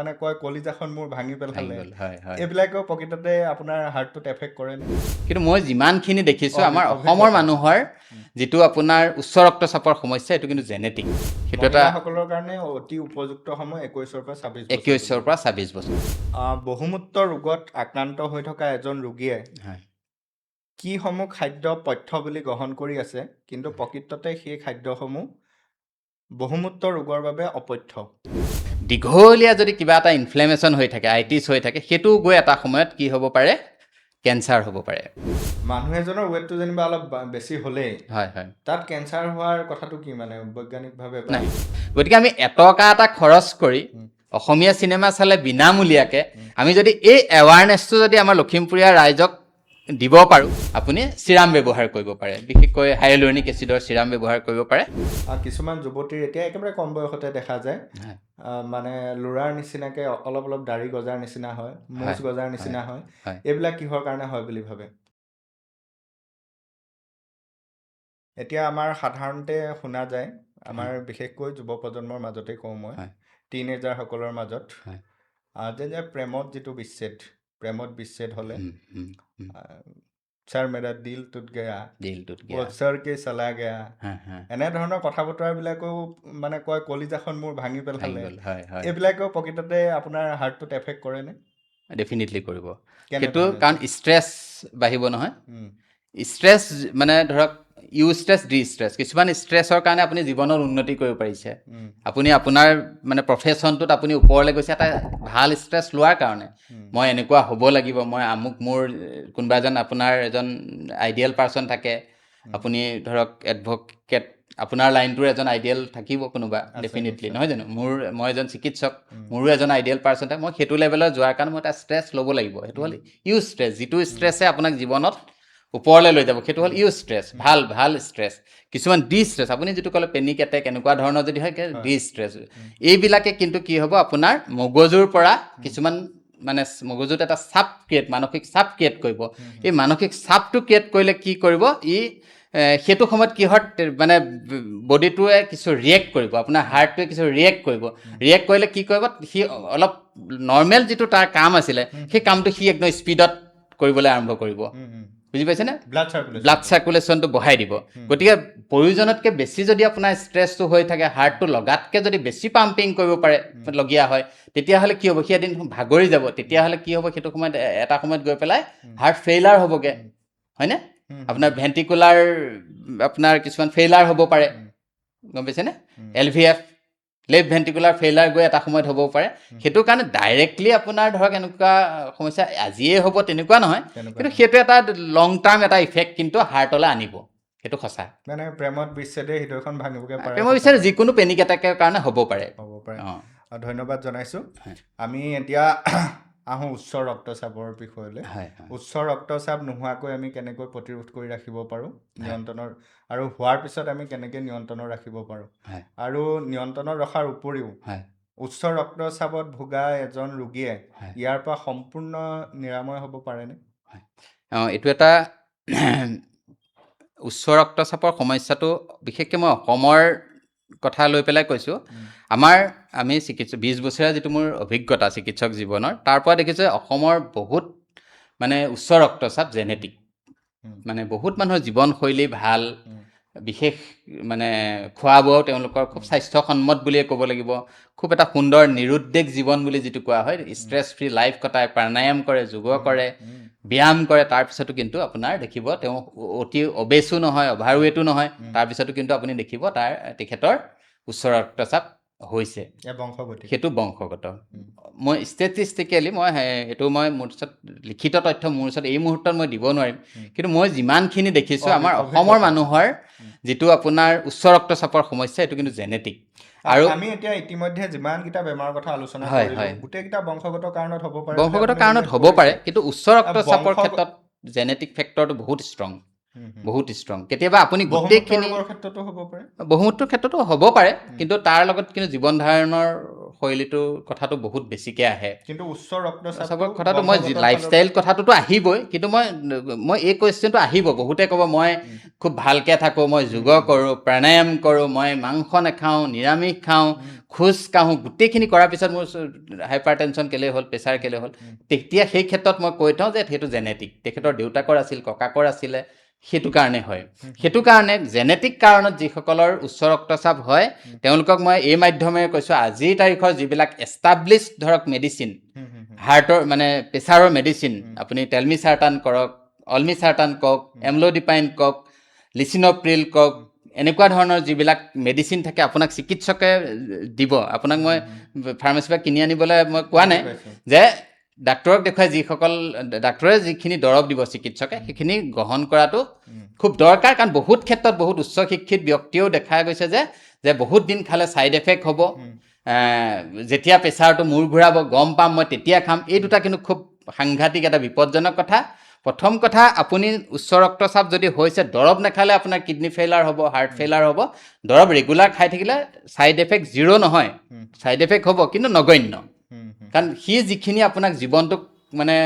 মানে কয় কলিজাখন মোৰ ভাঙি ভাঙি পেলালে। গ'ল, হয় হয়। এইবিলাকেও প্ৰকৃততে আপোনাৰ হাৰ্টটোত এফেক্ট কৰেনে? কিন্তু মই যিমানখিনি দেখিছোঁ, আমাৰ অসমৰ অভিজ্ঞতা। মানুহৰ যিটো আপোনাৰ উচ্চ ৰক্তচাপৰ সমস্যা, এইটো কিন্তু জেনেটিক। সেইটো এটা মহিলাসকলৰ কাৰণে অতি উপযুক্ত সময় 21ৰ পৰা 26 বছৰ। 21ৰ পৰা 26 বছৰ। বহুমূত্ৰ ৰোগত আক্ৰান্ত হৈ থকা এজন ৰোগীয়ে কিসমূহ খাদ্য পথ্য বুলি গ্ৰহণ কৰি আছে, কিন্তু প্ৰকৃততে সেই খাদ্যসমূহ বহুমূত্ৰ ৰোগৰ বাবে অপথ্য? দীঘলীয়া যদি কিবা এটা ইনফ্লেমেশ্যন হৈ থাকে, আইটিছ হৈ থাকে, সেইটোও গৈ এটা সময়ত কি হ'ব পাৰে? কেঞ্চাৰ হ'ব পাৰে। মানুহ এজনৰ ৱেটটো যেনিবা অলপ বেছি হ'লেই হয় হয় তাত কেঞ্চাৰ হোৱাৰ কথাটো কি মানে বৈজ্ঞানিকভাৱে নাই। গতিকে আমি এটকা এটা খৰচ কৰি অসমীয়া চিনেমা চালে বিনামূলীয়াকৈ আমি যদি এই এৱাৰনেছটো যদি আমাৰ লখিমপুৰীয়া ৰাইজক দিব পাৰোঁ। আপুনি চিৰাম ব্যৱহাৰ কৰিব পাৰে, বিশেষকৈ হাইলুৰনিক এচিডৰ চিৰাম ব্যৱহাৰ কৰিব পাৰে। কিছুমান যুৱতীৰ এতিয়া একেবাৰে কম বয়সতে দেখা যায়, মানে ল'ৰাৰ নিচিনাকে অলপ অলপ দাড়ি গজাৰ নিচিনা হয়, মোচ গজাৰ নিচিনা হয়। এইবিলাক কিহৰ কাৰণে হয় বুলি ভাবে? এতিয়া আমাৰ সাধাৰণতে শুনা যায়, আমাৰ বিশেষকৈ যুৱ প্ৰজন্মৰ মাজতে কওঁ মই, টিনেজাৰসকলৰ মাজত যে যে প্ৰেমত যিটো বিচ্ছেদ, প্ৰেমত বিচ্ছেদ হ'লে উম, উম, উম। "सर, मेरा दिल टूट गया", दिल टूट गया। "छोड़ के चला गया", হা, হা। এনেধৰণৰ কথা বতৰাবিলাকেও মানে কয় কলিজাখন মোৰ ভাঙি ভাঙি পেলালে। গ'ল, হয় হয়। এইবিলাকেও প্ৰকৃততে আপোনাৰ হাৰ্টটোত এফেক্ট কৰেনে? ডেফিনেটলি কৰিব সেইটো। কেনেধৰণে? কাৰণ ষ্ট্ৰেছ বাঢ়িব নহয়। ষ্ট্ৰেছ মানে ধৰক ইউ ষ্ট্ৰেছ, ডি ষ্ট্ৰেছ। কিছুমান ষ্ট্ৰেছৰ কাৰণে আপুনি জীৱনত উন্নতি কৰিব পাৰিছে। আপুনি আপোনাৰ মানে প্ৰফেশ্যনটোত আপুনি ওপৰলৈ গৈছে এটা ভাল ষ্ট্ৰেছ লোৱাৰ কাৰণে। মই এনেকুৱা হ'ব লাগিব, মই আমুক, মোৰ কোনোবা এজন আপোনাৰ এজন আইডিয়েল পাৰ্চন থাকে। আপুনি ধৰক এডভকেট, আপোনাৰ লাইনটোৰ এজন আইডিয়েল থাকিব কোনোবা ডেফিনেটলি, নহয় জানো? মই এজন চিকিৎসক, মোৰো এজন আইডিয়েল পাৰ্চন থাকে। মই সেইটো লেভেলত যোৱাৰ কাৰণে মই এটা ষ্ট্ৰেছ ল'ব লাগিব। সেইটো হ'ল ইউ ষ্ট্ৰেছ। যিটো ষ্ট্ৰেছে আপোনাক জীৱনত ওপৰলৈ লৈ যাব, সেইটো হ'ল ইউ ষ্ট্ৰেছ, ভাল ভাল ষ্ট্ৰেছ। কিছুমান ডি ষ্ট্ৰেছ, আপুনি যিটো ক'লে পেনিক এটেক, এনেকুৱা ধৰণৰ যদি হয়, ডি ষ্ট্ৰেছ। এইবিলাকে কিন্তু কি হ'ব, আপোনাৰ মগজুৰ পৰা কিছুমান মানে মগজুত এটা চাপ ক্ৰিয়েট, মানসিক চাপ ক্ৰিয়েট কৰিব। এই মানসিক চাপটো ক্ৰিয়েট কৰিলে কি কৰিব? ই সেইটো সময়ত কি হয়, মানে বডিটোৱে কিছু ৰিয়েক্ট কৰিব, আপোনাৰ হাৰ্টটোৱে কিছু ৰিয়েক্ট কৰিব। ৰিয়েক্ট কৰিলে কি কৰিব? সি অলপ নৰ্মেল যিটো তাৰ কাম আছিলে, সেই কামটো সি একদম স্পীডত কৰিবলৈ আৰম্ভ কৰিব। বুজি পাইছেনে? Blood circulation. ব্লাড চাৰ্কুলেশ্যনটো বঢ়াই দিব। গতিকে প্ৰয়োজনতকৈ বেছি যদি আপোনাৰ ষ্ট্ৰেছটো হৈ থাকে, হাৰ্টটো লগাতকৈ যদি বেছি পাম্পিং কৰিব পাৰে লগীয়া হয়, তেতিয়াহ'লে কি হ'ব? সি এদিন ভাগৰি যাব। তেতিয়াহ'লে কি হ'ব? সেইটো সময়ত এটা সময়ত গৈ পেলাই হাৰ্ট ফেইলাৰ হ'বগৈ, হয়নে? আপোনাৰ ভেণ্টিকুলাৰ আপোনাৰ কিছুমান ফেইলাৰ হ'ব পাৰে, গম পাইছেনে? LVF, left ventricular failure গৈ এটা সময়ত হ'ব পাৰে। সেইটো কাৰণে ডাইৰেক্টলি আপোনাৰ ধৰক এনেকুৱা সমস্যা আজিয়ে হ'ব তেনেকুৱা নহয়। তেনেকুৱা। কিন্তু সেইটো এটা লং টাৰ্ম এটা ইফেক্ট কিন্তু হাৰ্টলৈ আনিব, সেইটো সঁচা। মানে প্ৰেমত বিচ্ছেদে হৃদয়খন ভাঙিবগৈ পাৰে। প্ৰেমৰ বিচাৰে যিকোনো পেনিক এটেকৰ কাৰণে হ'ব পাৰে। হ'ব পাৰে। অঁ। ধন্যবাদ জনাইছোঁ। আমি এতিয়া আহোঁ উচ্চ ৰক্তচাপৰ বিষয়লৈ। হয় হয় উচ্চ ৰক্তচাপ নোহোৱাকৈ আমি কেনেকৈ প্ৰতিৰোধ কৰি ৰাখিব পাৰোঁ নিয়ন্ত্ৰণৰ, আৰু হোৱাৰ পিছত আমি কেনেকৈ নিয়ন্ত্ৰণত ৰাখিব পাৰোঁ, আৰু নিয়ন্ত্ৰণত ৰখাৰ উপৰিও উচ্চ ৰক্তচাপত ভোগা এজন ৰোগীয়ে ইয়াৰ পৰা সম্পূৰ্ণ নিৰাময় হ'ব পাৰেনে? অঁ, এইটো এটা উচ্চ ৰক্তচাপৰ সমস্যাটো বিশেষকৈ মই অসমৰ কথা লৈ পেলাই কৈছোঁ। আমি চিকিৎসক 20 বছৰীয়া যিটো মোৰ অভিজ্ঞতা চিকিৎসক জীৱনৰ, তাৰ পৰা দেখিছোঁ অসমৰ বহুত মানে উচ্চ ৰক্তচাপ জেনেটিক। মানে বহুত মানুহৰ জীৱনশৈলী ভাল, বিশেষ মানে খোৱা বোৱাও তেওঁলোকৰ খুব স্বাস্থ্যসন্মত বুলিয়ে ক'ব লাগিব। খুব এটা সুন্দৰ নিৰুদ্বেগ জীৱন বুলি যিটো কোৱা হয়, ষ্ট্ৰেছ ফ্ৰী লাইফ কটায়, প্ৰাণায়াম কৰে, যোগ কৰে, ব্যায়াম কৰে। তাৰপিছতো কিন্তু আপোনাৰ দেখিব তেওঁ অতি অবেছো নহয়, অভাৰ ৱেটো নহয়। তাৰপিছতো কিন্তু আপুনি দেখিব তেখেতৰ উচ্চ ৰক্তচাপ হৈছে। এয়া বংশগতি। সেইটো বংশগত। মই ষ্টেটিষ্টিকেলি মই এইটো মই মোৰ ওচৰত লিখিত তথ্য মোৰ ওচৰত এই মুহূৰ্তত মই দিব নোৱাৰিম। কিন্তু মই যিমানখিনি দেখিছোঁ, আমাৰ অসমৰ অভিজ্ঞতা। মানুহৰ যিটো আপোনাৰ উচ্চ ৰক্তচাপৰ সমস্যা, এইটো কিন্তু জেনেটিক। আৰু আমি এতিয়া ইতিমধ্যে যিমানকেইটা বেমাৰৰ কথা আলোচনা কৰিলোঁ, গোটেইকেইটা বংশগত কাৰণত হ'ব পাৰে বুলি বংশগত আপুনি কাৰণত উল্লেখ হ'ব কৰিছে। পাৰে, কিন্তু উচ্চ ৰক্তচাপৰ ক্ষেত্ৰত জেনেটিক ফেক্টৰটো বহুত ষ্ট্ৰং। হুম, হুম। বহুত ষ্ট্ৰং। কেতিয়াবা আপুনি বহুমূত্ৰ গোটেইখিনি ৰোগৰ ক্ষেত্ৰতো হ'ব পাৰে। বহুমূত্ৰৰ ক্ষেত্ৰতো হ'ব পাৰে, কিন্তু তাৰ লগত কিন্তু জীৱন ধাৰণৰ শৈলীটোৰ কথাটো বহুত বেছিকৈ আহে। কিন্তু উচ্চ ৰক্তচাপৰ ৰক্তচাপৰ কথাটো মই লাইফষ্টাইল কথাটোতো আহিবই, কিন্তু মই মই এই কুৱেশ্যনটো আহিব। বহুতে ক'ব মই খুব ভালকৈ থাকোঁ, মই যোগ কৰোঁ, প্ৰাণায়াম কৰোঁ, মই মাংস নাখাওঁ, নিৰামিষ খাওঁ, খোজ কাঢ়োঁ, গোটেইখিনি কৰাৰ পিছত মোৰ হাইপাৰ টেনশ্যন কেলৈ হ'ল, প্ৰেছাৰ কেলৈ হ'ল? তেতিয়া সেই ক্ষেত্ৰত মই কৈ থওঁ যে সেইটো জেনেটিক, তেখেতৰ দেউতাকৰ আছিল, ককাকৰ আছিলে, সেইটো কাৰণে হয়। সেইটো কাৰণে জেনেটিক কাৰণত যিসকলৰ উচ্চ ৰক্তচাপ হয়, তেওঁলোকক মই এই মাধ্যমেৰে কৈছোঁ, আজিৰ তাৰিখৰ যিবিলাক এষ্টাব্লিছ ধৰক মেডিচিন, হাৰ্টৰ মানে প্ৰেছাৰৰ মেডিচিন, আপুনি টেলমিচাৰ্টান কৰক, অলমিচাৰ্টান কওক, এমল'ডিপাইন কওক, লিচিন'প্ৰিল কওক, এনেকুৱা ধৰণৰ যিবিলাক মেডিচিন থাকে আপোনাক চিকিৎসকে দিব। আপোনাক মই ফাৰ্মাচীৰ পৰা কিনি আনিবলৈ মই কোৱা নাই, যে ডাক্তৰক দেখুৱাই যিসকল ডাক্তৰে যিখিনি দৰৱ দিব চিকিৎসকে, সেইখিনি গ্ৰহণ কৰাটো খুব দৰকাৰ। কাৰণ বহুত ক্ষেত্ৰত বহুত উচ্চ শিক্ষিত ব্যক্তিয়েও দেখা গৈছে যে যে বহুত দিন খালে ছাইড এফেক্ট হ'ব, যেতিয়া প্ৰেছাৰটো মূৰ ঘূৰাব গম পাম মই তেতিয়া খাম। এই দুটা কিন্তু খুব সাংঘাতিক এটা বিপদজনক কথা। প্ৰথম কথা, আপুনি উচ্চ ৰক্তচাপ যদি হৈছে, দৰৱ নাখালে আপোনাৰ কিডনী ফেইলাৰ হ'ব, হাৰ্ট ফেইলাৰ হ'ব। দৰৱ ৰেগুলাৰ খাই থাকিলে ছাইড এফেক্ট জিৰ' নহয়, ছাইড এফেক্ট হ'ব কিন্তু নগণ্য। কাৰণ সি যিখিনি আপোনাক জীৱনটোক মানে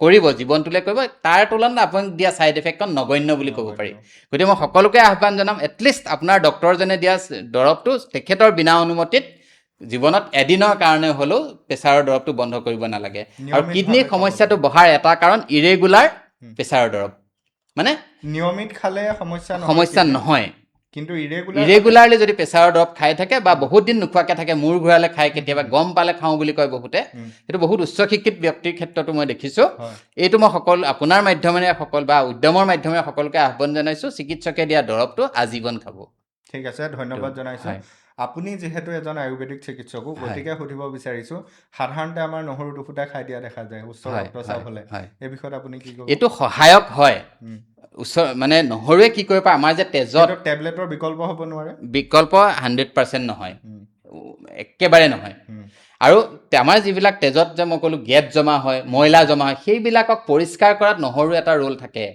কৰিব, জীৱনটোলৈ কৰিব, তাৰ তুলনাত আপোনাক দিয়া ছাইড এফেক্টখন নগণ্য বুলি ক'ব পাৰি। গতিকে মই সকলোকে আহ্বান জনাম, এটলিষ্ট আপোনাৰ ডক্টৰজনে দিয়া দৰৱটো তেখেতৰ বিনা অনুমতিত জীৱনত এদিনৰ কাৰণে হ'লেও প্ৰেছাৰৰ দৰৱটো বন্ধ কৰিব নালাগে। আৰু কিডনীৰ সমস্যাটো বঢ়াৰ এটা কাৰণ ইৰেগুলাৰ প্ৰেছাৰৰ দৰৱ, মানে নিয়মিত খালে সমস্যা সমস্যা নহয়, কিন্তু ইৰেগুলাৰলি যদি প্ৰেছাৰৰ দৰৱ খাই থাকে বা বহুত দিন নোখোৱাকৈ থাকে, মূৰ ঘূৰালে খায়, কেতিয়াবা গম পালে খাওঁ বুলি কয় বহুতে, সেইটো বহুত উচ্চ শিক্ষিত ব্যক্তিৰ ক্ষেত্ৰতো মই দেখিছোঁ। এইটো মই সকলো আপোনাৰ মাধ্যমেৰে সকলো বা উদ্যমৰ মাধ্যমেৰে সকলোকে আহ্বান জনাইছোঁ, চিকিৎসকে দিয়া দৰৱটো আজীৱন খাব। ঠিক আছে, ধন্যবাদ জনাইছোঁ। আপুনি যিহেতু এজন আয়ুৰ্বেদিক চিকিৎসকো, গতিকে সুধিব বিচাৰিছোঁ, সাধাৰণতে আমাৰ নহৰু দুফুটা খাই দিয়া দেখা যায় উচ্চ ৰক্তচাপ হ'লে, এই বিষয়ত আপুনি কি ক'ব? এইটো সহায়ক হয়। উচ্চ মানে নহৰুৱে কি কৰিব পাৰে, আমাৰ যে তেজত টেবলেটৰ বিকল্প হ'ব নোৱাৰে, বিকল্প 100% নহয়, একেবাৰে নহয়। আৰু আমাৰ যিবিলাক তেজত যে মই ক'লোঁ গেদ জমা হয়, ময়লা জমা হয়, সেইবিলাকক পৰিষ্কাৰ কৰাত নহৰু এটা ৰোল থাকে,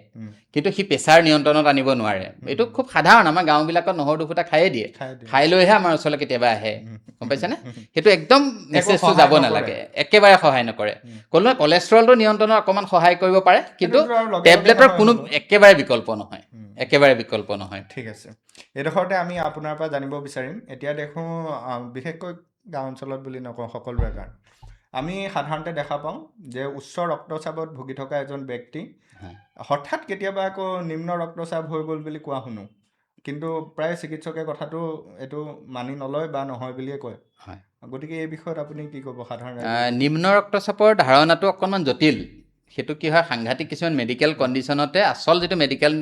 কিন্তু সি প্ৰেছাৰ নিয়ন্ত্ৰণত আনিব নোৱাৰে। এইটো খুব সাধাৰণ, আমাৰ গাঁওবিলাকত নহৰু দুফুটা খায়ে দিয়ে, খাই লৈহে আমাৰ ওচৰলৈ কেতিয়াবা আহে, গম পাইছেনে? সেইটো একদম মেছেজটো যাব নালাগে, একেবাৰে সহায় নকৰে। ক'লো নহয়, কলেষ্ট্ৰলটো নিয়ন্ত্ৰণত অকণমান সহায় কৰিব পাৰে, কিন্তু টেবলেটৰ কোনো একেবাৰে বিকল্প নহয়, একেবাৰে বিকল্প নহয়। ঠিক আছে, এইডোখৰতে আমি আপোনাৰ পৰা জানিব বিচাৰিম, এতিয়া দেখোঁ বিশেষকৈ গাঁও অঞ্চলত বুলি নকওঁ, সকলোৰে কাৰণে আমি সাধাৰণতে দেখা পাওঁ যে উচ্চ ৰক্তচাপত ভুগি থকা এজন ব্যক্তি হঠাৎ কেতিয়াবা আকৌ নিম্ন ৰক্তচাপ হৈ গ'ল বুলি কোৱা শুনো, কিন্তু প্ৰায় চিকিৎসকে কথাটো এইটো মানি নলয় বা নহয় বুলিয়ে কয়। গতিকে এই বিষয়ত আপুনি কি ক'ব? সাধাৰণতে নিম্ন ৰক্তচাপৰ ধাৰণাটো অকণমান জটিল। সেইটো কি হয়, সাংঘাতিক কিছুমান মেডিকেল কণ্ডিশ্যনতে আচল যিটো মেডিকেল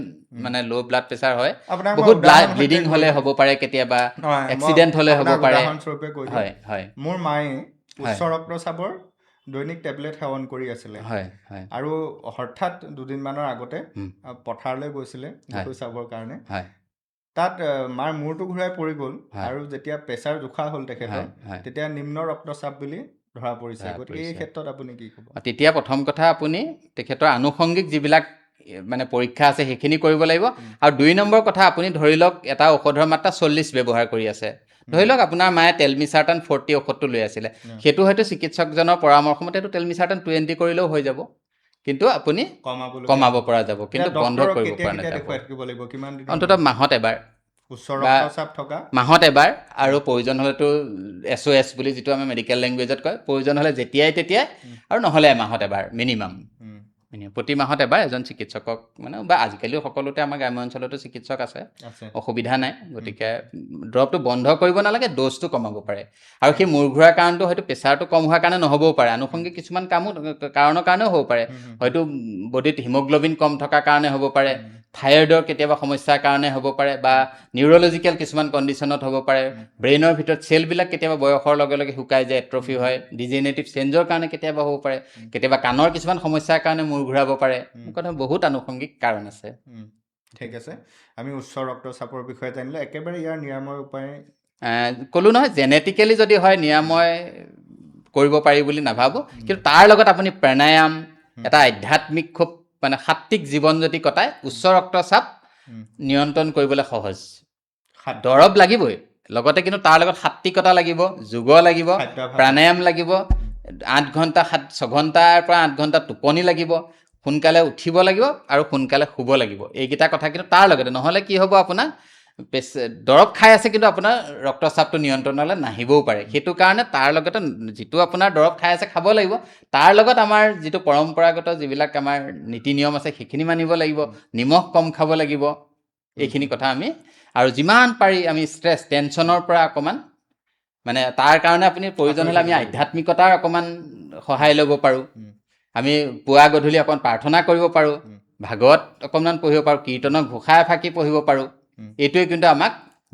মানে ল' ব্লাড প্ৰেছাৰ হয়, বহুত ব্লিডিং হ'লে হ'ব পাৰে, কেতিয়াবা এক্সিডেণ্ট হ'লে হ'ব পাৰে। হয় হয়, মোৰ মায়ে উচ্চ ৰক্তচাপৰ দৈনিক টেবলেট সেৱন কৰি আছিলে, আৰু হঠাৎ দুদিনমানৰ আগতে পথাৰলৈ গৈছিলে গৰু চাবৰ কাৰণে, তাত মাৰ মূৰটো ঘূৰাই পৰি গ'ল, আৰু যেতিয়া প্ৰেছাৰ জোখা হ'ল তেখেতৰ, তেতিয়া নিম্ন ৰক্তচাপ বুলি ধৰা পৰিছে। গতিকে এই ক্ষেত্ৰত আপুনি কি ক'ব? তেতিয়া প্ৰথম কথা আপুনি তেখেতৰ আনুষংগিক যিবিলাক মানে পৰীক্ষা আছে সেইখিনি কৰিব লাগিব। আৰু 2 নম্বৰ কথা, আপুনি ধৰি লওক এটা ঔষধৰ মাত্ৰা 40 ব্যৱহাৰ কৰি আছে, ধৰি লওক আপোনাৰ মায়ে টেলমিচাৰ্টান 40 ঔষধটো লৈ আছিলে, সেইটো হয়তো চিকিৎসকজনৰ পৰামৰ্শ মতে এইটো টেলমিচাৰ্টান 20 কৰিলেও হৈ যাব, কিন্তু আপুনি কমাব পৰা যাব, কিন্তু বন্ধ কৰিব পৰা নাযাব। অন্ততঃ মাহত এবাৰ, মাহত এবাৰ, আৰু প্ৰয়োজন হ'লেতো SOS বুলি যিটো আমি মেডিকেল লেংগুৱেজত কয়, প্ৰয়োজন হ'লে যেতিয়াই তেতিয়াই, আৰু নহ'লে এমাহত এবাৰ মিনিমাম, প্ৰতি মাহত এবাৰ এজন চিকিৎসকক মানে, বা আজিকালিও সকলোতে আমাৰ গ্ৰাম্য অঞ্চলতো চিকিৎসক আছে, অসুবিধা নাই। গতিকে দৰৱটো বন্ধ কৰিব নালাগে, ড'জটো কমাব পাৰে। আৰু সেই মূৰ ঘূৰাৰ কাৰণটো হয়তো প্ৰেছাৰটো কম হোৱাৰ কাৰণে নহ'বও পাৰে, আনুষংগিক কিছুমান কামো কাৰণৰ কাৰণেও হ'ব পাৰে, হয়তো বডিত হিম'গ্ল'বিন কম থকাৰ কাৰণে হ'ব পাৰে, থাইৰয়ডৰ কেতিয়াবা সমস্যাৰ কাৰণে হ'ব পাৰে, বা নিউৰ'লজিকেল কিছুমান কণ্ডিশ্যনত হ'ব পাৰে, ব্ৰেইনৰ ভিতৰত চেলবিলাক কেতিয়াবা বয়সৰ লগে লগে শুকাই যায়, এট্ৰফি হয়, ডিজেনেৰেটিভ চেঞ্জৰ কাৰণে কেতিয়াবা হ'ব পাৰে, কেতিয়াবা কাণৰ কিছুমান সমস্যাৰ কাৰণে মূৰ ঘূৰাব পাৰে। কথা বহুত আনুষংগিক কাৰণ আছে। ঠিক আছে, আমি উচ্চ ৰক্তচাপৰ বিষয়ে জানিলে। একেবাৰে ইয়াৰ নিৰাময় উপায় ক'লো নহয়, জেনেটিকেলি যদি হয় নিৰাময় কৰিব পাৰি বুলি নাভাবোঁ, কিন্তু তাৰ লগত আপুনি প্ৰাণায়াম, এটা আধ্যাত্মিক খুব মানে সাত্বিক জীৱন যদি কটায়, উচ্চ ৰক্তচাপ নিয়ন্ত্ৰণ কৰিবলৈ সহজ। দৰৱ লাগিবই, লগতে কিন্তু তাৰ লগত সাত্বিকতা লাগিব, যোগ লাগিব, খাদ্যাভ্যাস। প্ৰাণায়াম লাগিব, 8 ঘণ্টা 6 ঘণ্টাৰ পৰা 8 ঘণ্টা টোপনি লাগিব, সোনকালে উঠিব লাগিব আৰু সোনকালে শুব লাগিব। এইকেইটা কথা কিন্তু তাৰ লগতে নহ'লে কি হ'ব, আপোনাৰ দৰৱ খাই আছে কিন্তু আপোনাৰ ৰক্তচাপটো নিয়ন্ত্ৰণলৈ নাহিবও পাৰে। সেইটো কাৰণে তাৰ লগতে যিটো আপোনাৰ দৰৱ খাই আছে খাব লাগিব, তাৰ লগত আমাৰ যিটো পৰম্পৰাগত যিবিলাক আমাৰ নীতি নিয়ম আছে সেইখিনি মানিব লাগিব, নিমখ কম খাব লাগিব। এইখিনি কথা আমি আৰু যিমান পাৰি আমি ষ্ট্ৰেছ টেনশ্যনৰ পৰা অকণমান মানে তাৰ কাৰণে আপুনি প্ৰয়োজন হ'লে আমি আঁতৰি থাকিব। আধ্যাত্মিকতাৰ অকণমান সহায় ল'ব পাৰোঁ। আমি পুৱা গধূলি অকণ প্ৰাৰ্থনা কৰিব পাৰোঁ, ভাগৱত অকণমান পঢ়িব পাৰোঁ, কীৰ্তনৰ ঘোষা এফাকি পঢ়িব পাৰোঁ। এইটোৱে কিন্তু আমাক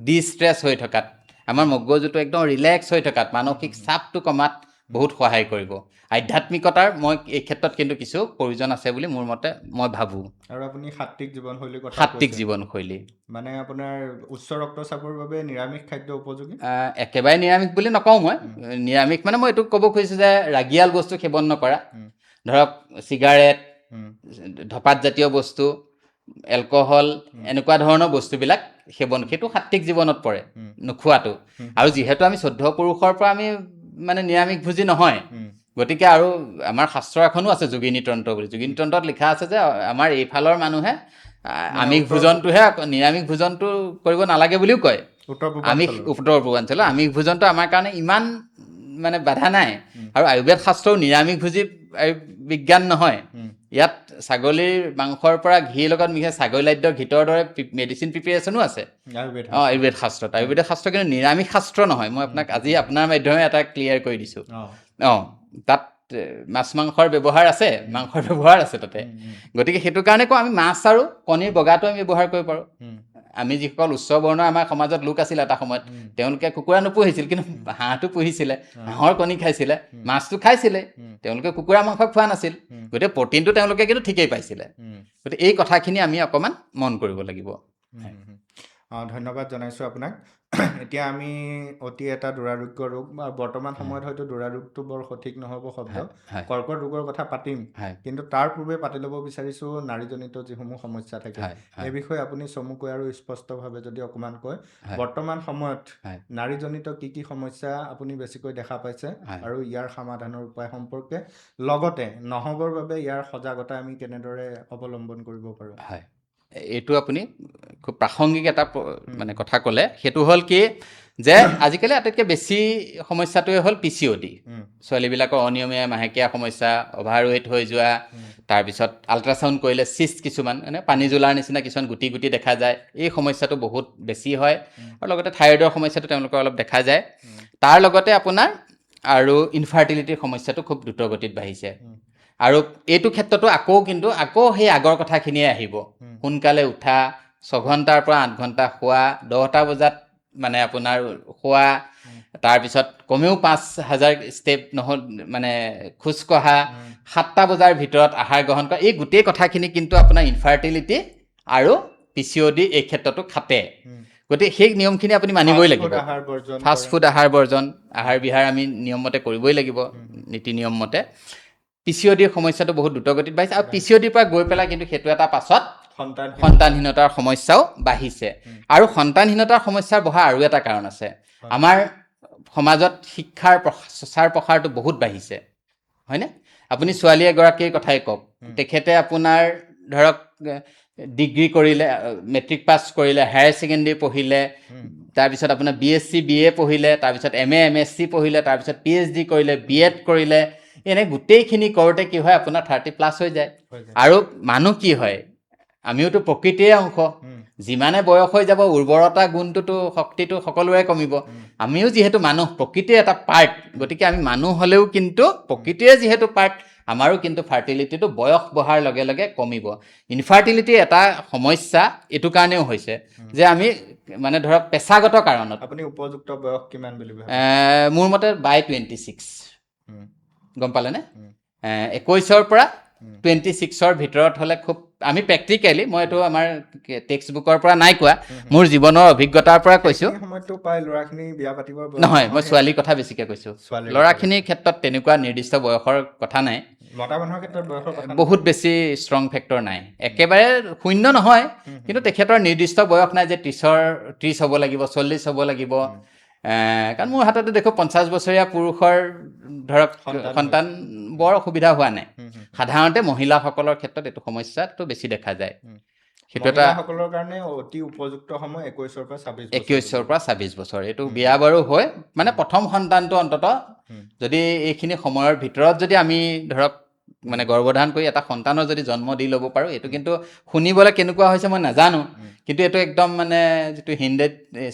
ডিষ্ট্ৰেছ হৈ থকাত, আমাৰ মগজুটো একদম ৰিলেক্স হৈ থকাত, মানসিক চাপটো কমাত বহুত সহায় কৰিব। আধ্যাত্মিকতাৰ মই এই ক্ষেত্ৰত কিন্তু কিছু প্ৰয়োজন আছে বুলি মোৰ মতে মই ভাবোঁ। আৰু আপুনি সাত্বিক জীৱনশৈলীৰ কথা সাত্বিক কৈছে। জীৱনশৈলী। মানে আপোনাৰ উচ্চ ৰক্তচাপৰ বাবে নিৰামিষ খাদ্য উপযোগী? একেবাৰে নিৰামিষ বুলি নকওঁ মই। নিৰামিষ মানে মই এইটো ক'ব খুজিছোঁ যে ৰাগিয়াল বস্তু সেৱন নকৰা, ধৰক চিগাৰেট, ধপাতজাতীয় বস্তু, এলকহল, এনেকুৱা ধৰণৰ বস্তুবিলাক সেৱন, সেইটো সাত্বিক জীৱনত পৰে নোখোৱাটো। আৰু যিহেতু আমি 14 পুৰুষৰ পৰা আমি মানে নিৰামিষ ভোজী নহয়, গতিকে আৰু আমাৰ শাস্ত্ৰ এখনো আছে যোগিনী তন্ত্ৰ বুলি। যোগিনী তন্ত্ৰত লিখা আছে যে আমাৰ এইফালৰ মানুহে আমিষ ভোজনটোহে, নিৰামিষ ভোজনটো কৰিব নালাগে বুলিও কয়। উত্তৰ আমিষ পূৰ্বাঞ্চলৰ। উত্তৰ পূৰ্বাঞ্চলৰ আমিষ ভোজনটো আমাৰ কাৰণে ইমান মানে বাধা নাই। আৰু আয়ুৰ্বেদ শাস্ত্ৰও নিৰামিষ ভোজী বিজ্ঞান নহয়। ইয়াত ছাগলীৰ মাংসৰ পৰা ঘিৰ লগত মিহলাই ছাগলী ঘিতৰ দৰে মেডিচিন প্ৰিপেৰেশ্যনো আছে। আয়ুৰ্বেদ। অঁ, আয়ুৰ্বেদ শাস্ত্ৰত। আয়ুৰ্বেদ শাস্ত্ৰ কিন্তু নিৰামিষ শাস্ত্ৰ নহয়। মই আপোনাক আজি আপোনাৰ মাধ্যমে এটা ক্লিয়াৰ কৰি দিছোঁ। অঁ, তাত মাছ মাংসৰ ব্যৱহাৰ আছে, মাংসৰ ব্যৱহাৰ আছে তাতে। গতিকে সেইটো কাৰণে কওঁ আমি মাছ আৰু কণীৰ বগাটো আমি ব্যৱহাৰ কৰিব পাৰোঁ। আমি যিসকল উচ্চ বৰ্ণৰ আমাৰ সমাজত লোক আছিল এটা সময়ত, তেওঁলোকে কুকুৰা নুপুহিছিল কিন্তু হাঁহটো পুহিছিলে, হাঁহৰ কণী খাইছিলে, মাছটো খাইছিলে, তেওঁলোকে কুকুৰা মাংস খোৱা নাছিল। গতিকে প্ৰটিনটো তেওঁলোকে কিন্তু ঠিকেই পাইছিলে। গতিকে এই কথাখিনি আমি অকণমান মন কৰিব লাগিব। ধন্যবাদ জনাইছোঁ আপোনাক। এতিয়া আমি অতি এটা দুৰাৰোগ্য ৰোগ বা বৰ্তমান সময়ত হয়তো দুৰাৰোগটো বৰ সঠিক নহ'ব শব্দ, কৰ্কট ৰোগৰ কথা পাতিম, কিন্তু তাৰ পূৰ্বে পাতি ল'ব বিচাৰিছোঁ নাৰীজনিত যিসমূহ সমস্যা থাকে, হয় হয় এই বিষয়ে আপুনি চমুকৈ আৰু স্পষ্টভাৱে যদি অকণমান কয়, বৰ্তমান সময়ত নাৰীজনিত কি কি সমস্যা আপুনি বেছিকৈ দেখা পাইছে আৰু ইয়াৰ সমাধানৰ উপায় সম্পৰ্কে, লগতে নহ'বৰ বাবে ইয়াৰ সজাগতা আমি কেনেদৰে অৱলম্বন কৰিব পাৰোঁ? হয়, এইটো আপুনি খুব প্ৰাসংগিক এটা মানে কথা ক'লে। সেইটো হ'ল কি যে আজিকালি আটাইতকৈ বেছি সমস্যাটোৱে হ'ল পিচিঅ'ডি। ছোৱালীবিলাকৰ অনিয়মীয়া মাহেকীয়া সমস্যা, অভাৰ ৱেইট হৈ যোৱা, তাৰপিছত আল্ট্ৰাচাউণ্ড কৰিলে চিষ্ট কিছুমান, মানে পানী জোলাৰ নিচিনা কিছুমান গুটি গুটি দেখা যায়, এই সমস্যাটো বহুত বেছি হয়। আৰু লগতে থাইৰয়ডৰ সমস্যাটো তেওঁলোকৰ অলপ দেখা যায়। তাৰ লগতে আপোনাৰ আৰু ইনফাৰ্টিলিটিৰ সমস্যাটো খুব দ্ৰুতগতিত বাঢ়িছে। আৰু এইটো ক্ষেত্ৰতো আকৌ কিন্তু আকৌ সেই আগৰ কথাখিনিয়ে আহিব। সোনকালে উঠা, 6 ঘণ্টাৰ পৰা 8 ঘণ্টা শোৱা, 10টা বজাত মানে আপোনাৰ শোৱা, তাৰপিছত কমেও 5000 ষ্টেপ নহ'ল মানে খোজ কঢ়া, 7টা বজাৰ ভিতৰত আহাৰ গ্ৰহণ কৰা, এই গোটেই কথাখিনি কিন্তু আপোনাৰ ইনফাৰ্টিলিটি আৰু পিচিঅ'ডি এই ক্ষেত্ৰতো খাটে। গতিকে সেই নিয়মখিনি আপুনি মানিবই ফাষ্ট লাগিব। ফুড আহাৰ বৰ্জন ফাষ্ট কৰা। ফুড আহাৰ বৰ্জন, আহাৰ বিহাৰ আমি নিয়মমতে কৰিবই লাগিব, নীতি নিয়ম মতে। পিচিঅ'ডিৰ সমস্যাটো বহুত দ্ৰুতগতিত বাঢ়িছে আৰু পিচিঅ'ডিৰ পৰা গৈ পেলাই কিন্তু সেইটো এটা পাছত সন্তান সন্তানহীনতাৰ সমস্যাও বাঢ়িছে। আৰু সন্তানহীনতাৰ সমস্যাৰ বঢ়া আৰু এটা কাৰণ আছে, আমাৰ সমাজত শিক্ষাৰ প্ৰচাৰ প্ৰসাৰটো বহুত বাঢ়িছে, হয়নে? আপুনি ছোৱালী এগৰাকীৰ কথাই কওক, তেখেতে আপোনাৰ ধৰক ডিগ্ৰী কৰিলে, মেট্ৰিক পাছ কৰিলে, হায়াৰ ছেকেণ্ডেৰী পঢ়িলে, তাৰপিছত আপোনাৰ বিএছচি, বিএ পঢ়িলে, তাৰপিছত এমএ, এমএছচি পঢ়িলে, তাৰপিছত পিএইচডি কৰিলে, বিএড কৰিলে, এনে গোটেইখিনি কৰোঁতে কি হয়, আপোনাৰ 30 প্লাছ হৈ যায়। হৈ যায়। আৰু মানুহ কি হয়, আমিওতো প্ৰকৃতিৰে অংশ। যিমানে বয়স হৈ যাব উৰ্বৰতা গুণটোতো শক্তিটো সকলোৰে কমিব। আমিও যিহেতু মানুহ, প্ৰকৃতিৰ এটা পাৰ্ট, গতিকে আমি মানুহ হ'লেও কিন্তু প্ৰকৃতিৰে যিহেতু পাৰ্ট, আমাৰো কিন্তু ফাৰ্টিলিটিটো বয়স বঢ়াৰ লগে লগে কমিব। ইনফাৰ্টিলিটিৰ এটা সমস্যা এইটো কাৰণেও হৈছে যে আমি মানে ধৰক পেছাগত কাৰণত আপুনি উপযুক্ত বয়স কিমান বুলি ভাবে? মোৰ মতে বাই 26। গম পালেনে? 21ৰ পৰা 26ৰ ভিতৰত হ'লে খুব আমি প্ৰেক্টিকেলি, মই এইটো আমাৰ টেক্সট বুকৰ পৰা নাই কোৱা, মোৰ জীৱনৰ অভিজ্ঞতাৰ পৰা কৈছোঁ। সেইখিনি সময়ততো প্ৰায় ল'ৰাখিনি বিয়া পাতিবৰ বয়স নহয়, মই ছোৱালীৰ কথা বেছিকৈ কৈছোঁ। ছোৱালীৰ ল'ৰাখিনিৰ ক্ষেত্ৰত তেনেকুৱা নিৰ্দিষ্ট বয়সৰ কথা নাই। মতা মানুহৰ ক্ষেত্ৰত বয়সৰ কথা বহুত বেছি ষ্ট্ৰং ফেক্টৰ নাই, একেবাৰে শূন্য নহয়, কিন্তু তেখেতৰ নিৰ্দিষ্ট বয়স নাই যে 30 হ'ব লাগিব, 40 হ'ব লাগিব। কাৰণ মোৰ হাততে দেখোঁ 50 বছৰীয়া পুৰুষৰ ধৰক সন্তান বৰ অসুবিধা হোৱা নাই। সাধাৰণতে মহিলাসকলৰ ক্ষেত্ৰত এইটো সমস্যাটো বেছি দেখা যায়। সেইটো এটা মহিলাসকলৰ কাৰণে অতি উপযুক্ত সময় 21ৰ পৰা 26 বছৰ। 21ৰ পৰা 26 বছৰ, এইটো বিয়া বাৰু হৈ মানে প্ৰথম সন্তানটো অন্ততঃ যদি এইখিনি সময়ৰ ভিতৰত যদি আমি ধৰক মানে গৰ্ভধাৰণ কৰি এটা সন্তানৰ যদি জন্ম দি ল'ব পাৰোঁ, এইটো কিন্তু শুনিবলৈ কেনেকুৱা হৈছে মই নাজানো, কিন্তু এইটো একদম মানে যিটো হিন্দীত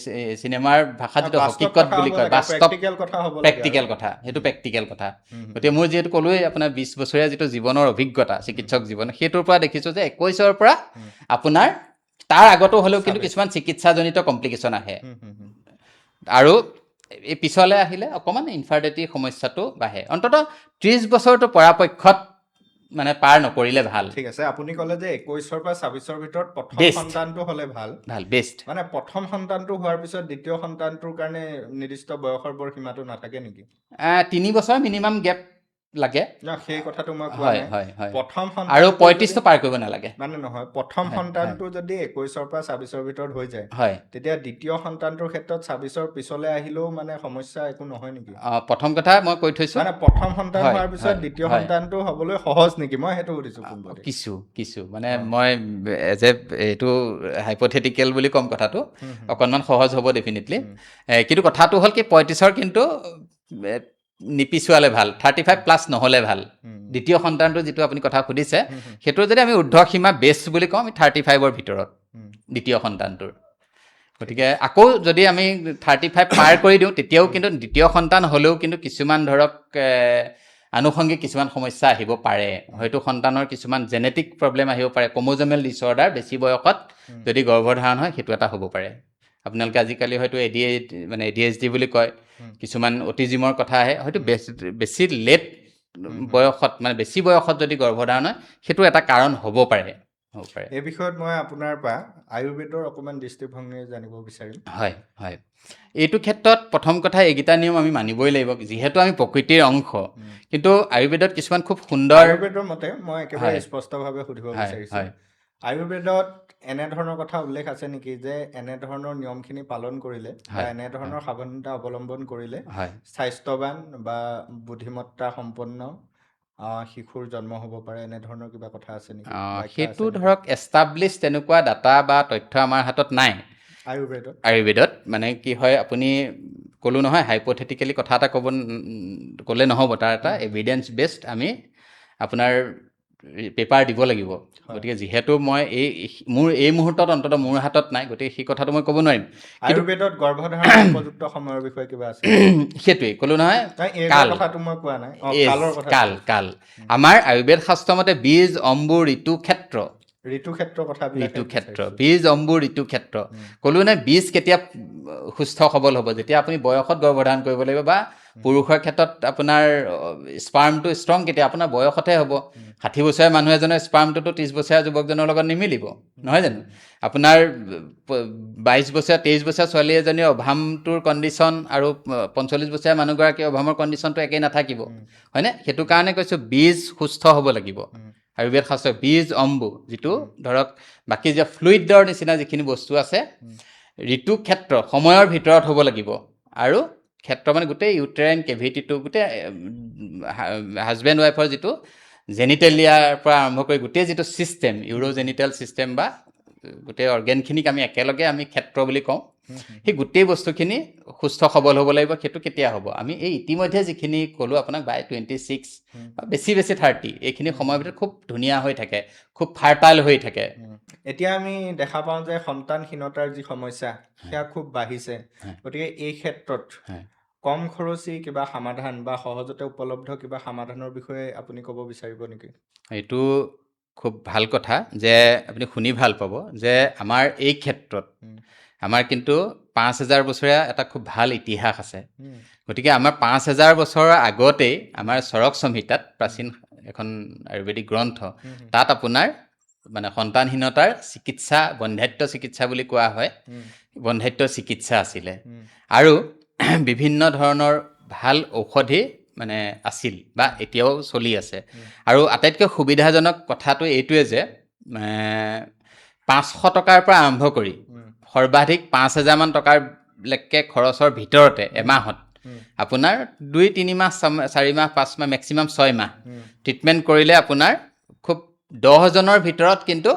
চিনেমাৰ ভাষাত যিটো হকীকত বুলি কয়, বাস্তৱ প্ৰেক্টিকেল কথা, সেইটো প্ৰেক্টিকেল কথা। গতিকে মোৰ যিহেতু ক'লোৱেই আপোনাৰ 20 বছৰীয়া যিটো জীৱনৰ অভিজ্ঞতা, চিকিৎসক জীৱন, সেইটোৰ পৰা দেখিছোঁ যে 21ৰ পৰা আপোনাৰ তাৰ আগতো হ'লেও কিন্তু কিছুমান চিকিৎসাজনিত কমপ্লিকেশ্যন আহে, আৰু এই পিছলৈ আহিলে অকণমান ইনফাৰ্টিলিটি সমস্যাটো বাঢ়ে। অন্ততঃ 30 বছৰটো পৰাপক্ষত মানে পাৰ নকৰিলে ভাল। ঠিক আছে, আপুনি ক'লে যে 21ৰ পৰা 26ৰ ভিতৰত প্ৰথম সন্তানটো হ'লে ভাল। ভাল, বেষ্ট। মানে প্ৰথম সন্তানটো হোৱাৰ পিছত দ্বিতীয় সন্তানটোৰ কাৰণে নিৰ্দিষ্ট বয়সৰ বৰ সীমাটো নাথাকে নেকি? 3 বছৰ মিনিমাম গেপ লাগে। না, সেই কথাটো মই কোৱা নাই। হয়। প্ৰথম আৰু 35টো পাৰ কৰিব নালাগে। মানে নহয়, প্ৰথম সন্তানটো যদি 21ৰ পৰা 26ৰ ভিতৰত হৈ যায়, হয়, তেতিয়া দ্বিতীয় সন্তানটোৰ ক্ষেত্ৰত 26ৰ পিছলৈ আহিলেও মানে সমস্যা একো নহয় নেকি? প্ৰথম কথা মই কৈ থৈছোঁ, মানে প্ৰথম সন্তান হোৱাৰ পিছত দ্বিতীয় সন্তানটো হ'বলৈ সহজ নেকি, মই সেইটো সুধিছোঁ। কিছু কিছু মানে মই এজ এ এইটো হাইপথেটিকেল বুলি ক'ম, কথাটো অকণমান সহজ হ'ব ডেফিনেটলি, কিন্তু কথাটো হ'ল কি 35ৰ কিন্তু নিপিছুৱালে ভাল, 35+ নহ'লে ভাল। দ্বিতীয় সন্তানটো যিটো আপুনি কথা সুধিছে, সেইটো যদি আমি ঊৰ্ধ্বসীমা বেষ্ট বুলি কওঁ, আমি 35ৰ ভিতৰত দ্বিতীয় সন্তানটোৰ। গতিকে আকৌ যদি আমি 35 পাৰ কৰি দিওঁ, তেতিয়াও কিন্তু দ্বিতীয় সন্তান হ'লেও কিন্তু কিছুমান ধৰক আনুষংগিক কিছুমান সমস্যা আহিব পাৰে, হয়তো সন্তানৰ কিছুমান জেনেটিক প্ৰব্লেম আহিব পাৰে, ক্ৰম'জমেল ডিছঅৰ্ডাৰ বেছি বয়সত যদি গৰ্ভধাৰণ হয় সেইটো এটা হ'ব পাৰে। আপোনালোকে আজিকালি হয়তো ADHD বুলি কয়, কিছুমান অটিজিমৰ কথা আহে, হয়তো বেছি লেট বয়সত মানে বেছি বয়সত যদি গৰ্ভধাৰণ হয় সেইটো এটা কাৰণ হ'ব পাৰে, হ'ব পাৰে। এই বিষয়ত মই আপোনাৰ পৰা আয়ুৰ্বেদৰ অকণমান দৃষ্টিভংগী জানিব বিচাৰিম। হয় হয়, এইটো ক্ষেত্ৰত প্ৰথম কথা এইকেইটা নিয়ম আমি মানিবই লাগিব, যিহেতু আমি প্ৰকৃতিৰ অংশ। কিন্তু আয়ুৰ্বেদত কিছুমান খুব সুন্দৰ, আয়ুৰ্বেদৰ মতে মই একেবাৰে স্পষ্টভাৱে সুধিব বিচাৰিছোঁ, আয়ুৰ্বেদত এনেধৰণৰ কথা উল্লেখ আছে নেকি যে এনেধৰণৰ নিয়মখিনি পালন কৰিলে বা এনেধৰণৰ সাৱধানতা অৱলম্বন কৰিলে স্বাস্থ্যৱান বা বুদ্ধিমত্তা সম্পন্ন শিশুৰ জন্ম হ'ব পাৰে, এনেধৰণৰ কিবা কথা আছে নেকি? সেইটো ধৰক এষ্টাব্লিছ তেনেকুৱা ডাটা বা তথ্য আমাৰ হাতত নাই আয়ুৰ্বেদত। মানে কি হয়, আপুনি ক'লোঁ নহয় হাইপথেটিকেলি কথা এটা ক'ব ক'লে নহ'ব, তাৰ এটা এভিডেঞ্চ বেছড আমি আপোনাৰ পেপাৰ দিব লাগিব। গতিকে যিহেতু মই এই মোৰ এই মুহূৰ্তত অন্ততঃ মোৰ হাতত নাই, গতিকে সেই কথাটো মই ক'ব নোৱাৰিম। আয়ুৰ্বেদত গৰ্ভধাৰণৰ উপযুক্ত সময়ৰ বিষয়ে কিবা আছে? সেইটোৱেই ক'লোঁ নহয়, কাল কথাটো মই কোৱা নাই, কাল কাল আমাৰ আয়ুৰ্বেদ শাস্ত্ৰ মতে বীজ, অম্বু, ঋতু, ক্ষেত্ৰ, ঋতুক্ষেত্ৰৰ কথা, ঋতুক্ষেত্ৰ, বীজ, অম্বু, ঋতুক্ষেত্ৰ ক'লোঁ নে। বীজ কেতিয়া সুস্থ সবল হ'ব? যেতিয়া আপুনি বয়সত গৰ্ভধাৰণ কৰিব লাগিব, বা পুৰুষৰ ক্ষেত্ৰত আপোনাৰ স্পাৰ্মটো ষ্ট্ৰং কেতিয়া আপোনাৰ বয়সতহে হ'ব। 60 বছৰীয়া মানুহ এজনৰ স্পাৰ্মটোতো 30 বছৰীয়া যুৱকজনৰ লগত নিমিলিব, নহয় জানো? আপোনাৰ 22 বছৰীয়া 23 বছৰীয়া ছোৱালী এজনীৰ অভামটোৰ কণ্ডিশ্যন আৰু 45 বছৰীয়া মানুহগৰাকীৰ অভামৰ কণ্ডিশ্যনটো একেই নাথাকিব, হয়নে? সেইটো কাৰণে কৈছোঁ বীজ সুস্থ হ'ব লাগিব। আয়ুৰ্বেদ শাস্ত্ৰ বীজ, অম্বু যিটো ধৰক বাকী যে ফ্লুইডৰ নিচিনা যিখিনি বস্তু আছে, ঋতু ক্ষেত্ৰ সময়ৰ ভিতৰত হ'ব লাগিব। আৰু ক্ষেত্ৰ মানে গোটেই ইউটেৰাইন কেভিটিটো, গোটেই হাজবেণ্ড ৱাইফৰ যিটো জেনিটেলিয়াৰ পৰা আৰম্ভ কৰি গোটেই যিটো ছিষ্টেম, ইউৰ'জেনিটেল ছিষ্টেম বা গোটেই অৰ্গেনখিনিক আমি একেলগে আমি ক্ষেত্ৰ বুলি কওঁ, সেই গোটেই বস্তুখিনি সুস্থ সবল হ'ব লাগিব। সেইটো কেতিয়া হ'ব? আমি এই ইতিমধ্যে যিখিনি ক'লোঁ আপোনাক বাই 26 বা বেছি বেছি 30, এইখিনি সময়ৰ ভিতৰত খুব ধুনীয়া হৈ থাকে, খুব ফাৰ্টাইল হৈ থাকে। এতিয়া আমি দেখা পাওঁ যে সন্তানহীনতাৰ যি সমস্যা সেয়া খুব বাঢ়িছে, গতিকে এই ক্ষেত্ৰত কম খৰচী কিবা সমাধান বা সহজতে উপলব্ধ কিবা সমাধানৰ বিষয়ে আপুনি ক'ব বিচাৰিব নেকি? এইটো খুব ভাল কথা যে আপুনি শুনি ভাল পাব যে আমাৰ এই ক্ষেত্ৰত আমাৰ কিন্তু 5000 বছৰীয়া এটা খুব ভাল ইতিহাস আছে। গতিকে আমাৰ 5000 বছৰৰ আগতেই আমাৰ চৰক সংহিতাত, প্ৰাচীন এখন আয়ুৰ্বেদিক গ্ৰন্থ, তাত আপোনাৰ মানে সন্তানহীনতাৰ চিকিৎসা, বন্ধ্যাত্ব চিকিৎসা বুলি কোৱা হয়, বন্ধ্যাত্ব চিকিৎসা আছিলে। আৰু বিভিন্ন ধৰণৰ ভাল ঔষধি মানে আছিল বা এতিয়াও চলি আছে। আৰু আটাইতকৈ সুবিধাজনক কথাটো এইটোৱে যে 500 টকাৰ পৰা আৰম্ভ কৰি সৰ্বাধিক 5000মান টকাৰলৈকে খৰচৰ ভিতৰতে এমাহত আপোনাৰ 2-3 মাহ, 4 মাহ, 5 মাহ, মেক্সিমাম 6 মাহ ট্ৰিটমেণ্ট কৰিলে আপোনাৰ খুব 10জনৰ ভিতৰত কিন্তু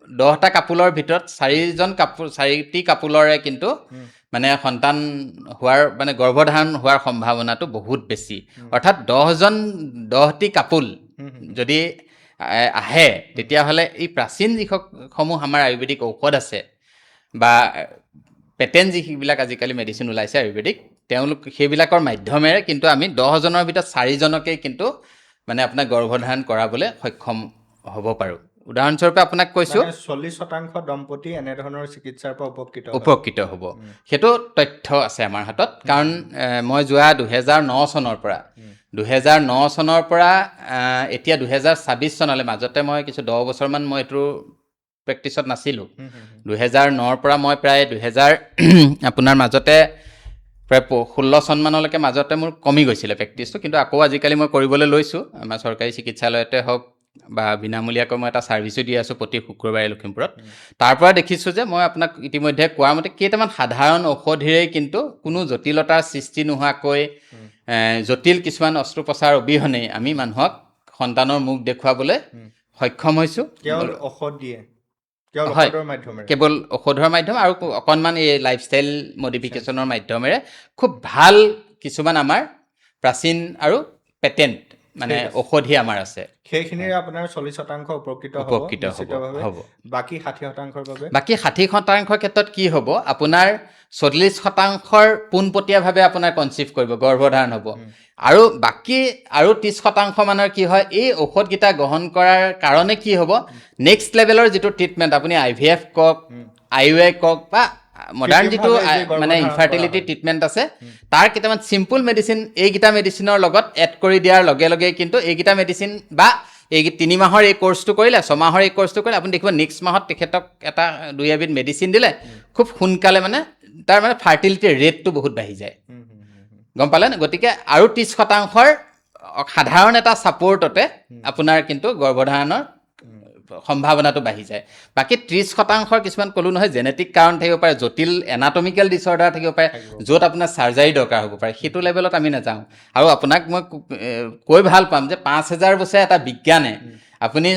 10টা কাপোলৰ ভিতৰত 4জন কাপোৰ, 4টি কাপোলৰে কিন্তু মানে সন্তান হোৱাৰ, মানে গৰ্ভধাৰণ হোৱাৰ সম্ভাৱনাটো বহুত বেছি। অৰ্থাৎ 10টি কাপোল যদি আহে, তেতিয়াহ'লে এই প্ৰাচীন যিসমূহ আমাৰ আয়ুৰ্বেদিক ঔষধ আছে বা পেটেণ্ট যিবিলাক আজিকালি মেডিচিন ওলাইছে আয়ুৰ্বেদিক, তেওঁলোক সেইবিলাকৰ মাধ্যমেৰে কিন্তু আমি 10জনৰ ভিতৰত 4জনকেই কিন্তু মানে আপোনাৰ গৰ্ভধাৰণ কৰাবলৈ সক্ষম হ'ব পাৰোঁ। উদাহৰণস্বৰূপে আপোনাক কৈছোঁ, মানে 40% দম্পতী এনেধৰণৰ চিকিৎসাৰ পৰা উপকৃত হয়। উপকৃত হ'ব, সেইটো তথ্য আছে আমাৰ হাতত। কাৰণ মই যোৱা 2009 চনৰ পৰা, 2009 চনৰ পৰা এতিয়া 2026 চনলৈ, মাজতে মই কিছু 10 বছৰমান মই এইটো প্ৰেক্টিছত নাছিলোঁ। 2009ৰ পৰা মই প্ৰায় 2000 আপোনাৰ মাজতে প্ৰায় 16 চনমানলৈকে মাজতে মোৰ কমি গৈছিলে প্ৰেক্টিচটো, কিন্তু আকৌ আজিকালি মই কৰিবলৈ লৈছোঁ। আমাৰ চৰকাৰী চিকিৎসালয়তে হওক বা বিনামূলীয়াকৈ মই এটা ছাৰ্ভিচো দি আছোঁ প্ৰতি শুক্ৰবাৰে লখিমপুৰত। তাৰ পৰা দেখিছোঁ যে মই আপোনাক ইতিমধ্যে কোৱাৰ মতে কেইটামান সাধাৰণ ঔষধিৰেই কিন্তু কোনো জটিলতাৰ সৃষ্টি নোহোৱাকৈ, জটিল কিছুমান অস্ত্ৰোপচাৰ অবিহনেই আমি মানুহক সন্তানৰ মুখ দেখুৱাবলৈ সক্ষম হৈছোঁ। কেৱল ঔষধ দিয়ে, কেৱল হয়। ঔষধৰ মাধ্যমেৰে? কেৱল ঔষধৰ মাধ্যম আৰু অকণমান এই লাইফষ্টাইল মডিফিকেশ্যনৰ মাধ্যমেৰে খুব ভাল কিছুমান আমাৰ প্ৰাচীন আৰু পেটেণ্ট মানে ঠিক আছে। ঔষধি আমাৰ আছে। সেইখিনিৰে আপোনাৰ 40% উপকৃত হ'ব। উপকৃত হ'ব। নিশ্চিতভাৱে। হ'ব। বাকী 60%ৰ বাবে? বাকী 60%ৰ ক্ষেত্ৰত কি হ'ব, আপোনাৰ 40%ৰ পোনপটীয়াভাৱে আপোনাৰ কনচিভ কৰিব, গৰ্ভধাৰণ হ'ব। আৰু বাকী আৰু 30% মানৰ কি হয়, এই ঔষধকেইটা গ্ৰহণ কৰাৰ কাৰণে কি হ'ব, নেক্সট লেভেলৰ যিটো ট্ৰিটমেণ্ট, আপুনি আইভিএফ কওক, আইইউআই কওক বা মডাৰ্ণ যিটো কৃত্ৰিমভাৱে যি মানে গৰ্ভধাৰণ কৰা ইনফাৰ্টিলিটি হয়। ট্ৰিটমেণ্ট আছে, তাৰ কেইটামান চিম্পুল মেডিচিন এইকেইটা মেডিচিনৰ লগত এড কৰি দিয়াৰ লগে লগে কিন্তু এইকেইটা মেডিচিন বা এই 3 মাহৰ এই কৰ্চটো কৰিলে, ছমাহৰ এই কৰ্চটো কৰিলে, আপুনি দেখিব নেক্সট মাহত তেখেতক এটা দুই এবিধ মেডিচিন দিলে খুব সোনকালে মানে তাৰ মানে ফাৰ্টিলিটি ৰেটটো বহুত বাঢ়ি যায়। হুম, হুম, হুম, হুম। গম পালে নে? গতিকে আৰু 30%ৰ সাধাৰণ এটা ছাপৰ্টতে আপোনাৰ কিন্তু গৰ্ভধাৰণৰ সম্ভাৱনাটো বাঢ়ি যায়। বাকী 30%ৰ কিছুমান ক'লোঁ নহয়, জেনেটিক কাৰণ থাকিব পাৰে, জটিল এনাটমিকেল ডিছঅৰ্ডাৰ থাকিব পাৰে, থাকিব। য'ত আপোনাৰ চাৰ্জাৰী দৰকাৰ হ'ব পাৰে, সেইটো লেভেলত আমি নাযাওঁ। আৰু আপোনাক মই কৈ ভাল পাম যে 5000 বছৰীয়া এটা বিজ্ঞানে আপুনি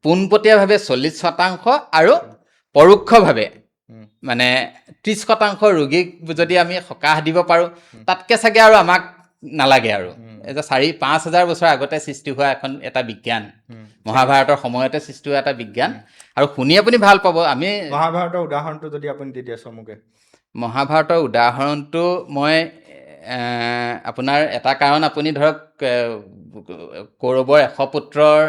পোনপটীয়াভাৱে 40% আৰু পৰোক্ষভাৱে মানে 30% ৰোগীক যদি আমি সকাহ দিব পাৰোঁ, তাতকৈ চাগে আৰু আমাক নালাগে আৰু। এই যে 4-5 হাজাৰ বছৰ আগতে সৃষ্টি হোৱা এখন এটা বিজ্ঞান, মহাভাৰতৰ সময়তে সৃষ্টি হোৱা এটা বিজ্ঞান, আৰু শুনি আপুনি ভাল পাব। আমি মহাভাৰতৰ উদাহৰণটো যদি আপুনি দি দিয়ে চমুকে। মহাভাৰতৰ উদাহৰণটো মই আপোনাৰ এটা কাৰণ আপুনি ধৰক কৌৰৱৰ 100 পুত্ৰৰ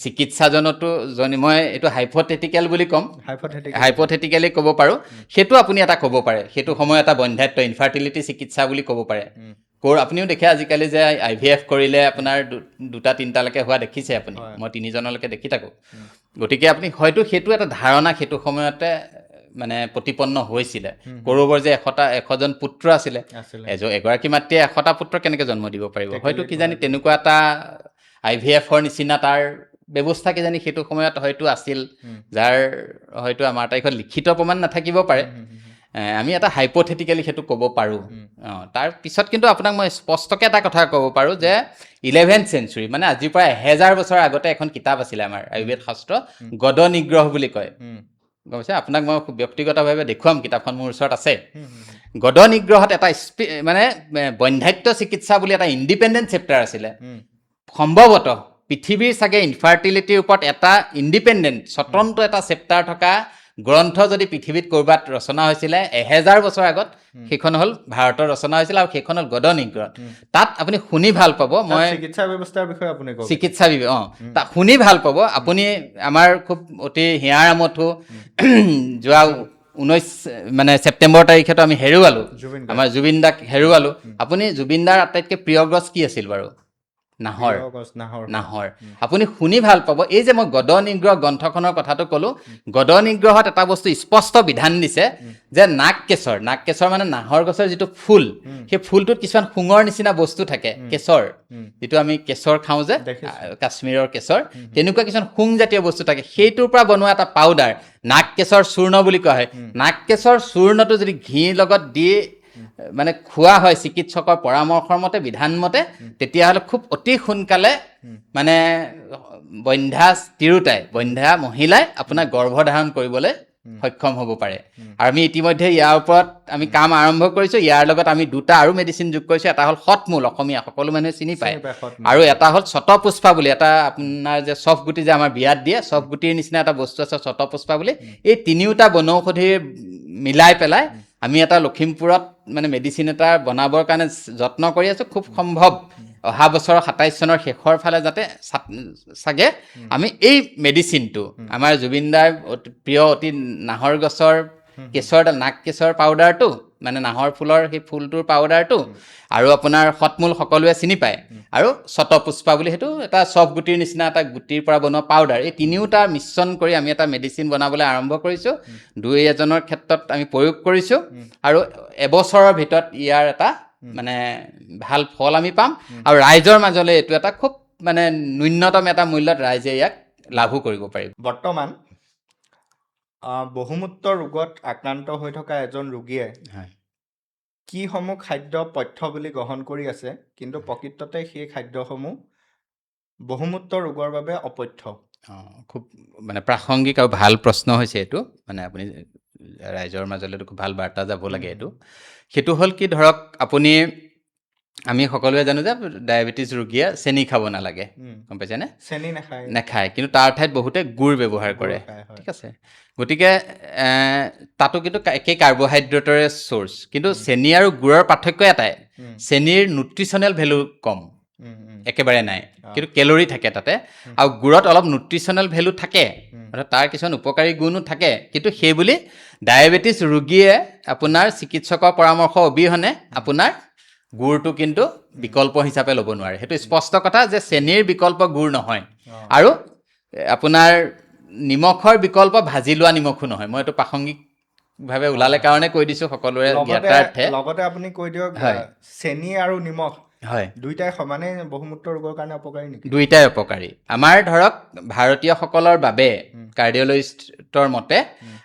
চিকিৎসাজনতো জনী, মই এইটো হাইপথেটিকেল বুলি ক'ম। হাইপথেটিকেল। হাইপথেটিকেলি ক'ব পাৰোঁ, সেইটো আপুনি এটা ক'ব পাৰে, সেইটো সময় এটা বন্ধ্যাত্ব ইনফাৰ্টিলিটি চিকিৎসা বুলি ক'ব পাৰে। আপুনিও দেখে আজিকালি যে আইভিএফ কৰিলে আপোনাৰ দুটা তিনিটালৈকে হোৱা দেখিছে আপুনি। হয়। মই তিনিজনলৈকে দেখি থাকোঁ। গতিকে আপুনি হয়তো সেইটো এটা ধাৰণা সেইটো সময়তে মানে প্ৰতিপন্ন হৈছিলে, কৌৰৱৰ যে 100জন পুত্ৰ আছিলে, আছিলে। এগৰাকী মাতৃয়ে 100টা পুত্ৰ কেনেকৈ জন্ম দিব পাৰিব? টেকেলিত হয়তো কিজানি ভৰাই। তেনেকুৱা এটা আইভিএফৰ নিচিনা তাৰ ব্যৱস্থা কিজানি সেইটো সময়ত হয়তো আছিল, যাৰ হয়তো আমাৰ তাৰিখত লিখিত প্ৰমাণ নাথাকিব পাৰে। হুম, হুম, হুম। আমি এটা হাইপথেটিকেলি সেইটো ক'ব পাৰোঁ। তাৰ পিছত কিন্তু আপোনাক মই স্পষ্টকৈ এটা কথা ক'ব পাৰোঁ যে 11th century, মানে আজিৰ পৰা 1000 বছৰ আগতে এখন কিতাপ আছিলে আমাৰ আয়ুৰ্বেদ শাস্ত্ৰ, গদ নিগ্ৰহ বুলি কয়। গম পাইছে? আপোনাক মই খুব ব্যক্তিগতভাৱে দেখুৱাম, কিতাপখন মোৰ ওচৰত আছে। হুম, হুম, হুম। গদ নিগ্ৰহত এটা মানে বন্ধ্যাত্ব চিকিৎসা বুলি এটা ইণ্ডিপেণ্ডেণ্ট চেপ্টাৰ আছিলে। সম্ভৱতঃ পৃথিৱীৰ চাগে ইনফাৰ্টিলিটিৰ ওপৰত এটা ইণ্ডিপেণ্ডেণ্ট স্বতন্ত্ৰ এটা চেপ্টাৰ থকা গ্ৰন্থ যদি পৃথিৱীত ক'ৰবাত ৰচনা হৈছিলে 1000 বছৰ আগত, সেইখন হ'ল ভাৰতৰ ৰচনা হৈছিলে আৰু সেইখন হ'ল গদ নিগ্ৰহ। তাত আপুনি শুনি ভাল পাব, তাত মই চিকিৎসা ব্যৱস্থাৰ বিষয়ে আপুনি কওক। চিকিৎসা অঁ, তাত শুনি ভাল পাব আপুনি। আমাৰ খুব অতি হিয়াৰ আমঠু যোৱা 19 মানে ছেপ্টেম্বৰ তাৰিখেতো আমি হেৰুৱালোঁ জুবিন গাৰ্গ। আমাৰ জুবিন দাক হেৰুৱালোঁ। আপুনি জুবিন দাৰ আটাইতকৈ প্ৰিয় গছ কি আছিল বাৰু? নাহৰ। প্ৰিয় গছ নাহৰ। নাহৰ আপুনি শুনি ভাল পাব। এই যে মই গদ নিগ্ৰহ গ্ৰন্থখনৰ কথাটো ক'লোঁ, গদ নিগ্ৰহত এটা বস্তু স্পষ্ট বিধান দিছে যে নাগকেশৰ, নাগকেশৰ মানে নাহৰ গছৰ যিটো ফুল, সেই ফুলটোত কিছুমান শুঙৰ নিচিনা বস্তু থাকে, কেশৰ, যিটো আমি কেশৰ খাওঁ যে, দেখিছোঁ। কাশ্মীৰৰ কেশৰ, তেনেকুৱা কিছুমান শুংজাতীয় বস্তু থাকে। সেইটোৰ পৰা বনোৱা এটা পাউডাৰ নাগকেশৰ চূৰ্ণ বুলি কোৱা হয়। নাগকেশৰ চূৰ্ণটো যদি ঘিৰ লগত দি মানে খোৱা হয় চিকিৎসকৰ পৰামৰ্শৰ মতে, বিধান মতে, তেতিয়াহ'লে খুব অতি সোনকালে মানে বন্ধ্যা তিৰোতাই, বন্ধ্যা মহিলাই আপোনাৰ গৰ্ভধাৰণ কৰিবলৈ সক্ষম হ'ব পাৰে। আৰু আমি ইতিমধ্যে ইয়াৰ ওপৰত আমি কাম আৰম্ভ কৰিছোঁ। ইয়াৰ লগত আমি দুটা আৰু মেডিচিন যোগ কৰিছোঁ। এটা হ'ল সৎমূল, অসমীয়া সকলো মানুহে চিনি পায়, চিনি পায়, সৎমূল। আৰু এটা হ'ল শতপুষ্পা বুলি এটা আপোনাৰ যে চফ গুটি যে আমাৰ বিয়াত দিয়ে, চফ গুটিৰ নিচিনা এটা বস্তু আছে শতপুষ্পা বুলি। এই তিনিওটা বনৌষধিৰ মিলাই পেলাই আমি এটা লখিমপুৰত মানে মেডিচিন এটা বনাবৰ কাৰণে যত্ন কৰি আছোঁ। খুব সম্ভৱ অহা বছৰৰ 27 চনৰ শেষৰ ফালে যাতে চাগে আমি এই মেডিচিনটো আমাৰ জুবিন দাৰ প্ৰিয় অতি নাহৰ গছৰ কেশৰ, নাগ কেশৰ পাউডাৰটো, মানে নাহৰ ফুলৰ সেই ফুলটোৰ পাউডাৰটো, আৰু আপোনাৰ সৎমূল সকলোৱে চিনি পায়, আৰু শতপুষ্পা বুলি সেইটো এটা চফ গুটিৰ নিচিনা এটা গুটিৰ পৰা বনোৱা পাউডাৰ, এই তিনিওটা মিশ্ৰণ কৰি আমি এটা মেডিচিন বনাবলৈ আৰম্ভ কৰিছোঁ। দুই এজনৰ ক্ষেত্ৰত আমি প্ৰয়োগ কৰিছোঁ আৰু এবছৰৰ ভিতৰত ইয়াৰ এটা মানে ভাল ফল আমি পাম আৰু ৰাইজৰ মাজলৈ এইটো এটা খুব মানে ন্যূনতম এটা মূল্যত ৰাইজে ইয়াক লাভো কৰিব পাৰিব। বৰ্তমান বহুমূত্ৰ ৰোগত আক্ৰান্ত হৈ থকা এজন ৰোগীয়ে কিসমূহ খাদ্য পথ্য বুলি গ্ৰহণ কৰি আছে, কিন্তু প্ৰকৃততে সেই খাদ্যসমূহ বহুমূত্ৰ ৰোগৰ বাবে অপথ্য? খুব মানে প্ৰাসংগিক আৰু ভাল প্ৰশ্ন হৈছে এইটো। মানে আপুনি ৰাইজৰ মাজলৈতো খুব ভাল বাৰ্তা যাব লাগে এইটো। সেইটো হ'ল কি, ধৰক আপুনি আমি সকলোৱে জানো যে ডায়েবেটিছ ৰোগীয়ে চেনি খাব নালাগে, গম পাইছেনে? চেনি নাখায়। নাখায়, কিন্তু তাৰ ঠাইত বহুতে গুড় ব্যৱহাৰ কৰে। গুড় খায়, হয়। ঠিক আছে, গতিকে তাতো কিন্তু একেই কাৰ্বহাইড্ৰেটৰে চ'ৰ্চ, কিন্তু চেনি আৰু গুড়ৰ পাৰ্থক্য এটাই, চেনিৰ নিউট্ৰিচনেল ভেলু কম, উম, উম, একেবাৰে নাই, কিন্তু কেলৰি থাকে তাতে। আৰু গুড়ত অলপ নিউট্ৰিচনেল ভেলু থাকে, অৰ্থাৎ তাৰ কিছুমান উপকাৰী গুণো থাকে, কিন্তু সেইবুলি ডায়েবেটিছ ৰোগীয়ে আপোনাৰ চিকিৎসকৰ পৰামৰ্শ অবিহনে আপোনাৰ গুড়টো কিন্তু বিকল্প হিচাপে ল'ব নোৱাৰে। সেইটো স্পষ্ট কথা যে চেনিৰ বিকল্প গুড় নহয়, আৰু আপোনাৰ নিমখৰ বিকল্প ভাজি লোৱা নিমখো নহয়। মই এইটো প্ৰাসংগিকভাৱে ওলালে কাৰণে কৈ দিছোঁ সকলোৰে জ্ঞাতাৰ্থে। লগতে আপুনি কৈ দিয়ক, হয়। চেনি আৰু নিমখ হয়, দুইটাই সমানে বহুমূত্ৰ ৰোগৰ কাৰণে অপকাৰী নেকি? দুইটাই অপকাৰী। আমাৰ ধৰক ভাৰতীয়সকলৰ বাবে কাৰ্ডিঅ'লজিষ্টৰ মতে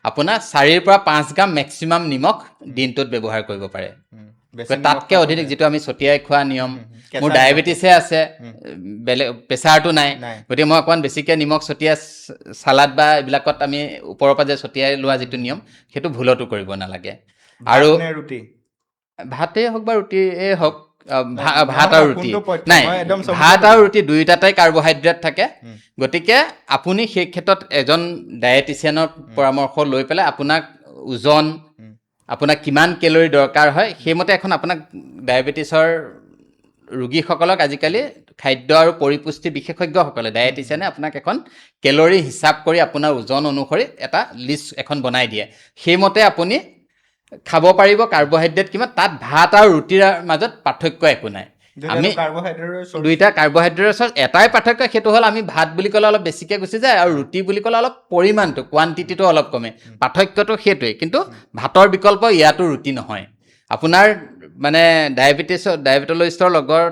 আপোনাৰ 4 পৰা 5 গ্ৰাম মেক্সিমাম নিমখ দিনটোত ব্যৱহাৰ কৰিব পাৰে। বেছি নিমখ তাতকৈ খাব অধিক নোৱাৰি। যিটো আমি ছটিয়াই খোৱা নিয়ম, কেঁচা মোৰ নিমখ। ডায়েবেটিছে আছে, বেলেগ প্ৰেছাৰটো নাই, নাই। গতিকে মই অকণমান বেছিকৈ নিমখ ছটিয়াই চালাড বা এইবিলাকত আমি ওপৰৰ পৰা যে ছটিয়াই লোৱা যিটো নিয়ম, সেইটো ভুলতো কৰিব নালাগে। আৰু ভাত নে ৰুটি? ভাতেই হওক বা ৰুটিয়েই হওক, নহয়, ভাত আৰু ৰুটি। কোনটো পথ্য? নাই, মই একদম চমুকৈ ভাত আৰু সুধিছো। ৰুটি দুয়োটাতে কাৰ্বহাইড্ৰেট থাকে। গতিকে আপুনি সেই ক্ষেত্ৰত এজন ডায়েটিচিয়ানৰ পৰামৰ্শ লৈ পেলাই আপোনাক ওজন, আপোনাক কিমান কেলৰি দৰকাৰ হয় সেইমতে এখন আপোনাক ডায়েবেটিছৰ ৰোগীসকলক আজিকালি খাদ্য আৰু পৰিপুষ্টি বিশেষজ্ঞসকলে, ডায়েটিচিয়ানে আপোনাক এখন কেলৰি হিচাপ কৰি আপোনাৰ ওজন অনুসৰি এটা লিষ্ট এখন বনাই দিয়ে। সেইমতে আপুনি খাব পাৰিব কাৰ্বহাইড্ৰেট কিমান। তাত ভাত আৰু ৰুটিৰ মাজত পাৰ্থক্য একো নাই। দুইটাটো আমি কাৰ্বহাইড্ৰেটৰ source। দুইটা কাৰ্বহাইড্ৰেটৰ source, এটাই পাৰ্থক্য, সেইটো হ'ল আমি ভাত বুলি ক'লে অলপ বেছিকৈ গুচি যায় আৰু ৰুটি বুলি ক'লে অলপ পৰিমাণটো, কোৱান্টিটিটো অলপ কমে। পাৰ্থক্যটো সেইটোৱেই, কিন্তু ভাতৰ বিকল্প ইয়াতো ৰুটি নহয়। আপোনাৰ মানে ডায়েবেটলজিষ্টৰ লগত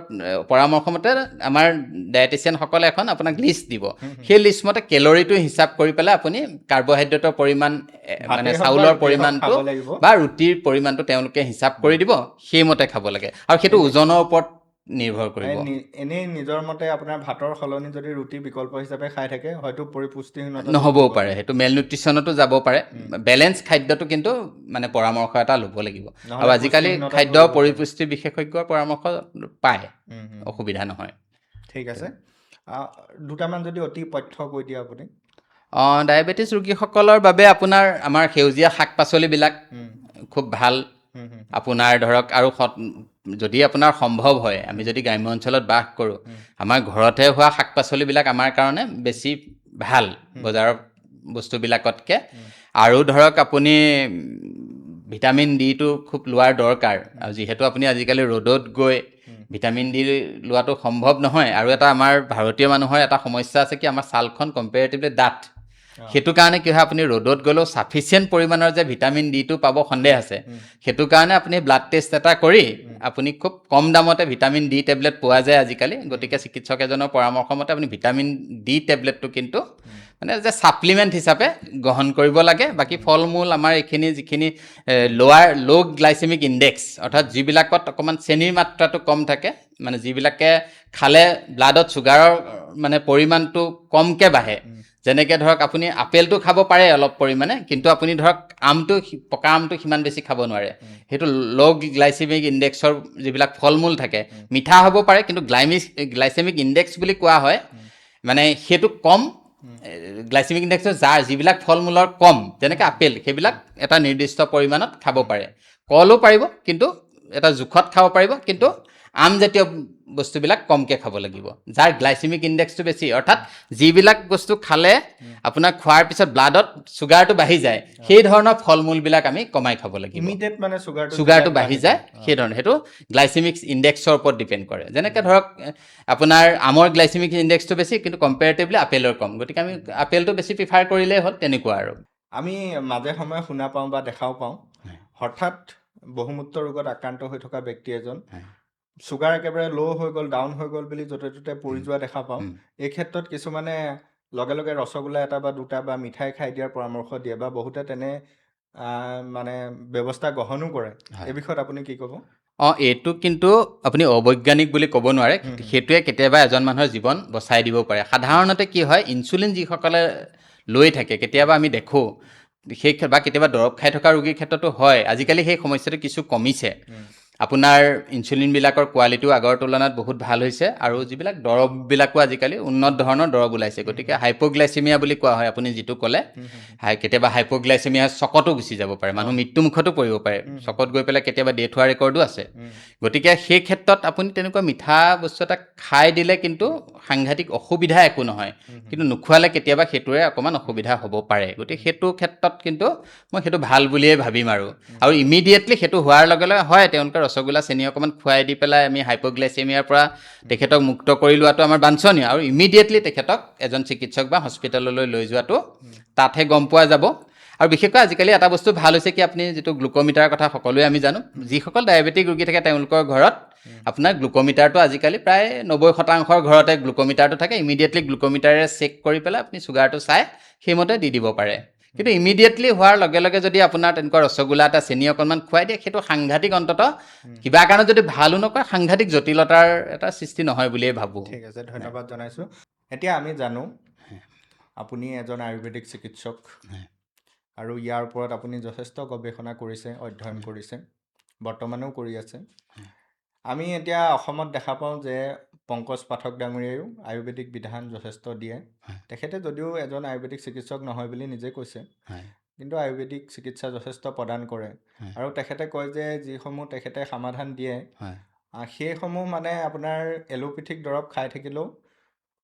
পৰামৰ্শ মতে আমাৰ ডায়েটিচিয়ানসকলে এখন আপোনাক লিষ্ট দিব। সেই লিষ্ট মতে কেলৰিটো হিচাপ কৰি পেলাই আপুনি কাৰ্বহাইড্ৰেটৰ পৰিমাণ, মানে ভাতেই হওক বা চাউলৰ ৰুটিয়েই হওক পৰিমাণটো খাব লাগিব। বা ৰুটিৰ পৰিমাণটো তেওঁলোকে হিচাপ কৰি দিব, সেইমতে খাব লাগে। আৰু সেইটো ওজনৰ ওপৰত নিৰ্ভৰ কৰিব। এনেই নিজৰ মতে আপোনাৰ ভাতৰ সলনি যদি ৰুটি বিকল্প হিচাপে খাই থাকে, হয়তো পৰিপুষ্টিহীনতা নহ'বও পাৰে, সেইটো মেলনিউট্ৰিচনতো যাব পাৰে। বেলেঞ্চ খাদ্যটো কিন্তু মানে পৰামৰ্শ এটা ল'ব লাগিব। নহ'লে আৰু আজিকালি পুষ্টিহীনতাত খাদ্য ভুগিব পাৰে। পৰিপুষ্টি বিশেষজ্ঞৰ পৰামৰ্শ পায়, উম, উম। অসুবিধা নহয়। ঠিক আছে, দুটামান যদি অতি পথ্য কৈ দিয়ে আপুনি। ডায়েবেটিছ ৰোগীসকলৰ বাবে আপোনাৰ আমাৰ সেউজীয়া শাক পাচলিবিলাক খুব ভাল। হুম, হুম। আপোনাৰ ধৰক আৰু যদি আপোনাৰ সম্ভৱ হয়, আমি যদি গ্ৰাম্য অঞ্চলত বাস কৰোঁ, আমাৰ ঘৰতে হোৱা শাক পাচলিবিলাক আমাৰ কাৰণে বেছি ভাল বজাৰৰ বস্তুবিলাকতকৈ। আৰু ধৰক আপুনি ভিটামিন ডিটো খুব লোৱাৰ দৰকাৰ। আৰু যিহেতু আপুনি আজিকালি ৰ'দত গৈ ভিটামিন ডি লোৱাটো সম্ভৱ নহয়। আৰু এটা আমাৰ ভাৰতীয় মানুহৰ এটা সমস্যা আছে কি, আমাৰ ছালখন কম্পেৰেটিভলি ডাঠ। সেইটো কাৰণে কি হয়, আপুনি ৰ'দত গ'লেও চাফিচিয়েণ্ট পৰিমাণৰ যে ভিটামিন ডিটো পাব সন্দেহ আছে। সেইটো কাৰণে আপুনি ব্লাড টেষ্ট এটা কৰি আপুনি খুব কম দামতে ভিটামিন ডি টেবলেট পোৱা যায় আজিকালি। গতিকে চিকিৎসক এজনৰ পৰামৰ্শ মতে আপুনি ভিটামিন ডি টেবলেটটো কিন্তু মানে যে ছাপ্লিমেণ্ট হিচাপে গ্ৰহণ কৰিব লাগে। বাকী ফল মূল আমাৰ এইখিনি যিখিনি ল' গ্লাইচেমিক ইণ্ডেক্স, অৰ্থাৎ যিবিলাকত অকণমান চেনিৰ মাত্ৰাটো কম থাকে, মানে যিবিলাকে খালে ব্লাডত চুগাৰৰ মানে পৰিমাণটো কমকৈ বাঢ়ে। যেনেকৈ ধৰক আপুনি আপেলটো খাব পাৰে অলপ পৰিমাণে, কিন্তু আপুনি ধৰক আমটো, পকা আমটো সিমান বেছি খাব নোৱাৰে। সেইটো ল' গ্লাইচেমিক ইণ্ডেক্সৰ যিবিলাক ফল মূল থাকে, মিঠা হ'ব পাৰে কিন্তু গ্লাইচেমিক ইণ্ডেক্স বুলি কোৱা হয়, মানে সেইটো কম গ্লাইচেমিক ইণ্ডেক্সৰ যাৰ যিবিলাক ফল মূলৰ কম, যেনেকৈ আপেল, সেইবিলাক এটা নিৰ্দিষ্ট পৰিমাণত খাব পাৰে। কলো পাৰিব, কিন্তু এটা জোখত খাব পাৰিব। কিন্তু আমজাতীয় বস্তুবিলাক কমকৈ খাব লাগিব, যাৰ গ্লাইচেমিক ইণ্ডেক্সটো বেছি, অৰ্থাৎ যিবিলাক বস্তু খালে আপোনাৰ খোৱাৰ পিছত ব্লাডত চুগাৰটো বাঢ়ি যায়, সেই ধৰণৰ ফল মূলবিলাক আমি কমাই খাব লাগিব। ইমিডিয়েট মানে চুগাৰটো চুগাৰটো বাঢ়ি যায় সেই ধৰণে, সেইটো গ্লাইচেমিক ইণ্ডেক্সৰ ওপৰত ডিপেণ্ড কৰে। যেনেকৈ ধৰক আপোনাৰ আমৰ গ্লাইচেমিক ইণ্ডেক্সটো বেছি, কিন্তু কম্পেৰেটিভলি আপেলৰ কম, গতিকে আমি আপেলটো বেছি প্ৰিফাৰ কৰিলেই হ'ল, তেনেকুৱা আৰু। আমি মাজে সময়ে শুনা পাওঁ বা দেখাও পাওঁ, হঠাৎ বহুমূত্ৰ ৰোগত আক্ৰান্ত হৈ থকা ব্যক্তি এজন চুগাৰ একেবাৰে ল' হৈ গ'ল, ডাউন হৈ গ'ল বুলি য'তে ত'তে পৰি যোৱা দেখা পাওঁ। এই ক্ষেত্ৰত কিছুমানে লগে লগে ৰসগোল্লা এটা বা দুটা বা মিঠাই খাই দিয়াৰ পৰামৰ্শ দিয়ে বা বহুতে তেনে মানে ব্যৱস্থা গ্ৰহণো কৰে। এই বিষয়ত আপুনি কি ক'ব? অঁ, এইটো কিন্তু আপুনি অবৈজ্ঞানিক বুলি ক'ব নোৱাৰে। সেইটোৱে কেতিয়াবা এজন মানুহৰ জীৱন বচাই দিব পাৰে। সাধাৰণতে কি হয়, ইনচুলিন যিসকলে লৈ থাকে, কেতিয়াবা আমি দেখোঁ সেই বা কেতিয়াবা দৰৱ খাই থকা ৰোগীৰ ক্ষেত্ৰতো হয়। আজিকালি সেই সমস্যাটো কিছু কমিছে। আপোনাৰ ইনচুলিনবিলাকৰ কোৱালিটিও আগৰ তুলনাত বহুত ভাল হৈছে আৰু যিবিলাক দৰৱবিলাকো আজিকালি উন্নত ধৰণৰ দৰৱ ওলাইছে। গতিকে হাইপ'গ্লাইচেমিয়া বুলি কোৱা হয় আপুনি যিটো ক'লে, কেতিয়াবা হাইপ'গ্লাইচেমিয়া চকতো গুচি যাব পাৰে, মানুহ মৃত্যুমুখতো পৰিব পাৰে, চকত গৈ পেলাই কেতিয়াবা ডেথ হোৱা ৰেকৰ্ডো আছে। গতিকে সেই ক্ষেত্ৰত আপুনি তেনেকুৱা মিঠা বস্তু এটা খাই দিলে কিন্তু সাংঘাতিক অসুবিধা একো নহয়, কিন্তু নোখোৱালে কেতিয়াবা সেইটোৰে অকণমান অসুবিধা হ'ব পাৰে। গতিকে সেইটো ক্ষেত্ৰত কিন্তু মই সেইটো ভাল বুলিয়ে ভাবিম। আৰু আৰু ইমিডিয়েটলি সেইটো হোৱাৰ লগে লগে হয় তেওঁলোকে ৰসগোল্লা চেনি অকণমান খুৱাই দি পেলাই আমি হাইপ'গ্লাইচেমিয়াৰ পৰা তেখেতক মুক্ত কৰি লোৱাটো আমাৰ বাঞ্ছনীয়। আৰু ইমিডিয়েটলি তেখেতক এজন চিকিৎসক বা হস্পিটেললৈ লৈ যোৱাটো তাতহে গম পোৱা যাব। আৰু বিশেষকৈ আজিকালি এটা বস্তু ভাল হৈছে কি, আপুনি যিটো গ্লুক'মিটাৰৰ কথা সকলোৱে আমি জানো, যিসকল ডায়েবেটিক ৰোগী থাকে তেওঁলোকৰ ঘৰত আপোনাৰ গ্লুক'মিটাৰটো আজিকালি প্ৰায় 90%ৰ ঘৰতে গ্লুক'মিটাৰটো থাকে। ইমিডিয়েটলি গ্লুক'মিটাৰেৰে চেক কৰি পেলাই আপুনি চুগাৰটো চাই সেইমতে দি দিব পাৰে। কিন্তু ইমিডিয়েটলি হোৱাৰ লগে লগে যদি আপোনাৰ তেনেকুৱা ৰসগোল্লা এটা চেনি অকণমান খুৱাই দিয়ে, সেইটো সাংঘাতিক অন্ততঃ কিবা কাৰণত যদি ভালো নকৰে, সাংঘাতিক জটিলতাৰ এটা সৃষ্টি নহয় বুলিয়ে ভাবোঁ। ঠিক আছে, ধন্যবাদ জনাইছোঁ। এতিয়া আমি জানো আপুনি এজন আয়ুৰ্বেদিক চিকিৎসক আৰু ইয়াৰ ওপৰত আপুনি যথেষ্ট গৱেষণা কৰিছে, অধ্যয়ন কৰিছে, বৰ্তমানেও কৰি আছে। আমি এতিয়া অসমত দেখা পাওঁ যে পংকজ পাঠক ডাঙৰীয়াইও আয়ুৰ্বেদিক বিধান যথেষ্ট দিয়ে। তেখেতে যদিও এজন আয়ুৰ্বেদিক চিকিৎসক নহয় বুলি নিজে কৈছে, কিন্তু আয়ুৰ্বেদিক চিকিৎসা যথেষ্ট প্ৰদান কৰে। আৰু তেখেতে কয় যে যিসমূহ তেখেতে সমাধান দিয়ে, সেইসমূহ মানে আপোনাৰ এলোপেথিক দৰৱ খাই থাকিলেও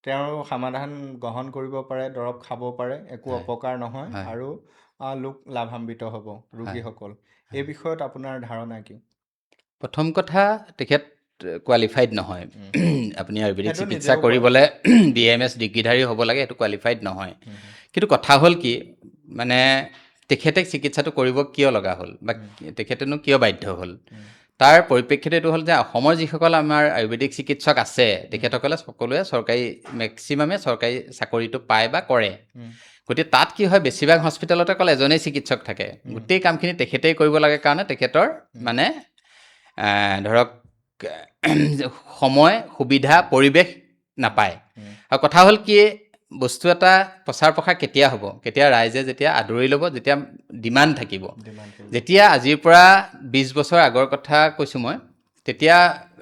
তেওঁ সমাধান গ্ৰহণ কৰিব পাৰে, দৰৱ খাব পাৰে, একো অপকাৰ নহয় আৰু লোক লাভান্বিত হ'ব ৰোগীসকল। এই বিষয়ত আপোনাৰ ধাৰণা কি? প্ৰথম কথা, তেখেত কোৱালিফাইড নহয়। আপুনি আয়ুৰ্বেদিক সেইটো চিকিৎসা নিজেও কয়। কৰিবলৈ BMS ডিগ্ৰীধাৰী হ'ব লাগে, সেইটো কোৱালিফাইড নহয়। কিন্তু কথা হ'ল কি, মানে তেখেতে চিকিৎসাটো কৰিব কিয় লগা হ'ল বা তেখেতেনো কিয় বাধ্য হ'ল, তাৰ পৰিপ্ৰেক্ষিত এইটো হ'ল যে অসমৰ যিসকল আমাৰ আয়ুৰ্বেদিক চিকিৎসক আছে, তেখেতসকলে সকলোৱে চৰকাৰী, মেক্সিমামে চৰকাৰী চাকৰিটো পায় বা কৰে। গতিকে তাত কি হয়, বেছিভাগ হস্পিটেলতে অকল এজনেই চিকিৎসক থাকে, গোটেই কামখিনি তেখেতেই কৰিব লাগে কাৰণে তেখেতৰ মানে ধৰক সময়, সুবিধা, পৰিৱেশ নাপায়। আৰু কথা হ'ল কি, বস্তু এটা প্ৰচাৰ প্ৰসাৰ কেতিয়া হ'ব, কেতিয়া ৰাইজে যেতিয়া আদৰি ল'ব, যেতিয়া ডিমাণ্ড থাকিব। যেতিয়া আজিৰ পৰা 20 বছৰ আগৰ কথা কৈছোঁ মই, তেতিয়া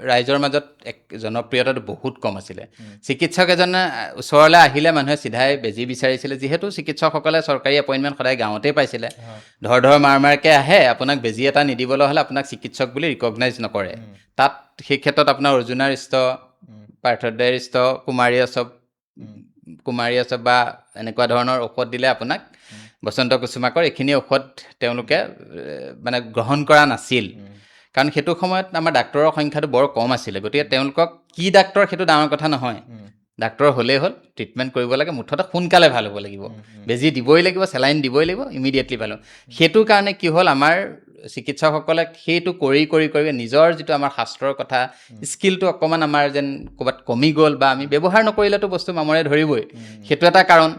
ৰাইজৰ মাজত এক জনপ্ৰিয়তাটো বহুত কম আছিলে। চিকিৎসক এজনে ওচৰলৈ আহিলে মানুহে চিধাই বেজী বিচাৰিছিলে, যিহেতু চিকিৎসকসকলে চৰকাৰী এপইণ্টমেণ্ট সদায় গাঁৱতেই পাইছিলে। ধৰ ধৰ মাৰ মাৰকৈ আহে, আপোনাক বেজী এটা নিদিবলৈ হ'লে আপোনাক চিকিৎসক বুলি ৰিকগনাইজ নকৰে। তাত সেই ক্ষেত্ৰত আপোনাৰ অৰ্জুনাৰিষ্ট, পাৰ্থদাৰিষ্ট, কুমাৰী আচব বা এনেকুৱা ধৰণৰ ঔষধ দিলে আপোনাক বসন্ত কুসুমাকৰ এইখিনি ঔষধ তেওঁলোকে মানে গ্ৰহণ কৰা নাছিল। কাৰণ সেইটো সময়ত আমাৰ ডাক্তৰৰ সংখ্যাটো বৰ কম আছিলে। গতিকে তেওঁলোকক কি ডাক্তৰ সেইটো ডাঙৰ কথা নহয়, ডাক্তৰ হ'লেই হ'ল, ট্ৰিটমেণ্ট কৰিব লাগে, মুঠতে সোনকালে ভাল হ'ব লাগিব, বেজী দিবই লাগিব, চেলাইন দিবই লাগিব, ইমিডিয়েটলি ভাল হ'ব। সেইটো কাৰণে কি হ'ল, আমাৰ চিকিৎসকসকলে সেইটো কৰি কৰি কৰি নিজৰ যিটো আমাৰ শাস্ত্ৰৰ কথা স্কিলটো অকণমান আমাৰ যেন ক'ৰবাত কমি গ'ল, বা আমি ব্যৱহাৰ নকৰিলেতো বস্তু মামৰে ধৰিবই, সেইটো এটা কাৰণ।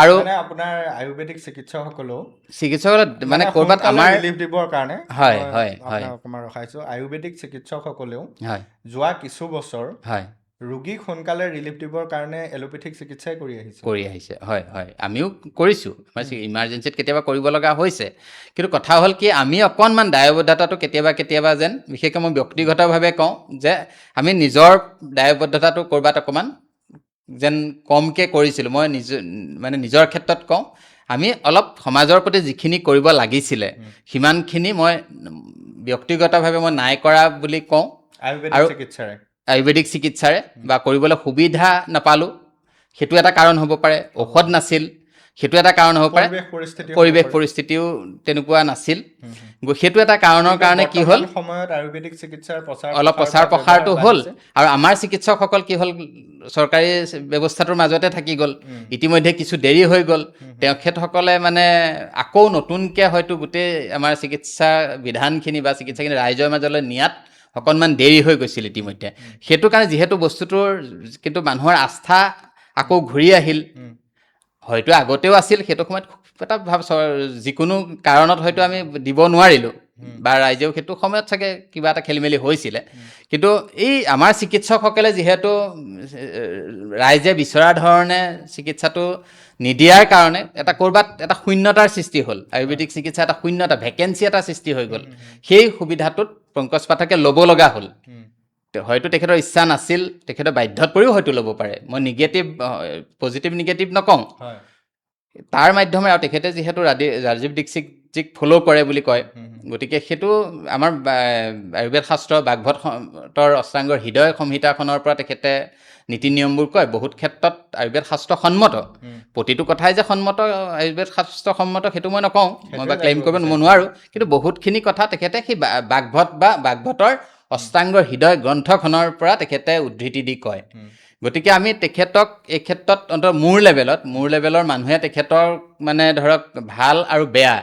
আৰু মানে আপোনাৰ আয়ুৰ্বেদিক চিকিৎসকসকলেও চিকিৎসকসকলে মানে ক'ৰবাত আমাৰ ৰিলিফ দিবৰ কাৰণে হয়, মই হয়, হয়। আপোনাক অকণমান ৰখাইছোঁ। আয়ুৰ্বেদিক চিকিৎসকসকলেও হয় যোৱা কিছু বছৰ হয় ৰোগীক সোনকালে ৰিলিফ দিবৰ কাৰণে এলোপেথিক চিকিৎসাই কৰি আহিছে। কৰি আহিছে, হয় হয়, আমিও কৰিছোঁ, আমাৰ ইমাৰ্জেঞ্চিত কেতিয়াবা কৰিব লগা হৈছে। কিন্তু কথা হ'ল কি, আমি অকণমান দায়বদ্ধতাটো কেতিয়াবা কেতিয়াবা যেন, বিশেষকৈ মই ব্যক্তিগতভাৱে কওঁ যে আমি নিজৰ দায়বদ্ধতাটো ক'ৰবাত অকণমান যেন কমকৈ কৰিছিলোঁ। মই মানে নিজৰ ক্ষেত্ৰত কওঁ, আমি অলপ সমাজৰ প্ৰতি যিখিনি কৰিব লাগিছিলে সিমানখিনি মই ব্যক্তিগতভাৱে মই নাই কৰা বুলি কওঁ। আয়ুৰ্বেদিক আৰু চিকিৎসাৰে, আয়ুৰ্বেদিক চিকিৎসাৰে বা কৰিবলৈ সুবিধা নাপালোঁ, সেইটো এটা কাৰণ হ'ব পাৰে। ঔষধ নাছিল, সেইটো এটা কাৰণ হ'ব পাৰে। পৰিৱেশ পৰিস্থিতি হ'ব পৰিৱেশ পাৰে। পৰিস্থিতিও তেনেকুৱা নাছিল, সেইটো এটা কাৰণৰ কাৰণে কি হ'ল, বৰ্তমান সময়ত আয়ুৰ্বেদিক চিকিৎসাৰ প্ৰচাৰ অলপ প্ৰসাৰ প্ৰচাৰ বা প্ৰসাৰটো ব্যৱহাৰ হ'ল। বাঢ়িছে। আৰু আমাৰ চিকিৎসকসকল কি হ'ল, চৰকাৰী ব্যৱস্থাটোৰ মাজতে থাকি গ'ল, ইতিমধ্যে কিছু দেৰি হৈ গ'ল। তেখেতসকলে মানে আকৌ নতুনকৈ হয়তো গোটেই আমাৰ চিকিৎসা বিধানখিনি বা চিকিৎসাখিনি ৰাইজৰ মাজলৈ নিয়াত অকণমান দেৰি হৈ গৈছিল ইতিমধ্যে। সেইটো কাৰণে যিহেতু বস্তুটোৰ কিন্তু মানুহৰ আস্থা আকৌ ঘূৰি আহিল, হয়তো আগতেও আছিল, সেইটো সময়ত খুব এটা ভাৱ যিকোনো কাৰণত হয়তো আমি দিব নোৱাৰিলোঁ বা ৰাইজেও সেইটো সময়ত চাগে কিবা এটা খেলি মেলি হৈছিলে। কিন্তু এই আমাৰ চিকিৎসকসকলে যিহেতু ৰাইজে বিচৰা ধৰণে চিকিৎসাটো নিদিয়াৰ কাৰণে এটা ক'ৰবাত এটা শূন্যতাৰ সৃষ্টি হ'ল, আয়ুৰ্বেদিক চিকিৎসা এটা শূন্যতা, ভেকেঞ্চি এটা সৃষ্টি হৈ গ'ল। সেই সুবিধাটোত পংকজ পাঠকে ল'ব লগা হ'ল। হয়তো তেখেতৰ ইচ্ছা নাছিল, তেখেতৰ বাধ্যত পৰিও হয়তো ল'ব পাৰে। মই পজিটিভ নিগেটিভ নকওঁ। তাৰ মাধ্যমেৰে, আৰু তেখেতে যিহেতু ৰাজীৱ দীক্ষিতজীক ফ'ল' কৰে বুলি কয়, গতিকে সেইটো আমাৰ আয়ুৰ্বেদ শাস্ত্ৰ বাগভট্টৰ অষ্টাংগৰ হৃদয় সংহিতাখনৰ পৰা তেখেতে নীতি নিয়মবোৰ কয়। বহুত ক্ষেত্ৰত আয়ুৰ্বেদ শাস্ত্ৰ সন্মত, প্ৰতিটো কথাই যে সন্মত আয়ুৰ্বেদ শাস্ত্ৰ সন্মত সেইটো মই নকওঁ, মই বা সেইটোৱে ক্লেইম জানিব কৰিব বিচাৰিছোঁ। নোৱাৰোঁ, কিন্তু বহুতখিনি কথা তেখেতে সেই বাগভট বা বাগভটৰ অষ্টাংগৰ হৃদয় গ্ৰন্থখনৰ পৰা তেখেতে উদ্ধৃতি দি কয়। গতিকে আমি তেখেতক এই ক্ষেত্ৰত অন্ততঃ মোৰ লেভেলৰ মানুহে তেখেতৰ মানে ধৰক ভাল আৰু বেয়া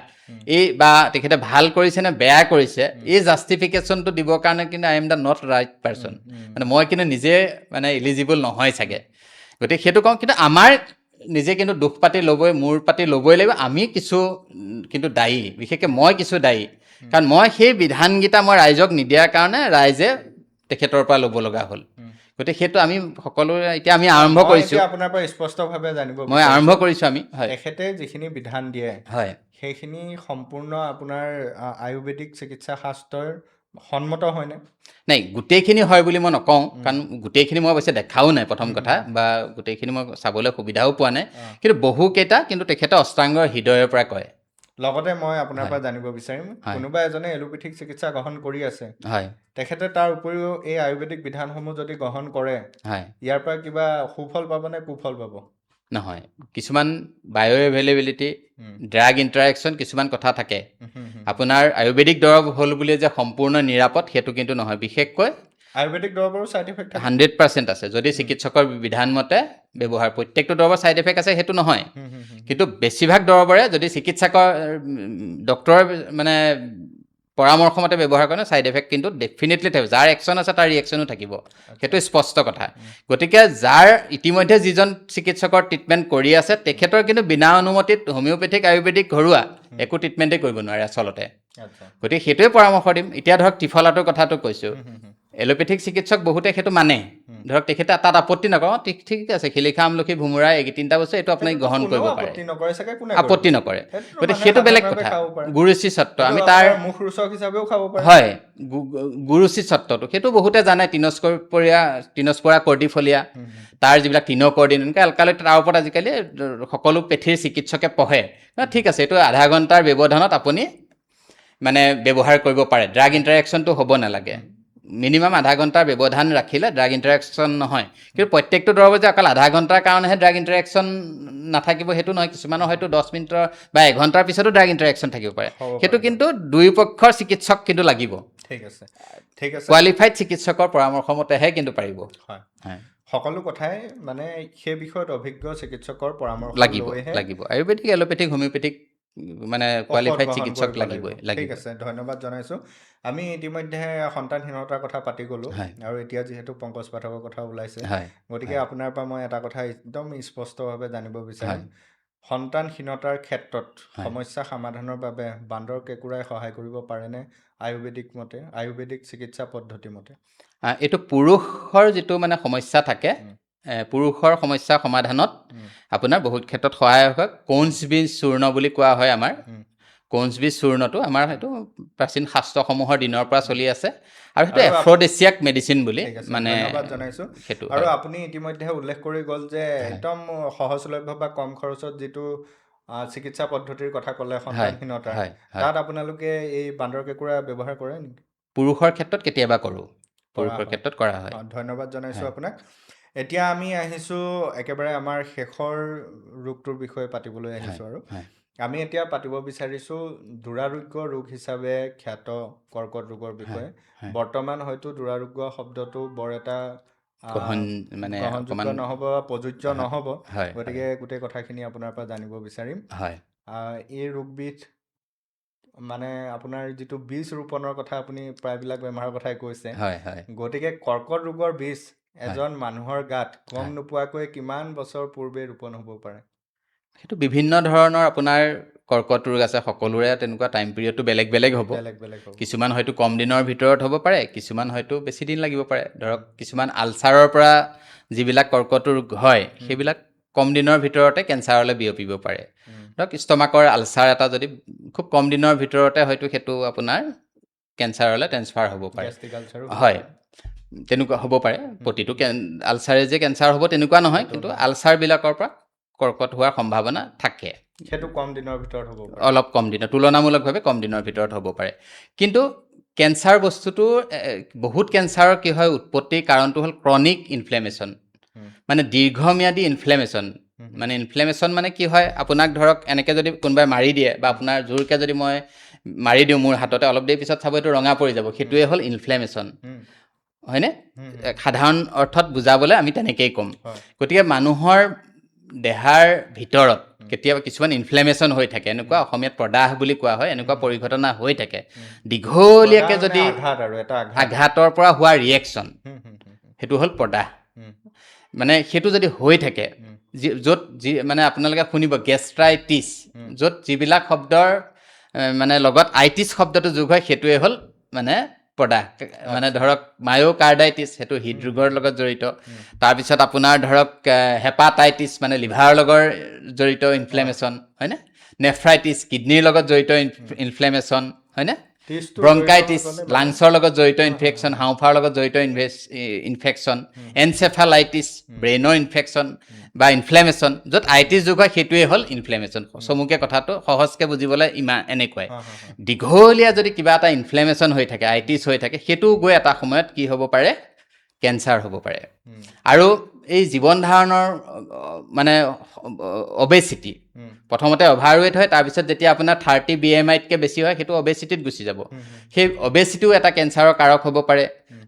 এই বা তেখেতে ভাল কৰিছে নে বেয়া কৰিছে এই জাষ্টিফিকেশ্যনটো দিবৰ কাৰণে কিন্তু I am the not right person, মানে মই কিন্তু নিজে মানে ইলিজিবল নহয় চাগে, গতিকে সেইটো কওঁ। কিন্তু আমাৰ নিজে কিন্তু দুখ পাতি ল'বই, মূৰ পাতি ল'বই লাগিব। আমি কিছু কিন্তু দায়ী, বিশেষকৈ মই কিছু দায়ী, কাৰণ মই সেই বিধানকেইটা মই ৰাইজক নিদিয়াৰ কাৰণে ৰাইজে তেখেতৰ পৰা ল'ব লগা হ'ল। গতিকে সেইটো আমি সকলোৰে এতিয়া আমি আৰম্ভ মই কৰিছোঁ। এতিয়া আপোনাৰ পৰা স্পষ্টভাৱে জানিব মই বিচাৰিছোঁ। আৰম্ভ কৰিছোঁ আমি, হয়। তেখেতে যিখিনি বিধান দিয়ে হয়, সেইখিনি সম্পূৰ্ণ আপোনাৰ আয়ুৰ্বেদিক চিকিৎসা শাস্ত্ৰৰ সন্মত হয়নে? নাই, গোটেইখিনি হয় বুলি মই নকওঁ, কাৰণ গোটেইখিনি মই অৱশ্যে দেখাও নাই প্ৰথম কথা, বা গোটেইখিনি মই চাবলৈ সুবিধাও পোৱা নাই, কিন্তু বহুকেইটা কিন্তু তেখেতে অষ্টাংগৰ হৃদয়ৰ পৰা কয়। লগতে মই আপোনাৰ পৰা জানিব বিচাৰিম, হয়। কোনোবা এজনে এলোপেথিক চিকিৎসা গ্ৰহণ কৰি আছে, হয়, তেখেতে তাৰ উপৰিও এই আয়ুৰ্বেদিক বিধানসমূহ যদি গ্ৰহণ কৰে, হয়, ইয়াৰ পৰা কিবা সুফল পাব নে কুফল পাব? নহয়, কিছুমান বায়' এভেইলেবিলিটি, ড্ৰাগ ইণ্টাৰেকশ্যন কিছুমান কথা থাকে। আপোনাৰ আয়ুৰ্বেদিক দৰৱ হ'ল বুলিয়ে যে সম্পূৰ্ণ নিৰাপদ সেইটো কিন্তু নহয়। বিশেষকৈ আয়ুৰ্বেদিক দৰৱৰো ছাইড ইফেক্ট থাকে। 100% আছে যদি চিকিৎসকৰ বিধান মতে ব্যৱহাৰ। প্ৰত্যেকটো দৰৱৰ ছাইড এফেক্ট আছে সেইটো নহয়, কিন্তু বেছিভাগ দৰৱৰে যদি চিকিৎসকৰ ডক্টৰৰ মানে পৰামৰ্শ মতে ব্যৱহাৰ কৰে, ছাইড এফেক্ট কিন্তু ডেফিনেটলি থাকিব। যাৰ একশ্যন আছে তাৰ ৰিয়েকশ্যনো থাকিব, সেইটো স্পষ্ট কথা। গতিকে যাৰ ইতিমধ্যে যিজন চিকিৎসকৰ ট্ৰিটমেণ্ট কৰি আছে তেখেতৰ কিন্তু বিনা অনুমতিত হোমিঅ'পেথিক, আয়ুৰ্বেদিক, ঘৰুৱা একো ট্ৰিটমেণ্টেই কৰিব নোৱাৰে আচলতে। গতিকে সেইটোৱে পৰামৰ্শ দিম। এতিয়া ধৰক ত্ৰিফলাটোৰ কথাটো কৈছোঁ, এলোপেথিক চিকিৎসক বহুতে সেইটো মানে, ধৰক তেখেতে তাত আপত্তি নকৰোঁ, ঠিক আছে, শিলিখা, আমলখি, ভোমোৰা এই তিনিটা বস্তু এইটো আপুনি সেইটোতো গ্ৰহণ কোনেও কৰিব পাৰে, আপত্তি নকৰে চাগে, কোনে আপত্তি কৰিব? নকৰে। সেইটোতো গতিকে মানুহে সেইটো বেলেগ সাধাৰণভাৱে কথা। খাব পাৰে। গুৰুচি সত্ব আমি সেইটো তাৰ আপোনাৰ মুখ ৰোচক হিচাপেও খাব পাৰে। হয়, গুৰুচি সত্বটো সেইটো বহুতে জানে, তিনস্পৰা কৰ্ডিফলিয়া, তাৰ যিবিলাক তিনকৰ্ডিন এনেকুৱা এলকালইড, তাৰ ওপৰত আজিকালি সকলো পেথিৰ চিকিৎসকে পঢ়ে। ঠিক আছে, এইটো আধা ঘণ্টাৰ ব্যৱধানত আপুনি মানে ব্যৱহাৰ কৰিব পাৰে, ড্ৰাগ ইণ্টাৰেকশ্যনটো হ'ব নালাগে। মিনিমাম আধা ঘণ্টাৰ ব্যৱধান ৰাখিলে ড্ৰাগ ইণ্টাৰেকশ্যন নহয়। কিন্তু প্ৰত্যেকটো দৰৱত যে অকল আধা ঘণ্টাৰ কাৰণেহে ড্ৰাগ ইণ্টাৰেকশ্যন নাথাকিব সেইটো নহয়, কিছুমানৰ হয়তো 10 মিনিটৰ বা এঘণ্টাৰ পিছতো ড্ৰাগ ইণ্টাৰেকশ্যন থাকিব পাৰে। হ'ব সেইটো পাৰে। কিন্তু দুয়োপক্ষৰ চিকিৎসক কিন্তু লাগিব। ঠিক আছে, ঠিক আছে। কোৱালিফাইড চিকিৎসকৰ পৰামৰ্শ মতেহে কিন্তু পাৰিব। হয়, হয়। সকলো কথাই মানে সেই বিষয়ত অভিজ্ঞ চিকিৎসকৰ পৰামৰ্শ লাগিব, লৈহে লাগিব। আয়ুৰ্বেদিক, এলোপেথিক, হোমিঅ'পেথিক মানে ঔষধ কোৱালিফাইড গ্ৰহণ চিকিৎসক কৰিব লাগিবই, লাগিব। ঠিক লাগিব। আছে, ধন্যবাদ জনাইছোঁ। আমি ইতিমধ্যে সন্তানহীনতাৰ কথা পাতি গ'লোঁ হয়। আৰু এতিয়া যিহেতু পংকজ পাঠকৰ কথা ওলাইছে, হয়, গতিকে হয়। আপোনাৰ পৰা মই এটা কথা একদম স্পষ্টভাৱে জানিব বিচাৰিম। হয়। সন্তানহীনতাৰ ক্ষেত্ৰত হয়। সমস্যা সমাধানৰ বাবে বান্দৰ কেঁকোৰাই সহায় কৰিব পাৰেনে আয়ুৰ্বেদিক মতে, আয়ুৰ্বেদিক চিকিৎসা পদ্ধতি মতে? এইটো পুৰুষৰ যিটো মানে সমস্যা থাকে, পুৰুষৰ সমস্যা সমাধানত আপোনাৰ বহুত ক্ষেত্ৰত সহায়ক হয়। কৌঞ্চবীজ চূৰ্ণ বুলি কোৱা হয় আমাৰ। কৌঞ্চবীজ চূৰ্ণটো আমাৰ সেইটো প্ৰাচীন শাস্ত্ৰসমূহৰ দিনৰ পৰা চলি আছে আৰু সেইটো আৰু এফ্ৰডেছিয়াক মেডিচিন বুলি ঠিক আছে, মানে ধন্যবাদ জনাইছোঁ। সেইটো আৰু হয়। আপুনি ইতিমধ্যে উল্লেখ কৰি গ'ল যে একদম সহজলভ্য বা কম খৰচত যিটো চিকিৎসা পদ্ধতিৰ কথা ক'লে সন্তানহীনতাৰ, হয়, হয়। তাত আপোনালোকে এই বান্দৰ কেঁকোৰা ব্যৱহাৰ কৰে নেকি? পুৰুষৰ ক্ষেত্ৰত কেতিয়াবা কৰোঁ, কৰা পুৰুষৰ হয়। ক্ষেত্ৰত কৰা হয়। ধন্যবাদ জনাইছোঁ হয়। আপোনাক। এতিয়া আমি আহিছোঁ একেবাৰে আমাৰ শেষৰ ৰোগটোৰ বিষয়ে পাতিবলৈ আহিছোঁ আৰু হয়। আমি এতিয়া পাতিব বিচাৰিছোঁ দুৰাৰোগ্য ৰোগ হিচাপে খ্যাত কৰ্কট ৰোগৰ বিষয়ে। হয়। বৰ্তমান হয়তো দুৰাৰোগ্য শব্দটো বৰ এটা গ্ৰহণ মানে গ্ৰহণযোগ্য অকণমান নহ'ব বা প্ৰযোজ্য নহ'ব, হয়, গতিকে গোটেই কথাখিনি আপোনাৰ পৰা জানিব বিচাৰিম। হয়। এই ৰোগবিধ মানে আপোনাৰ যিটো বীজ ৰোপণৰ কথা আপুনি প্ৰায়বিলাক বেমাৰৰ কথাই কৈছে, হয়, হয়। গতিকে কৰ্কট ৰোগৰ বীজ এজন মানুহৰ গাত গম হয়। নোপোৱাকৈ কিমান বছৰ পূৰ্বে ৰোপণ হ'ব পাৰে? সেইটো বিভিন্ন ধৰণৰ আপোনাৰ কৰ্কট ৰোগ আছে, সকলোৰে তেনেকুৱা টাইম পিৰিয়ডটো বেলেগ বেলেগ হ'ব। বেলেগ বেলেগ হ'ব। কিছুমান হয়তো কম দিনৰ ভিতৰত হ'ব পাৰে, কিছুমান হয়তো বেছি দিন লাগিব পাৰে। ধৰক কিছুমান আলচাৰৰ পৰা যিবিলাক কৰ্কট ৰোগ হয় সেইবিলাক কম দিনৰ ভিতৰতে কেঞ্চাৰলৈ বিয়পিব পাৰে। ধৰক ষ্টমাকৰ আলচাৰ এটা যদি খুব কম দিনৰ ভিতৰতে হয়তো সেইটো আপোনাৰ কেঞ্চাৰলৈ ট্ৰেন্সফাৰ হ'ব পাৰে। গেষ্ট্ৰিক আলচাৰো হয়, তেনেকুৱা হ'ব পাৰে। প্ৰতিটো আলচাৰে যে কেঞ্চাৰ হ'ব তেনেকুৱা নহয়, সেইটো কিন্তু নহয়। আলচাৰবিলাকৰ পৰা কৰ্কট হোৱাৰ সম্ভাৱনা থাকে। সেইটো কম দিনৰ ভিতৰত হ'ব পাৰে। অলপ কম দিনৰ, তুলনামূলকভাৱে কম দিনৰ ভিতৰত হ'ব পাৰে। কিন্তু কেঞ্চাৰ বস্তুটো বহুত কেঞ্চাৰৰ কি হয়, উৎপত্তিৰ কাৰণটো হ'ল ক্ৰনিক ইনফ্লেমেশ্যন, মানে দীৰ্ঘম্যাদী ইনফ্লেমেশ্যন। মানে ইনফ্লেমেশ্যন মানে কি হয়, আপোনাক ধৰক এনেকৈ যদি কোনোবাই মাৰি দিয়ে বা আপোনাৰ জোৰকৈ যদি মই মাৰি দিওঁ মোৰ হাততে, অলপ দেৰি পিছত চাব এইটো ৰঙা পৰি যাব, সেইটোৱে হ'ল ইনফ্লেমেশ্যন, হয়নে? সাধাৰণ অৰ্থত বুজাবলৈ আমি তেনেকেই ক'ম। হয়। গতিকে মানুহৰ দেহাৰ ভিতৰত কেতিয়াবা কিছুমান ইনফ্লেমেশ্যন হৈ থাকে, এনেকুৱা অসমীয়াত প্ৰদাহ বুলি কোৱা হয়, এনেকুৱা পৰিঘটনা হৈ থাকে দীঘলীয়াকৈ প্ৰদাহ যদি মানে আঘাত আৰু এটা আঘাত। আঘাতৰ পৰা হোৱা ৰিয়েকশ্যন, সেইটো হ'ল প্ৰদাহ। মানে সেইটো যদি হৈ থাকে, য'ত যি মানে আপোনালোকে শুনিব গেষ্ট্ৰাইটিছ, য'ত যিবিলাক শব্দৰ মানে লগত আইটিছ শব্দটো যোগ হয় সেইটোৱে হ'ল মানে প্ৰদাহ। মানে ধৰক মায়'কাৰ্ডাইটিছ, সেইটো হৃদৰোগৰ লগত জড়িত। তাৰপিছত আপোনাৰ ধৰক হেপাটাইটিছ মানে লিভাৰৰ লগত জড়িত ইনফ্লেমেশ্যন, হয়নে? নেফ্ৰাইটিছ কিডনীৰ লগত জড়িত ইনফ্লেমেশ্যন, হয়নে? টিছটো ব্ৰংকাইটিছ জড়িত হৈ গ'লে মানে লাংছৰ লগত জড়িত ইনফেকশ্যন, হাওঁফাওৰ লগত জড়িত ইনফেকশ্যন, এনচেফালাইটিছ ব্ৰেইনৰ ইনফেকশ্যন বা ইনফ্লেমেশ্যন, য'ত আইটিছ যোগ হয় সেইটোৱে হ'ল ইনফ্লেমেশ্যন। চমুকে কথাটো সহজকৈ বুজিবলৈ ইমান এনেকুৱাই। হা, হা, হা। দীঘলীয়া যদি কিবা এটা ইনফ্লেমেশ্যন হৈ থাকে, আইটিছ হৈ থাকে, সেইটো গৈ এটা সময়ত কি হ'ব পাৰে, কেঞ্চাৰ হ'ব পাৰে। আৰু এই জীৱন ধাৰণৰ মানে অবেচিটি, প্ৰথমতে অভাৰৱেইট হয়, তাৰপিছত যেতিয়া আপোনাৰ 30 BMI-তকৈ বেছি হয় সেইটো অবেচিটিত গুচি যাব। সেই অবেচিটিও এটা কেঞ্চাৰৰ কাৰক হ'ব পাৰে।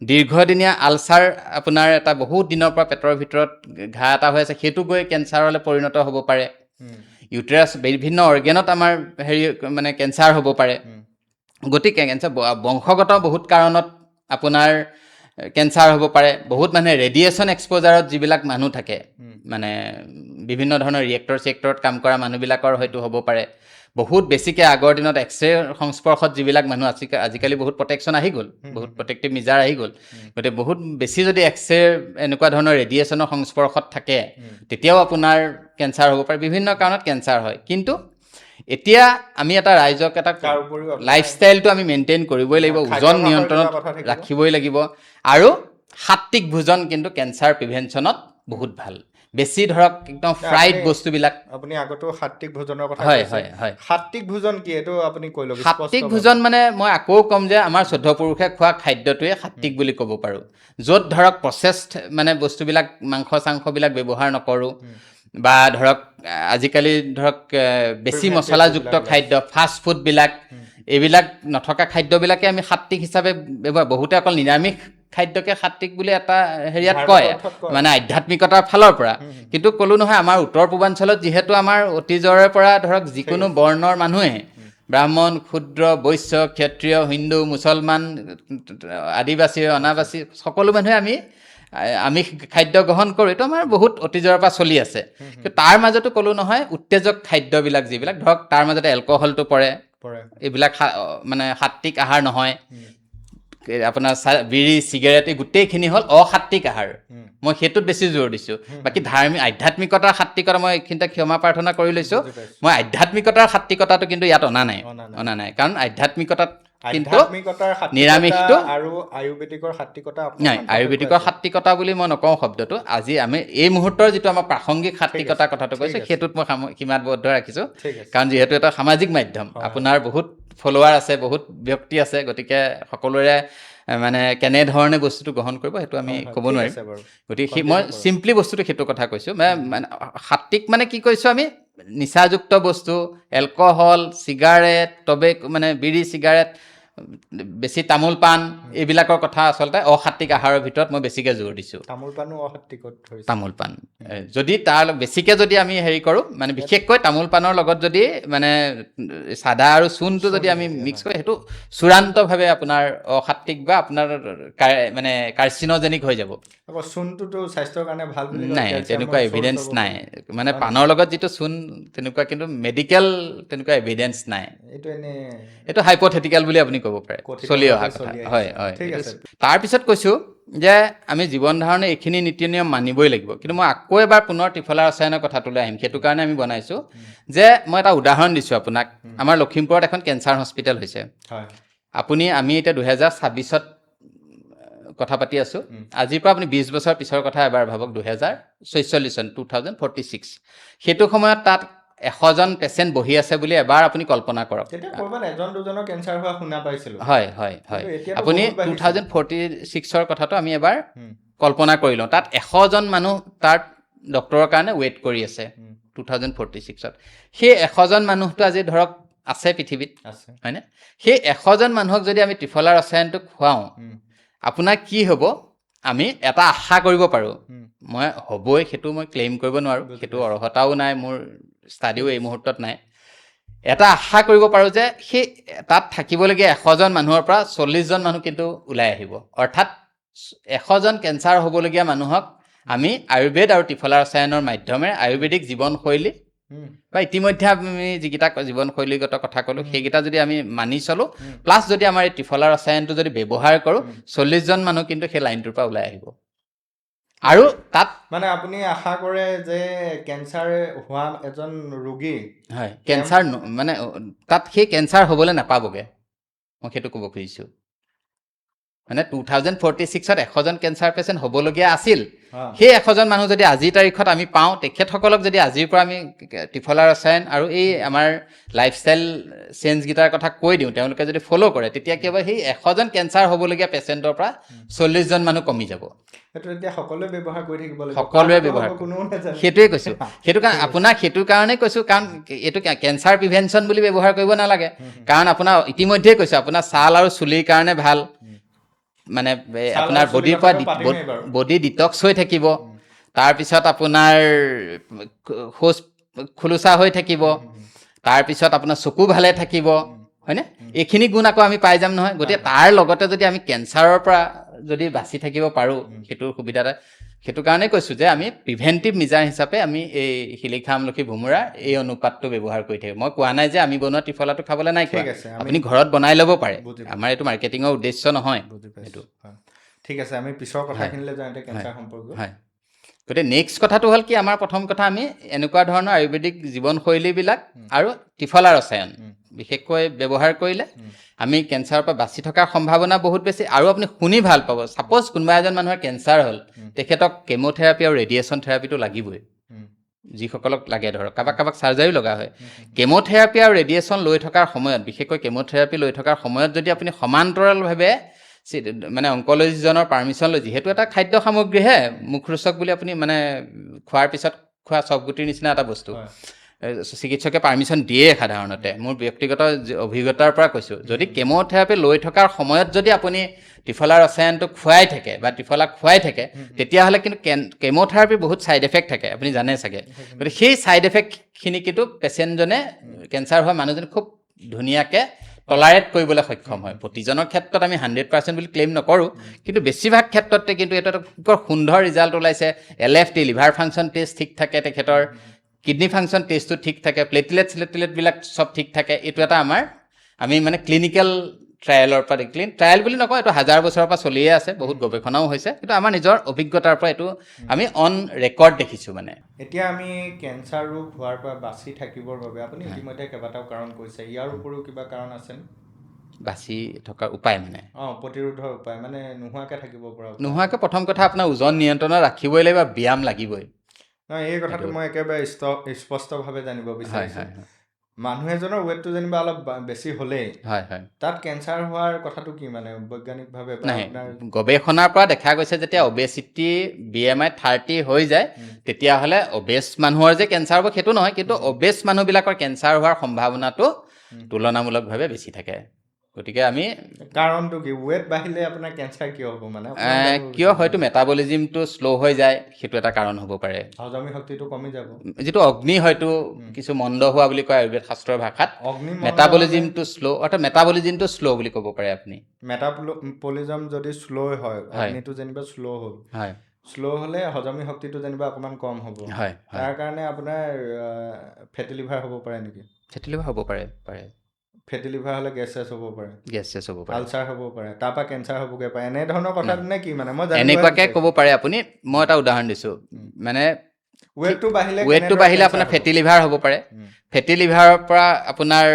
দীৰ্ঘদিনীয়া আলচাৰ, আপোনাৰ এটা বহুত দিনৰ পৰা পেটৰ ভিতৰত ঘাঁ এটা হৈ আছে, সেইটো গৈ কেঞ্চাৰলৈ পৰিণত হ'ব পাৰে। ইউটেৰাছ, বিভিন্ন অৰ্গেনত আমাৰ হেৰি মানে কেঞ্চাৰ হ'ব পাৰে। গতিকে কেঞ্চাৰ বংশগত বহুত কাৰণত আপোনাৰ কেঞ্চাৰ হ'ব পাৰে। বহুত মানুহে ৰেডিয়েশ্যন এক্সপ'জাৰত যিবিলাক মানুহ থাকে, মানে বিভিন্ন ধৰণৰ ৰিয়েক্টৰ চিয়েক্টৰত কাম কৰা মানুহবিলাকৰ হয়তো হ'ব পাৰে। বহুত বেছিকৈ আগৰ দিনত এক্সৰে সংস্পৰ্শত যিবিলাক মানুহ আছিল, আজিকালি বহুত প্ৰটেকশ্যন আহি গ'ল, বহুত প্ৰটেক্টিভ মেজাৰ আহি গ'ল। গতিকে বহুত বেছি যদি এক্সৰে এনেকুৱা ধৰণৰ ৰেডিয়েশ্যনৰ সংস্পৰ্শত থাকে তেতিয়াও আপোনাৰ কেঞ্চাৰ হ'ব পাৰে। বিভিন্ন কাৰণত কেঞ্চাৰ হয়। কিন্তু এতিয়া আমি এটা ৰাইজক এটা তাৰ উপৰিও আপোনাৰ লাইফষ্টাইলটো আমি মেইনটেইন কৰিবই লাগিব, ওজন খাদ্যাভ্যাসৰ কিবা নিয়ন্ত্ৰণত কথা থাকিব? ৰাখিবই লাগিব। আৰু সাত্বিক ভোজন কিন্তু কেঞ্চাৰ প্ৰিভেনশ্যনত বহুত ভাল। বেছি ধৰক একদম ফ্ৰাইড বস্তুবিলাক। আপুনি আগতেও সাত্বিক ভোজনৰ কথা হয়, কৈছে। হয়, হয়। সাত্বিক ভোজন কি, এইটো আপুনি কৈ লওক সাত্বিক স্পষ্টভাৱে। ভোজন মানে মই আকৌ ক'ম যে আমাৰ 14 পুৰুষে খোৱা খাদ্যটোৱে সাত্বিক বুলি ক'ব পাৰোঁ, য'ত ধৰক প্ৰচেছড মানে বস্তুবিলাক, মাংস চাংসবিলাক ব্যৱহাৰ নকৰোঁ, বা ধৰক আজিকালি ধৰক বেছি Preventive মছলাযুক্ত যিবিলাক খাদ্য, ফাষ্ট ফুডবিলাক, এইবিলাক নথকা খাদ্যবিলাকে আমি সাত্বিক হিচাপে ব্যৱহাৰ। বহুতে অকল নিৰামিষ খাদ্যকে সাত্বিক বুলি এটা হেৰিয়াত ধাৰ্মিক কয়, অৰ্থত কয়। মানে আধ্যাত্মিকতাৰ ফালৰ পৰা। কিন্তু ক'লো নহয়, আমাৰ উত্তৰ পূৰ্বাঞ্চলত যিহেতু আমাৰ অতীজৰে পৰা ধৰক যিকোনো বৰ্ণৰ মানুহে, ব্ৰাহ্মণ, ক্ষুদ্ৰ, বৈশ্য, ক্ষত্ৰিয়, হিন্দু, মুছলমান, আদিবাসী, অনাবাসী, সকলো মানুহে আমি আমিষ খাদ্য গ্ৰহণ কৰোঁ। এইটো আমাৰ বহুত অতীজৰ পৰা চলি আছে। কিন্তু তাৰ মাজতো ক'লো নহয়, উত্তেজক খাদ্যবিলাক যিবিলাক ধৰক, তাৰ মাজতে এলকহলটো পৰে, পৰে। এইবিলাক মানে সাত্বিক আহাৰ নহয়। আপোনাৰ বিড়ি, চিগাৰেট, এই গোটেইখিনি হ'ল অসাত্বিক আহাৰ। মই সেইটোত বেছি জোৰ দিছোঁ। বাকী ধাৰ্মিক আধ্যাত্মিকতাৰ সাত্বিকতা, মই এইখিনিতে ক্ষমা প্ৰাৰ্থনা কৰি লৈছোঁ, বুজি পাইছোঁ। মই আধ্যাত্মিকতাৰ সাত্বিকতাটো কিন্তু ইয়াত অনা নাই, অনা নাই। অনা নাই, কাৰণ আধ্যাত্মিকতাত কিন্তু আধ্যাত্মিকতাৰ সাত্বিকতা নিৰামিষটো আৰু আয়ুৰ্বেদিকৰ সাত্বিকতা নাই, অকণমান পাৰ্থক্য আয়ুৰ্বেদিকৰ আছে। সাত্বিকতা বুলি মই নকওঁ শব্দটো। আজি আমি এই মুহূৰ্তৰ যিটো আমাৰ প্ৰাসংগিক সাত্বিকতাৰ কথাটো কৈছোঁ, সেইটোত মই সীমাবদ্ধ ৰাখিছোঁ। ঠিক আছে। কাৰণ যিহেতু এটা সামাজিক মাধ্যম, আপোনাৰ বহুত ফলোৱাৰ আছে, বহুত ব্যক্তি আছে, গতিকে সকলোৰে মানে কেনেধৰণে বস্তুটো গ্ৰহণ কৰিব সেইটো আমি ক'ব ঠিক নোৱাৰিম। আছে বাৰু। গতিকে মই চিম্পলি বস্তুটো সেইটো কথা কৈছোঁ। মানে সাত্বিক মানে কি কৈছোঁ, আমি নিচাযুক্ত বস্তু, এলকহল, চিগাৰেট, টবেক মানে বিড়ি, চিগাৰেট, বেছি তামোল পাণ, এইবিলাকৰ কথা আচলতে অসাত্বিক আহাৰৰ ভিতৰত মই বেছিকৈ জোৰ দিছোঁ। তামোল পাণো অসাত্বিকত ধৰিছে। তামোল পাণ যদি তাৰ বেছিকৈ যদি আমি হেৰি কৰোঁ, মানে বিশেষকৈ তামোল পাণৰ লগত যদি মানে চাদা আৰু চূণটো যদি আমি মিক্স কৰোঁ, সেইটো চূড়ান্তভাৱে আপোনাৰ অসাত্বিক বা আপোনাৰ মানে কাৰ্চিন'জেনিক হৈ যাব। আকৌ চূণটোতো স্বাস্থ্যৰ কাৰণে ভাল বুলি কয়, নাই, কেলচিয়ামৰ তেনেকুৱা source evidence হ'ব। নাই। মানে পাণৰ লগত যিটো চূণ, তেনেকুৱা কিন্তু মেডিকেল তেনেকুৱা এভিডেন্স নাই। এইটো এনে এইটো হাইপথেটিকেল বুলি আপুনি ক'ব পাৰে, কথিতভাৱে চলি অহা কথা। চলি আহিছে। হয়, হয়। ঠিক আছে। তাৰপিছত কৈছোঁ যে আমি জীৱন ধাৰণে এইখিনি নীতি নিয়ম মানিবই লাগিব। কিন্তু মই আকৌ এবাৰ পুনৰ ত্ৰিফলা ৰসায়নৰ কথাটোলৈ আহিম। সেইটো কাৰণে আমি বনাইছোঁ যে মই এটা উদাহৰণ দিছোঁ আপোনাক। আমাৰ লখিমপুৰত এখন কেঞ্চাৰ হস্পিটেল হৈছে। আপুনি আমি এতিয়া 2026ত কথা পাতি আছোঁ। আজিৰ পৰা আপুনি 20 বছৰ পিছৰ কথা এবাৰ ভাবক, 2046 চন, 2046। সেইটো সময়ত তাত 100জন পেচেণ্ট বহি আছে বুলি এবাৰ আপুনি কল্পনা কৰক। তেতিয়া ক'ৰবাত এজন দুজনৰ কেঞ্চাৰ হোৱা শুনা পাইছিলোঁ। হয়, হয়, হয়। কিন্তু এতিয়াতো আপুনি বহুত বাঢ়িছে। 2046ৰ কথাটো আমি এবাৰ কল্পনা কৰি লওঁ। তাত 100জন মানুহ তাত ডক্টৰৰ কাৰণে ৱেইট কৰি আছে 2046ত। সেই 100জন মানুহটো আজি ধৰক আছে পৃথিৱীত, আছে। হয়নে? সেই 100জন মানুহক যদি আমি ত্ৰিফলা ৰসায়নটো খুৱাওঁ, আপোনাৰ কি হ'ব? আমি এটা আশা কৰিব পাৰোঁ। মই হ'বই সেইটো মই ক্লেইম কৰিব নোৱাৰোঁ, সেইটো অৰ্হতাও নাই মোৰ, ষ্টাডিও এই মুহূৰ্তত নাই। এটা আশা কৰিব পাৰোঁ যে সেই তাত থাকিবলগীয়া 100জন মানুহৰ পৰা 40জন মানুহ কিন্তু ওলাই আহিব। অৰ্থাৎ 100জন কেঞ্চাৰ হ'বলগীয়া মানুহক আমি আয়ুৰ্বেদ আৰু ত্ৰিফলা ৰসায়নৰ মাধ্যমেৰে আয়ুৰ্বেদিক জীৱনশৈলী বা ইতিমধ্যে আমি যিকেইটা জীৱনশৈলীগত কথা ক'লোঁ, সেইকেইটা যদি আমি মানি চলোঁ, প্লাছ যদি আমাৰ এই ত্ৰিফলা ৰসায়নটো যদি ব্যৱহাৰ কৰোঁ, 40জন মানুহ কিন্তু সেই লাইনটোৰ পৰা ওলাই আহিব। আৰু তাত মানে আপুনি আশা কৰে যে কেঞ্চাৰ হোৱা এজন ৰোগী হয়, কেঞ্চাৰ মানে তাত সেই কেঞ্চাৰ হ'বলৈ নাপাবগৈ, মই সেইটো ক'ব খুজিছোঁ। মানে 2046ত 100জন কেঞ্চাৰ পেচেণ্ট হ'বলগীয়া আছিল, সেই 100জন মানুহ যদি আজিৰ তাৰিখত আমি পাওঁ, তেখেতসকলক যদি আজিৰ পৰা আমি ত্ৰিফলা ৰসায়ন আৰু এই আমাৰ লাইফষ্টাইল চেঞ্জকেইটাৰ কথা কৈ দিওঁ, তেওঁলোকে যদি ফ'ল' কৰে, তেতিয়া কি হ'ব, সেই 100জন কেঞ্চাৰ হ'বলগীয়া পেচেণ্টৰ পৰা 40জন মানুহ কমি যাব। সেইটো এতিয়া সকলোৱে ব্যৱহাৰ কৰি থাকিব লাগিব। সকলোৱে কাৰটো ব্যৱহাৰ হ'ব কোনেও নাজানে। সেইটোৱে কৈছোঁ। সেইটো কাৰণ আপোনাক সেইটো কাৰণেই কৈছোঁ, কাৰণ এইটো কেঞ্চাৰ প্ৰিভেনশ্যন বুলি ব্যৱহাৰ কৰিব নালাগে। কাৰণ আপোনাৰ ইতিমধ্যেই কৈছোঁ, আপোনাৰ ছাল আৰু চুলিৰ কাৰণে ভাল, মানে ছাল আৰু আপোনাৰ চুলিৰ বডিৰ পৰা কথাটো পাতিমেই বাৰু। বডি ডিটক্স হৈ থাকিব, তাৰপিছত আপোনাৰ শৌচ খোলোচা হৈ থাকিব, তাৰপিছত আপোনাৰ চকু ভালে থাকিব, হয়নে? এইখিনি গুণ আকৌ আমি পাই যাম নহয়। গতিকে তাৰ লগতে যদি আমি কেঞ্চাৰৰ পৰা যদি বাচি থাকিব পাৰোঁ, সেইটোৰ সুবিধা এটা। সেইটো কাৰণেই কৈছোঁ যে আমি প্ৰিভেণ্টিভ মেজাৰ হিচাপে আমি এই শিলিখা, আমলখি, ভোমোৰা এই অনুপাতটো ব্যৱহাৰ কৰি থাকিব। মই কোৱা নাই যে আমি বনোৱা ত্ৰিফলাটো খাবলৈ নাই কোৱা। ঠিক আছে, আমি আপুনি ঘৰত বনাই ল'ব পাৰে। বুজি আমাৰ এইটো মাৰ্কেটিঙৰ উদ্দেশ্য নহয়। বুজি পাইছোঁ। হয়। ঠিক আছে, আমি পিছৰ কথাখিনিলৈ যাওঁ এতিয়া, কেঞ্চাৰ সম্পৰ্কীয়। হয়, গতিকে নেক্সট কথাটো হ'ল কি, আমাৰ প্ৰথম কথা আমি এনেকুৱা ধৰণৰ আয়ুৰ্বেদিক জীৱনশৈলীবিলাক আৰু ত্ৰিফলা ৰসায়ন বিশেষকৈ ব্যৱহাৰ কৰিলে আমি কেঞ্চাৰৰ পৰা বাচি থকাৰ সম্ভাৱনা বহুত বেছি। আৰু আপুনি শুনি ভাল পাব, ছাপ'জ কোনোবা এজন মানুহৰ কেঞ্চাৰ হ'ল, তেখেতক কেম'থেৰাপি আৰু ৰেডিয়েশ্যন থেৰাপিটো লাগিবই। যিসকলক লাগে, ধৰক কাৰোবাক কাৰোবাক চাৰ্জাৰীও লগা হয়। কেম'থেৰাপি আৰু ৰেডিয়েশ্যন লৈ থকাৰ সময়ত, বিশেষকৈ কেম'থেৰাপি লৈ থকাৰ সময়ত যদি আপুনি সমান্তৰালভাৱে মানে অংকলজিষ্টজনৰ পাৰ্মিশ্যন লৈ, যিহেতু এটা খাদ্য সামগ্ৰীহে, মুখৰোচক বুলি আপুনি মানে খোৱাৰ পিছত খোৱা চবগুটিৰ নিচিনা এটা বস্তু। চিকিৎসকে পাৰ্মিশ্যন দিয়ে সাধাৰণতে। মোৰ ব্যক্তিগত অভিজ্ঞতাৰ পৰা কৈছোঁ, যদি কেম'থেৰাপি লৈ থকাৰ সময়ত যদি আপুনি ত্ৰিফলা ৰসায়নটো খুৱাই থাকে বা ত্ৰিফলা খুৱাই থাকে, তেতিয়াহ'লে কিন্তু কেম'থেৰাপিৰ বহুত ছাইড এফেক্ট থাকে, আপুনি জানে চাগে। গতিকে সেই ছাইড এফেক্টখিনি কিন্তু পেচেণ্টজনে, কেঞ্চাৰ হোৱা মানুহজনে খুব ধুনীয়াকৈ টলাৰেট কৰিবলৈ সক্ষম হয়। প্ৰতিজনৰ ক্ষেত্ৰত আমি 100% বুলি ক্লেইম নকৰোঁ, কিন্তু বেছিভাগ ক্ষেত্ৰতে কিন্তু এইটো এটা বৰ সুন্দৰ ৰিজাল্ট ওলাইছে। LFT, liver function test ঠিক থাকে, তেখেতৰ কিডনী ফাংচন টেষ্টটো ঠিক থাকে, প্লেটলেট চিলেটলেটবিলাক চব ঠিক থাকে। এইটো এটা আমাৰ আমি মানে ক্লিনিকেল ট্ৰায়েলৰ পৰা, ট্ৰায়েল বুলি নকওঁ, এইটো হাজাৰ বছৰৰ পৰা চলিয়ে আছে, বহুত গৱেষণাও হৈছে, কিন্তু আমাৰ নিজৰ অভিজ্ঞতাৰ পৰা এইটো আমি অন ৰেকৰ্ড দেখিছোঁ মানে। এতিয়া আমি কেঞ্চাৰ ৰোগ হোৱাৰ পৰা বাচি থাকিবৰ বাবে আপুনি ইতিমধ্যে কেইবাটাও কাৰণ কৈছে, ইয়াৰ উপৰিও কিবা কাৰণ আছেনে? বাচি থকাৰ উপায় মানে? অঁ, প্ৰতিৰোধৰ উপায় মানে নোহোৱাকৈ থাকিব পৰা উপায়। নোহোৱাকৈ প্ৰথম কথা আপোনাৰ ওজন নিয়ন্ত্ৰণত ৰাখিবই লাগিব, ব্যায়াম লাগিবই। নহয়, এই কথাটো মই একেবাৰে স্পষ্টভাৱে জানিব বিচাৰিছোঁ। মানুহ এজনৰ ৱেটটো যেনিবা অলপ বেছি হ'লেই হয় হয় তাত কেঞ্চাৰ হোৱাৰ কথাটো কি মানে বৈজ্ঞানিকভাৱে বা নাই, আপোনাৰ গৱেষণাৰ পৰা দেখা গৈছে যেতিয়া অবেচিটি BMI 30 হৈ যায়, তেতিয়াহ'লে অবেছ মানুহৰ যে কেঞ্চাৰ হ'ব সেইটো নহয়, কিন্তু অবেছ মানুহবিলাকৰ কেঞ্চাৰ হোৱাৰ সম্ভাৱনাটো তুলনামূলকভাৱে বেছি থাকে। গতিকে আমি কাৰণটো কি? ৱেট বাঢ়িলে আপোনাৰ কেঞ্চাৰ কিয় হ'ব মানে? অকণমান জানিব কিয় বিচাৰিছোঁ। হয়তো মেটাবলিজিমটো শ্ল' হৈ যায়, সেইটো এটা কাৰণ হ'ব পাৰে। হজমী শক্তিটো কমি যাব। যিটো অগ্নি হয়তো কিছু মন্দ হোৱা বুলি কয় আয়ুৰ্বেদ শাস্ত্ৰৰ ভাষাত। অগ্নি মেটাবলিজিমটো শ্ল', অৰ্থাৎ মেটাবলিজিমটো শ্ল' বুলি ক'ব পাৰে আপুনি। মেটাবলিজম যদি শ্ল' হয়, অগ্নিটো যেনিবা শ্ল' হ'ল, শ্ল' হ'লে হজমী শক্তিটো যেনিবা অকণমান কম হ'ব। হয় হয় তাৰ কাৰণে আপোনাৰ ফেটি লিভাৰ হ'ব পাৰে নেকি? ফেটি লিভাৰ হ'ব পাৰে পাৰে। ফেটি লিভাৰ হ'লে গেছ চেছ হ'ব পাৰে, গেছ চেছ হ'ব পাৰে, আলচাৰ হ'ব পাৰে, তাৰপৰা কেঞ্চাৰ হ'বগৈ পাৰে। এনেধৰণৰ কথা নে কি মানে মই এনেকুৱাকৈ ক'ব পাৰে আপুনি। মই এটা উদাহৰণ দিছোঁ, মানে ৱেটটো বাঢ়িলে, ৱেটটো বাঢ়িলে আপোনাৰ ফেটি লিভাৰ হ'ব পাৰে। ফেটি লিভাৰৰ পৰা আপোনাৰ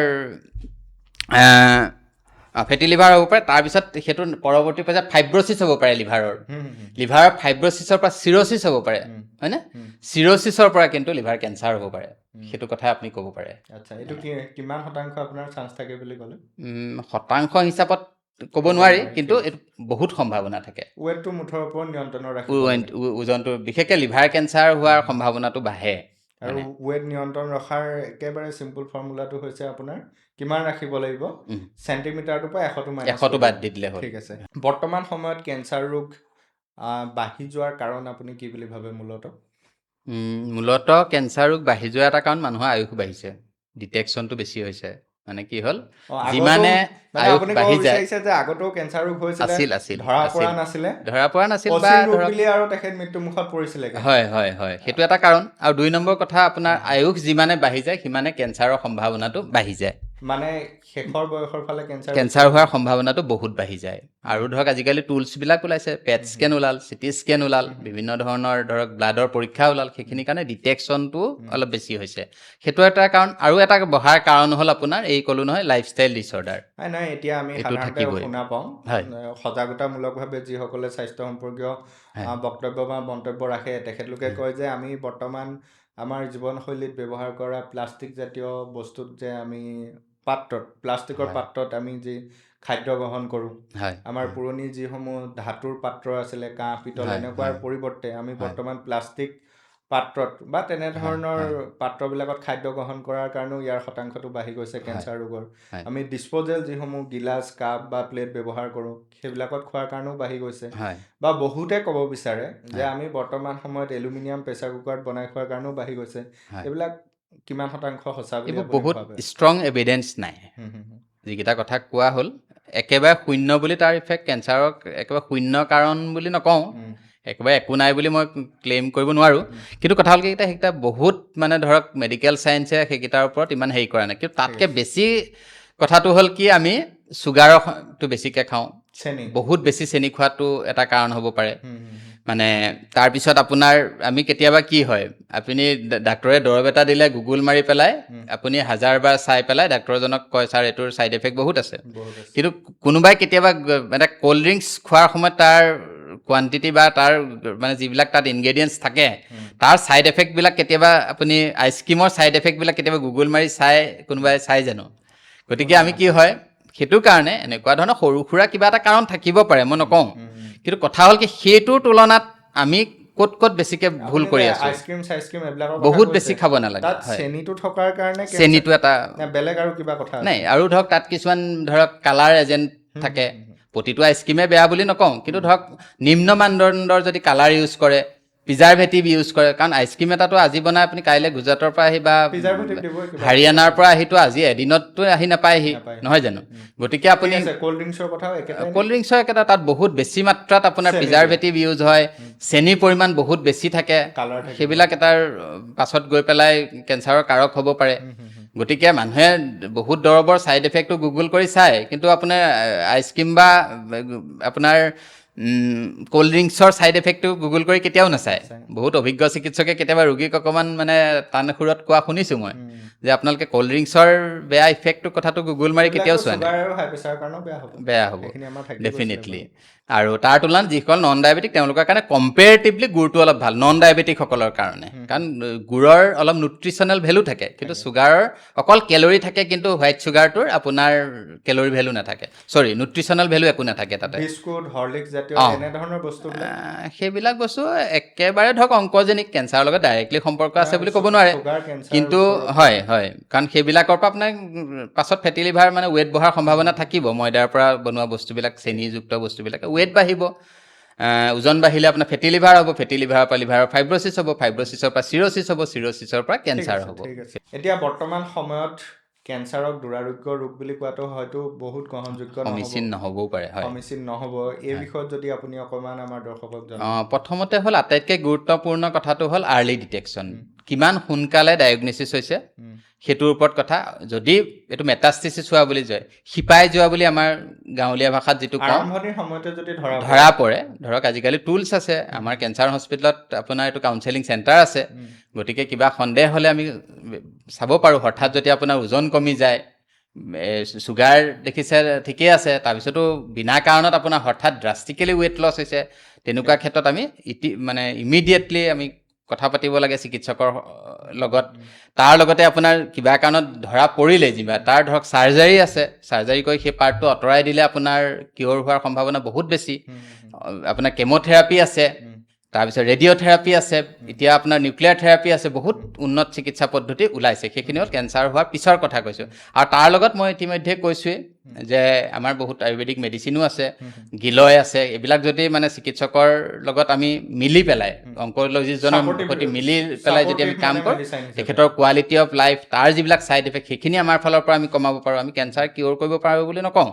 ফেটি লিভাৰ হ'ব পাৰে, তাৰপিছত সেইটো পৰৱৰ্তী পৰ্যায়ত ফাইব্ৰচিছ হ'ব পাৰে লিভাৰৰ। লিভাৰৰ ফাইব্ৰচিছৰ পৰা চিৰ'চিছ হ'ব পাৰে, হয়নে? চিৰ'চিছৰ পৰা কিন্তু লিভাৰ কেঞ্চাৰ হ'ব পাৰে, সেইটো কথা আপুনি ক'ব পাৰে। আচ্ছা, এইটো কি কিমান শতাংশ আপোনাৰ চান্স থাকে বুলি ক'লে? শতাংশ হিচাপত ক'ব নোৱাৰি, কিন্তু এইটো বহুত সম্ভাৱনা থাকে। ৱেটটো মুঠৰ ওপৰত নিয়ন্ত্ৰণত ৰাখিব। ওজনটো বিশেষকৈ লিভাৰ কেঞ্চাৰ হোৱাৰ সম্ভাৱনাটো বাঢ়ে। আৰু ৱেট নিয়ন্ত্ৰণ ৰখাৰ একেবাৰে চিম্পল ফৰ্মুলাটো হৈছে আপোনাৰ কিমান ৰাখিব লাগিব, চেণ্টিমিটাৰটোৰ পৰা 100টো মাইনাছ, 100টো বাদ দি দিলে হ'ল। ঠিক আছে। বৰ্তমান সময়ত কেঞ্চাৰ ৰোগ বাঢ়ি যোৱাৰ কাৰণ আপুনি কি বুলি ভাবে মূলতঃ? মূলতঃ কেঞ্চাৰ ৰোগ বাঢ়ি যোৱা এটা কাৰণ মানুহৰ আয়ুস বাঢ়িছে, ডিটেকশ্যনটো বেছি হৈছে। মানে কি হ'ল, যিমানে আয়ুস বাঢ়ি যায়, যে আগতেও কেঞ্চাৰ ৰোগ হৈছিল, আছিল আছিল, ধৰা পৰা নাছিলে, ধৰা পৰা নাছিল বা আৰু তেখেত মৃত্যুমুখত পৰিছিলে। হয় হয় হয়, সেইটো এটা কাৰণ। আৰু 2 নম্বৰ কথা, আপোনাৰ আয়ুস যিমানে বাঢ়ি যায় সিমানে কেঞ্চাৰৰ সম্ভাৱনাটো বাঢ়ি যায়। মানে শেষৰ বয়সৰ ফালে কেঞ্চাৰ হোৱাৰ সম্ভাৱনাটো বহুত বাঢ়ি যায়। আৰু ধৰক আজিকালি টুলছবিলাক ওলাইছে, পেট স্কেন ওলাল, চিটি স্কেন ওলাল, বিভিন্ন ধৰণৰ ধৰক ব্লাডৰ পৰীক্ষা ওলাল, সেইখিনিৰ কাৰণে ডিটেকশ্যনটো অলপ বেছি হৈছে, সেইটো এটা কাৰণ। আৰু এটা বঢ়াৰ কাৰণ হ'ল আপোনাৰ এই ক'লো নহয় লাইফষ্টাইল ডিছঅৰ্ডাৰ। নাই নাই, এতিয়া আমি সাধাৰণতে শুনা পাওঁ সজাগতামূলকভাৱে যিসকলে স্বাস্থ্য সম্পৰ্কীয় বক্তব্য বা মন্তব্য ৰাখে, তেখেতলোকে কয় যে আমি বৰ্তমান আমাৰ জীৱনশৈলীত ব্যৱহাৰ কৰা প্লাষ্টিক জাতীয় বস্তুত যে আমি পাত্ৰত, প্লাষ্টিকৰ পাত্ৰত আমি যি খাদ্য গ্ৰহণ কৰোঁ, আমাৰ পুৰণি যিসমূহ ধাতুৰ পাত্ৰ আছিলে, কাঁহ পিতল এনেকুৱাৰ পৰিৱৰ্তে আমি বৰ্তমান প্লাষ্টিক পাত্ৰত বা তেনেধৰণৰ পাত্ৰবিলাকত খাদ্য গ্ৰহণ কৰাৰ কাৰণেও ইয়াৰ শতাংশটো বাঢ়ি গৈছে কেঞ্চাৰ ৰোগৰ। আমি ডিছপ'জেল যিসমূহ গিলাচ, কাপ বা প্লেট ব্যৱহাৰ কৰোঁ, সেইবিলাকত খোৱাৰ কাৰণেও বাঢ়ি গৈছে। বা বহুতে ক'ব বিচাৰে যে আমি বৰ্তমান সময়ত এলুমিনিয়াম প্ৰেছাৰ কুকাৰত বনাই খোৱাৰ কাৰণেও বাঢ়ি গৈছে। এইবিলাক কিমান শতাংশ সঁচা বুলি? এইবোৰ বহুত ষ্ট্ৰং এভিডেঞ্চ নাই। যিকেইটা কথা কোৱা হ'ল, একেবাৰে শূন্য বুলি তাৰ ইফেক্ট কেঞ্চাৰক একেবাৰে শূন্য কাৰণ বুলি নকওঁ, একেবাৰে একো নাই বুলি মই ক্লেইম কৰিব নোৱাৰোঁ। কিন্তু কথা হ'ল কি, সেইকেইটা বহুত মানে ধৰক মেডিকেল চায়েন্সে সেইকেইটাৰ ওপৰত ইমান হেৰি কৰা নাই। কিন্তু তাতকৈ বেছি কথাটো হ'ল কি, আমি চুগাৰটো বেছিকৈ খাওঁ, বহুত বেছি চেনি খোৱাটো এটা কাৰণ হ'ব পাৰে। মানে তাৰপিছত আপোনাৰ আমি কেতিয়াবা কি হয়, আপুনি ডাক্তৰে দৰৱ এটা দিলে গুগল মাৰি পেলাই আপুনি হাজাৰবাৰ চাই পেলাই ডাক্তৰজনক কয়, ছাৰ এইটোৰ ছাইড এফেক্ট বহুত আছে। কিন্তু কোনোবাই কেতিয়াবা মানে ক'ল্ড ড্ৰিংকছ খোৱাৰ সময়ত তাৰ কোৱান্টিটি বা তাৰ মানে যিবিলাক তাত ইনগ্ৰেডিয়েণ্টছ থাকে তাৰ ছাইড এফেক্টবিলাক কেতিয়াবা আপুনি আইচক্ৰীমৰ ছাইড এফেক্টবিলাক কেতিয়াবা গুগল মাৰি চাই কোনোবাই চাই জানো? গতিকে আমি কি হয়, সেইটো কাৰণে এনেকুৱা ধৰণৰ সৰু সুৰা কিবা এটা কাৰণ থাকিব পাৰে, মই নকওঁ। কিন্তু কথা হ'ল কি, সেইটোৰ তুলনাত আমি ক'ত ক'ত বেছিকৈ ভুল কৰি আছোঁ। আইচক্ৰীম চাইচক্ৰীম এইবিলাকৰ বহুত বেছি খাব নালাগে। তাত চেনিটো থকাৰ কাৰণে? চেনিটো এটা। বেলেগ আৰু কিবা কথা? নাই, আৰু ধৰক তাত কিছুমান ধৰক কালাৰ এজেণ্ট থাকে। প্ৰতিটো আইচক্ৰীমে বেয়া বুলি নকওঁ, কিন্তু ধৰক নিম্ন মানদণ্ডৰ যদি কালাৰ ইউজ কৰে, প্ৰিজাৰ্ভেটিভ ইউজ কৰে, কাৰণ আইচক্ৰীম এটাতো আজি বনাই আপুনি কাইলৈ গুজৰাটৰ পৰা আহি বা হাৰিয়ানাৰ পৰা আহিতো আজি এদিনততো আহি নাপায়হি, নহয় জানো? গতিকে আপুনি ক'ল্ড ড্ৰিংকছৰ কথাও? ক'ল্ড ড্ৰিংকছৰ একেটা, তাত বহুত বেছি মাত্ৰাত আপোনাৰ প্ৰিজাৰ্ভেটিভ ইউজ হয়, চেনিৰ পৰিমাণ বহুত বেছি থাকে, সেইবিলাক এটাৰ পাছত গৈ পেলাই কেঞ্চাৰৰ কাৰক হ'ব পাৰে। গতিকে মানুহে বহুত দৰৱৰ ছাইড এফেক্টটো গুগল কৰি চায়, কিন্তু আপোনাৰ আইচক্ৰীম বা আপোনাৰ ক'ল্ড ড্ৰিংকছৰ ছাইড এফেক্টটো গুগল কৰি কেতিয়াও নাচায়। বহুত অভিজ্ঞ চিকিৎসকে কেতিয়াবা ৰোগীক অকণমান মানে টান সুৰত কোৱা শুনিছোঁ মই যে আপোনালোকে ক'ল্ড ড্ৰিংকছৰ বেয়া ইফেক্টটোৰ কথাটো গুগল মাৰি কেতিয়াও চোৱা নাই। বেয়া হ'ব ডেফিনেটলি। আৰু তাৰ তুলনাত যিসকল নন ডায়েবেটিক, তেওঁলোকৰ কাৰণে কম্পেৰেটিভলি গুড়টো অলপ ভাল নন ডায়েবেটিকসকলৰ কাৰণে, কাৰণ গুড়ৰ অলপ নিউট্ৰিচনেল ভেলু থাকে, কিন্তু চুগাৰৰ অকল কেলৰি থাকে, কিন্তু হোৱাইট চুগাৰটোৰ আপোনাৰ কেলৰি ভেলু নাথাকে, চৰি, নিউট্ৰিচনেল ভেলু একো নাথাকে তাতে। বিস্কুট, হৰলিক্স জাতীয় এনেধৰণৰ বস্তুবিলাক? সেইবিলাক বস্তু একেবাৰে ধৰক অংকজেনিক কেঞ্চাৰৰ লগত ডাইৰেক্টলি সম্পৰ্ক আছে বুলি ক'ব নোৱাৰে, কিন্তু হয় হয়, কাৰণ সেইবিলাকৰ পৰা আপোনাৰ পাছত ফেটি লিভাৰ মানে ৱেট বঢ়াৰ সম্ভাৱনা থাকিব। ময়দাৰ পৰা বনোৱা বস্তুবিলাক, চেনিযুক্ত বস্তুবিলাক, ৱেট বাঢ়িব, ওজন বাঢ়িলে আপোনাৰ ফেটি লিভাৰ হ'ব, ফেটি লিভাৰৰ পৰা লিভাৰৰ ফাইব্ৰচিছ হ'ব, ফাইব্ৰচিছৰ পৰা চিৰ'চিছ হ'ব, চিৰ'চিছৰ পৰা কেঞ্চাৰ হ'ব। ঠিক আছে। এতিয়া বৰ্তমান সময়ত কেঞ্চাৰক দুৰাৰোগ্য ৰোগ বুলি কোৱাটো হয়তো বহুত গ্ৰহণযোগ্য সমীচীন নহ'বও পাৰে। হয়, সমীচীন নহ'ব। এই বিষয়ত যদি আপুনি অকণমান আমাৰ দৰ্শকক জনায়। প্ৰথমতে হ'ল আটাইতকৈ গুৰুত্বপূৰ্ণ কথাটো হ'ল আৰ্লি ডিটেকশ্যন, কিমান সোনকালে ডায়েগনচিছ হৈছে সেইটোৰ ওপৰত কথা। যদি এইটো মেটাষ্টিচিছ হোৱা বুলি যায়, শিপাই যোৱা বুলি আমাৰ গাঁৱলীয়া ভাষাত যিটো কওঁ, আৰম্ভণিৰ সময়তে যদি ধৰা পৰে, ধৰক আজিকালি টুলছ আছে, আমাৰ কেঞ্চাৰ হস্পিটেলত আপোনাৰ এইটো কাউন্সেলিং চেণ্টাৰ আছে, গতিকে কিবা সন্দেহ হ'লে আমি চাব পাৰোঁ। হঠাৎ যদি আপোনাৰ ওজন কমি যায়, চুগাৰ দেখিছে ঠিকেই আছে, তাৰপিছতো বিনা কাৰণত আপোনাৰ হঠাৎ ড্ৰাষ্টিকেলি ৱেইট লছ হৈছে, তেনেকুৱা ক্ষেত্ৰত আমি মানে ইমিডিয়েটলি আমি কথা পাতিব লাগে চিকিৎসকৰ লগত। তাৰ লগতে আপোনাৰ কিবা কাৰণত ধৰা পৰিলে যেনিবা, তাৰ ধৰক চাৰ্জাৰী আছে, চাৰ্জাৰী কৰি সেই পাৰ্টটো আঁতৰাই দিলে আপোনাৰ কিয়ৰ হোৱাৰ সম্ভাৱনা বহুত বেছি। আপোনাৰ কেম'থেৰাপি আছে, তাৰপিছত ৰেডিঅ'থেৰাপি আছে, এতিয়া আপোনাৰ নিউক্লিয়াৰ থেৰাপি আছে, বহুত উন্নত চিকিৎসা পদ্ধতি ওলাইছে। সেইখিনি হ'ল কেঞ্চাৰ হোৱাৰ পিছৰ কথা কৈছোঁ। আৰু তাৰ লগত মই ইতিমধ্যে কৈছোঁৱেই যে আমাৰ বহুত আয়ুৰ্বেদিক মেডিচিনো আছে, গিলয় আছে, এইবিলাক যদি মানে চিকিৎসকৰ লগত আমি মিলি পেলাই, অংকলজিষ্টজনৰ সৈতে মিলি পেলাই যদি আমি কাম কৰোঁ, তেখেতৰ কোৱালিটি অফ লাইফ, তাৰ যিবিলাক ছাইড এফেক্ট, সেইখিনি আমাৰ ফালৰ পৰা আমি কমাব পাৰোঁ। আমি কেঞ্চাৰ কিয়ৰ কৰিব পাৰোঁ বুলি নকওঁ,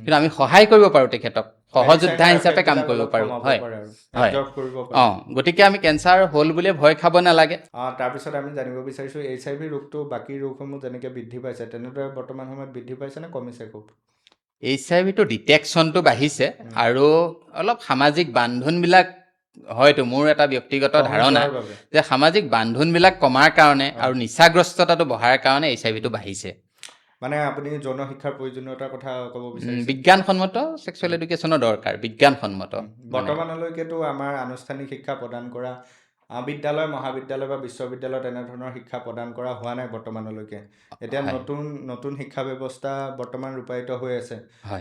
কিন্তু আমি সহায় কৰিব পাৰোঁ, তেখেতক সহযোদ্ধা হিচাপে কাম কৰিব পাৰোঁ। হয় হয়, অঁ, গতিকে আমি কেঞ্চাৰ হ'ল বুলিয়ে ভয় খাব নালাগে। তাৰপিছত আমি জানিব বিচাৰিছোঁ, HIV ৰোগটো বাকী ৰোগসমূহ যেনেকৈ বৃদ্ধি পাইছে তেনেদৰে বৰ্তমান সময়ত বৃদ্ধি পাইছে নে কমিছে খুব? HIV ডিটেকশ্যনটো বাঢ়িছে আৰু অলপ সামাজিক বান্ধোনবিলাক, হয়তো মোৰ এটা ব্যক্তিগত ধাৰণা যে সামাজিক বান্ধোনবিলাক কমাৰ কাৰণে আৰু নিচাগ্ৰস্ততাটো বঢ়াৰ কাৰণে HIV বাঢ়িছে। মানে আপুনি যৌন শিক্ষাৰ প্ৰয়োজনীয়তাৰ কথা ক'ব বিচাৰিছে? বিজ্ঞানসন্মত ছেক্সুৱেল এডুকেশ্যনৰ দৰকাৰ, বিজ্ঞানসন্মত। বৰ্তমানলৈকেতো আমাৰ আনুষ্ঠানিক শিক্ষা প্ৰদান কৰা বিদ্যালয়, মহাবিদ্যালয় বা বিশ্ববিদ্যালয়ত এনেধৰণৰ শিক্ষা প্ৰদান কৰা হোৱা নাই বৰ্তমানলৈকে। এতিয়া নতুন নতুন শিক্ষা ব্যৱস্থা বৰ্তমান ৰূপায়িত হৈ আছে,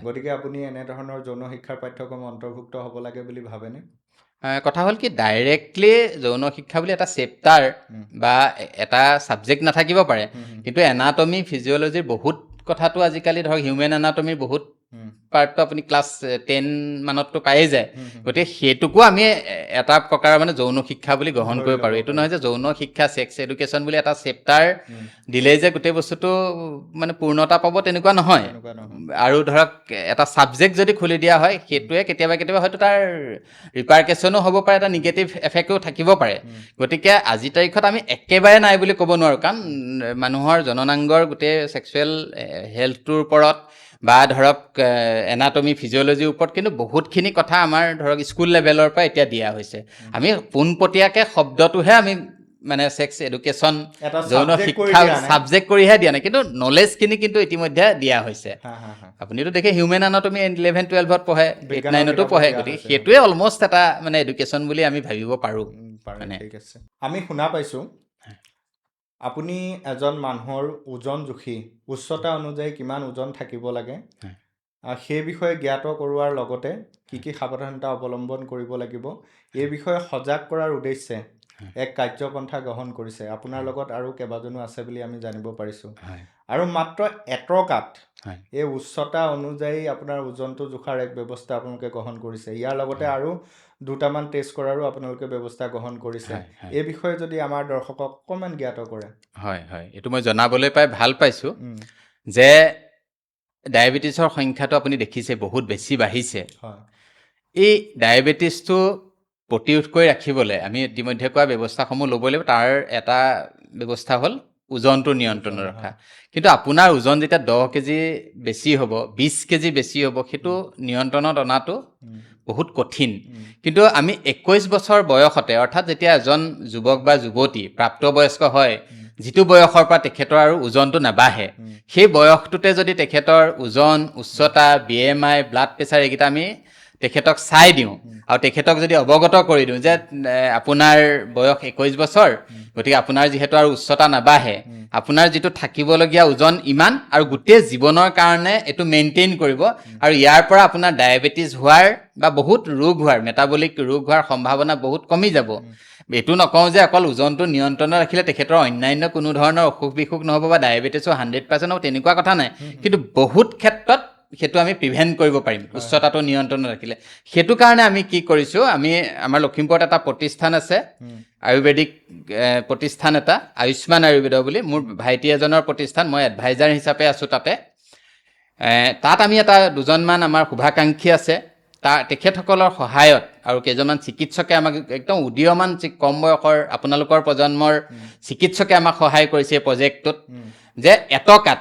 গতিকে আপুনি এনেধৰণৰ যৌন শিক্ষাৰ পাঠ্যক্ৰম অন্তৰ্ভুক্ত হ'ব লাগে বুলি ভাবেনে? কথা হ'ল কি, ডাইৰেক্টলি যৌন শিক্ষা বুলি এটা চেপ্টাৰ বা এটা ছাবজেক্ট নাথাকিব পাৰে, কিন্তু এনাটমি, ফিজিঅ'লজিৰ বহুত কথাটো আজিকালি ধৰক হিউমেন এনাটমিৰ বহুত পাৰ্টটো আপুনি ক্লাছ 10 মানততো পায়েই যায়, গতিকে সেইটোকো আমি এটা প্ৰকাৰৰ মানে যৌন শিক্ষা বুলি গ্ৰহণ কৰিব পাৰোঁ। এইটো নহয় যে যৌন শিক্ষা, ছেক্স এডুকেশ্যন বুলি এটা চেপ্টাৰ দিলেই যে গোটেই বস্তুটো মানে পূৰ্ণতা পাব তেনেকুৱা নহয়। আৰু ধৰক এটা ছাবজেক্ট যদি খুলি দিয়া হয়, সেইটোৱে কেতিয়াবা কেতিয়াবা হয়তো তাৰ ৰিপাৰ্কেশ্যনো হ'ব পাৰে, এটা নিগেটিভ এফেক্টো থাকিব পাৰে। গতিকে আজিৰ তাৰিখত আমি একেবাৰে নাই বুলি ক'ব নোৱাৰোঁ, কাৰণ মানুহৰ জননাংগৰ গোটেই ছেক্সুৱেল হেল্থটোৰ ওপৰত বা ধৰক এনাটমি, ফিজিঅ'লজিৰ ওপৰত কিন্তু বহুতখিনি কথা আমাৰ ধৰক স্কুল লেভেলৰ পৰা এতিয়া দিয়া হৈছে। আমি পোনপটীয়াকৈ শব্দটোহে আমি মানে ছেক্স এডুকেশ্যন, যৌন শিক্ষা ছাবজেক্ট কৰিহে দিয়া নাই, কিন্তু নলেজখিনি কিন্তু ইতিমধ্যে দিয়া হৈছে। আপুনিতো দেখে হিউমেন এনাটমি 11 12ত পঢ়ে, 8 9তো পঢ়ে, গতিকে সেইটোৱে অলমষ্ট এটা মানে এডুকেশ্যন বুলি আমি ভাবিব পাৰোঁ। মানে ঠিক আছে। আমি শুনা পাইছোঁ আপুনি এজন মানুহৰ ওজন জুখি উচ্চতা অনুযায়ী কিমান ওজন থাকিব লাগে সেই বিষয়ে জ্ঞাত কৰোৱাৰ লগতে কি কি সাৱধানতা অৱলম্বন কৰিব লাগিব, এই বিষয়ে সজাগ কৰাৰ উদ্দেশ্যে এক কাৰ্যপন্থা গ্ৰহণ কৰিছে। আপোনাৰ লগত আৰু কেইবাজনো আছে বুলি আমি জানিব পাৰিছোঁ। আৰু মাত্ৰ এটকাত এই উচ্চতা অনুযায়ী আপোনাৰ ওজনটো জোখাৰ এক ব্যৱস্থা আপোনালোকে গ্ৰহণ কৰিছে। ইয়াৰ লগতে আৰু দুটামান টেষ্ট কৰাৰো আপোনালোকে ব্যৱস্থা গ্ৰহণ কৰিছে। এই বিষয়ে যদি আমাৰ দৰ্শকক অকণমান জ্ঞাত কৰে। হয় হয়, এইটো মই জনাবলৈ পাই ভাল পাইছোঁ যে ডায়েবেটিছৰ সংখ্যাটো আপুনি দেখিছে বহুত বেছি বাঢ়িছে। এই ডায়েবেটিছটো প্ৰতিৰোধ কৰি ৰাখিবলৈ আমি ইতিমধ্যে কোৱা ব্যৱস্থাসমূহ ল'ব লাগিব। তাৰ এটা ব্যৱস্থা হ'ল ওজনটো নিয়ন্ত্ৰণত ৰখা। কিন্তু আপোনাৰ ওজন যেতিয়া 10 কেজি বেছি হ'ব, 20 কেজি বেছি হ'ব, সেইটো নিয়ন্ত্ৰণত অনাটো বহুত কঠিন। কিন্তু আমি 21 বছৰ বয়সতে, অৰ্থাৎ যেতিয়া এজন যুৱক বা যুৱতী প্ৰাপ্তবয়স্ক হয়, যিটো বয়সৰ পৰা তেখেতৰ আৰু ওজনটো নাবাঢ়ে, সেই বয়সটোতে যদি তেখেতৰ ওজন, উচ্চতা, বিএমআই, ব্লাড প্ৰেছাৰ এইকেইটা আমি তেখেতক চাই দিওঁ আৰু তেখেতক যদি অৱগত কৰি দিওঁ যে আপোনাৰ বয়স 21 বছৰ, গতিকে আপোনাৰ যিহেতু আৰু উচ্চতা নাবাঢ়ে, আপোনাৰ যিটো থাকিবলগীয়া ওজন ইমান আৰু গোটেই জীৱনৰ কাৰণে এইটো মেইনটেইন কৰিব আৰু ইয়াৰ পৰা আপোনাৰ ডায়েবেটিছ হোৱাৰ বা বহুত ৰোগ হোৱাৰ, মেটাবলিক ৰোগ হোৱাৰ সম্ভাৱনা বহুত কমি যাব। এইটো নকওঁ যে অকল ওজনটো নিয়ন্ত্ৰণত ৰাখিলে তেখেতৰ অন্যান্য কোনো ধৰণৰ অসুখ বিসুখ নহ'ব বা ডায়েবেটিছো 100% হ'ব, তেনেকুৱা কথা নাই। কিন্তু বহুত ক্ষেত্ৰত সেইটো আমি প্ৰিভেণ্ট কৰিব পাৰিম উচ্চতাটো নিয়ন্ত্ৰণত ৰাখিলে। সেইটো কাৰণে আমি কি কৰিছোঁ, আমি আমাৰ লখিমপুৰত এটা প্ৰতিষ্ঠান আছে, আয়ুৰ্বেদিক প্ৰতিষ্ঠান এটা, আয়ুষ্মান আয়ুৰ্বেদ বুলি, মোৰ ভাইটি এজনৰ প্ৰতিষ্ঠান, মই এডভাইজাৰ হিচাপে আছোঁ তাতে। তাত আমি এটা দুজনমান আমাৰ শুভাকাংক্ষী আছে, তাৰ তেখেতসকলৰ সহায়ত আৰু কেইজনমান চিকিৎসকে আমাক, একদম উদীয়মান কম বয়সৰ আপোনালোকৰ প্ৰজন্মৰ চিকিৎসকে আমাক সহায় কৰিছে এই প্ৰজেক্টটোত যে এটকাত,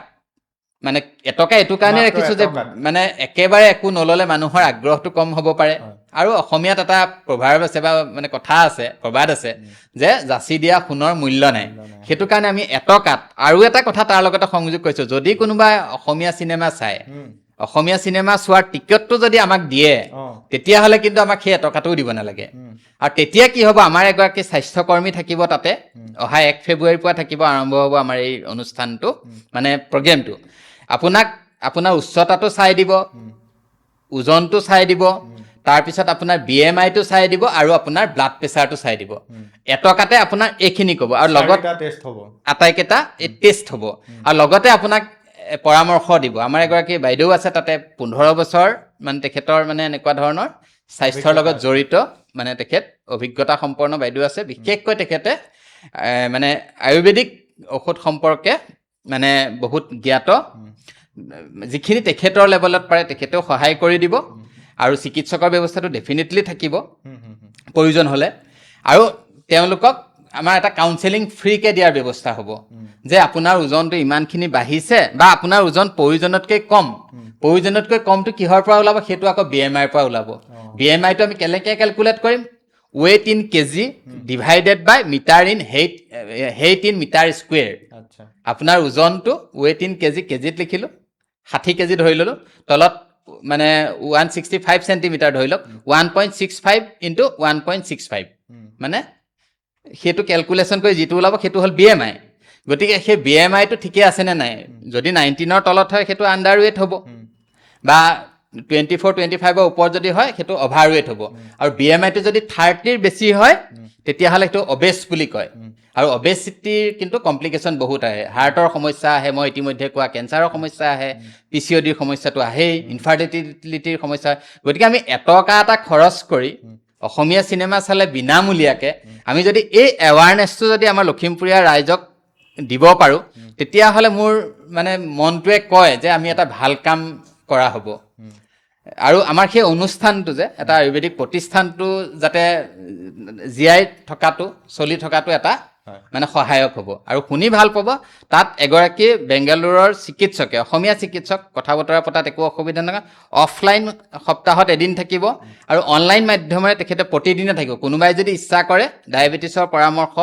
মানে এটকা এইটো কাৰণে মাত্ৰ ৰাখিছোঁ যে এটকাত। মানে একেবাৰে একো নল'লে মানুহৰ আগ্ৰহটো কম হ'ব পাৰে। আৰু অসমীয়াত এটা প্ৰভাৱ আছে বা মানে কথা আছে, প্ৰবাদ আছে যে যাচি দিয়া সোণৰ মূল্য নাই। মূল্য নাই। সেইটো কাৰণে আমি এটকাত আৰু এটা কথা তাৰ লগতে সংযোগ কৰিছোঁ, যদি কোনোবাই অসমীয়া চিনেমা চায়, অসমীয়া চিনেমা চোৱাৰ টিকটটো যদি আমাক দিয়ে, তেতিয়াহ'লে কিন্তু আমাক সেই এটকাটোও দিব নালাগে। আৰু তেতিয়া কি হ'ব, আমাৰ এগৰাকী স্বাস্থ্যকৰ্মী থাকিব তাতে। অহা 1 ফেব্ৰুৱাৰীৰ পৰা থাকিব, আৰম্ভ হ'ব আমাৰ এই অনুষ্ঠানটো, মানে প্ৰগ্ৰেমটো। আপোনাক আপোনাৰ উচ্চতাটো চাই দিব, ওজনটো চাই দিব, তাৰপিছত আপোনাৰ বিএমআইটো চাই দিব আৰু আপোনাৰ ব্লাড প্ৰেছাৰটো চাই দিব। এটকাতে আপোনাৰ এইখিনি ক'ব আৰু লগত চাৰিটা টেষ্ট হ'ব। আটাইকেইটা এই টেষ্ট হ'ব আৰু লগতে আপোনাক পৰামৰ্শ দিব। আমাৰ এগৰাকী বাইদেউ আছে তাতে, 15 বছৰ মানে তেখেতৰ মানে এনেকুৱা ধৰণৰ স্বাস্থ্যৰ লগত অভিজ্ঞতা। জড়িত, মানে তেখেত অভিজ্ঞতা সম্পন্ন বাইদেউ আছে। বিশেষকৈ তেখেতে মানে আয়ুৰ্বেদিক ঔষধ সম্পৰ্কে মানে বহুত জ্ঞাত। যিখিনি তেখেতৰ লেভেলত পাৰে তেখেতেও সহায় কৰি দিব আৰু চিকিৎসকৰ ব্যৱস্থাটো ডেফিনেটলি থাকিব উম, হুম, হুম। প্ৰয়োজন হ'লে। আৰু তেওঁলোকক আমাৰ এটা কাউন্সেলিং ফ্ৰীকে দিয়াৰ ব্যৱস্থা হ'ব যে আপোনাৰ ওজনটো ইমানখিনি বাঢ়িছে বা আপোনাৰ ওজন প্ৰয়োজনতকৈ কম। প্ৰয়োজনতকৈ কমটো কিহৰ পৰা ওলাব? সেইটো আকৌ বিএমআইৰ পৰা ওলাব। বিএমআইটো আমি কেনেকৈ কেলকুলেট কৰিম? Weight in kg divided by meter in height, height in meter square. আপোনাৰ ওজনটো ৱেইট ইন কেজি, কেজিত লিখিলোঁ, 60 কেজি ধৰি ল'লোঁ, তলত মানে 165 চেণ্টিমিটাৰ ধৰি লওক, 1.65 into 1.65, মানে সেইটো কেলকুলেশ্যন কৰি যিটো ওলাব সেইটো হ'ল বিএমআই। গতিকে সেই বিএমআইটো ঠিকে আছেনে নাই? যদি 19ৰ তলত হয় সেইটো আণ্ডাৰ ৱেইট হ'ব বা 24, 25ৰ ওপৰত যদি হয় সেইটো অভাৰ ৱেইট হ'ব। আৰু বিএমআইটো যদি 30ৰ বেছি হয় তেতিয়াহ'লে সেইটো অবেছ বুলি কয়। আৰু অবেচিটিৰ কিন্তু কমপ্লিকেশ্যন বহুত আহে, হাৰ্টৰ সমস্যা আহে, মই ইতিমধ্যে কোৱা কেঞ্চাৰৰ সমস্যা আহে, পিচিঅ'ডিৰ সমস্যাটো আহেই, ইনফাৰ্টিলিটিৰ সমস্যা। গতিকে আমি এটকা এটা খৰচ কৰি অসমীয়া চিনেমা চালে বিনামূলীয়াকৈ আমি যদি এই এৱাৰনেছটো যদি আমাৰ লখিমপুৰীয়া ৰাইজক দিব পাৰোঁ, তেতিয়াহ'লে মোৰ মানে মনটোৱে কয় যে আমি এটা ভাল কাম কৰা হ'ব। আৰু আমাৰ সেই অনুষ্ঠানটো যে এটা আয়ুৰ্বেদিক প্ৰতিষ্ঠানটো যাতে জীয়াই থকাটো, চলি থকাটো এটা মানে সহায়ক হ'ব আৰু শুনি ভাল পাব। তাত এগৰাকী বেংগালুৰুৰ চিকিৎসকে, অসমীয়া চিকিৎসক, কথা বতৰা পতাত একো অসুবিধা নহয়। অফলাইন সপ্তাহত এদিন থাকিব আৰু অনলাইন মাধ্যমেৰে তেখেতে প্ৰতিদিনে থাকিব। কোনোবাই যদি ইচ্ছা কৰে ডায়েবেটিছৰ পৰামৰ্শ,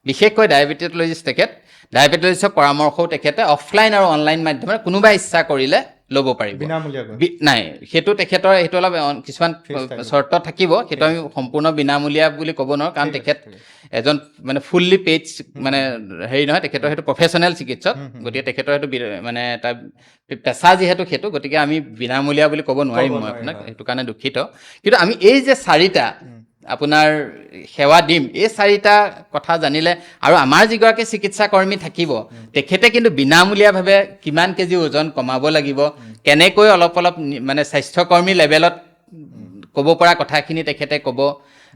বিশেষকৈ ডায়েবেটলজিষ্ট তেখেত, ডায়েবেটলজিষ্টৰ পৰামৰ্শও তেখেতে অফলাইন আৰু অনলাইন মাধ্যমেৰে কোনোবাই ইচ্ছা কৰিলে ল'ব পাৰিব বিনামূলীয়াকৈ? নাই, সেইটো তেখেতৰ সেইটো অলপ কিছুমান ফিজ থাকিব। চৰ্ত থাকিব। সেইটো আমি সম্পূৰ্ণ বিনামূলীয়া বুলি ক'ব নোৱাৰোঁ, কাৰণ ঠিক আছে, তেখেত ঠিক আছে। এজন মানে ফুল্লি পেইড মানে হেৰি নহয়, তেখেতৰ সেইটো প্ৰফেচনেল চিকিৎসক। গতিকে তেখেতৰ সেইটো মানে এটা পেচা যিহেতু সেইটো, গতিকে আমি বিনামূলীয়া বুলি ক'ব নোৱাৰিম। মই নোৱাৰিম, আপোনাক সেইটো কাৰণে দুখিত। কিন্তু আমি এই যে চাৰিটা আপোনাৰ সেৱা দিম, এই চাৰিটা কথা জানিলে আৰু আমাৰ যিগৰাকী চিকিৎসা কৰ্মী থাকিব, তেখেতে কিন্তু বিনামূলীয়াভাৱে কিমান কেজি ওজন কমাব লাগিব, কেনেকৈ অলপ অলপ মানে স্বাস্থ্যকৰ্মী লেভেলত ক'ব পৰা কথাখিনি তেখেতে ক'ব,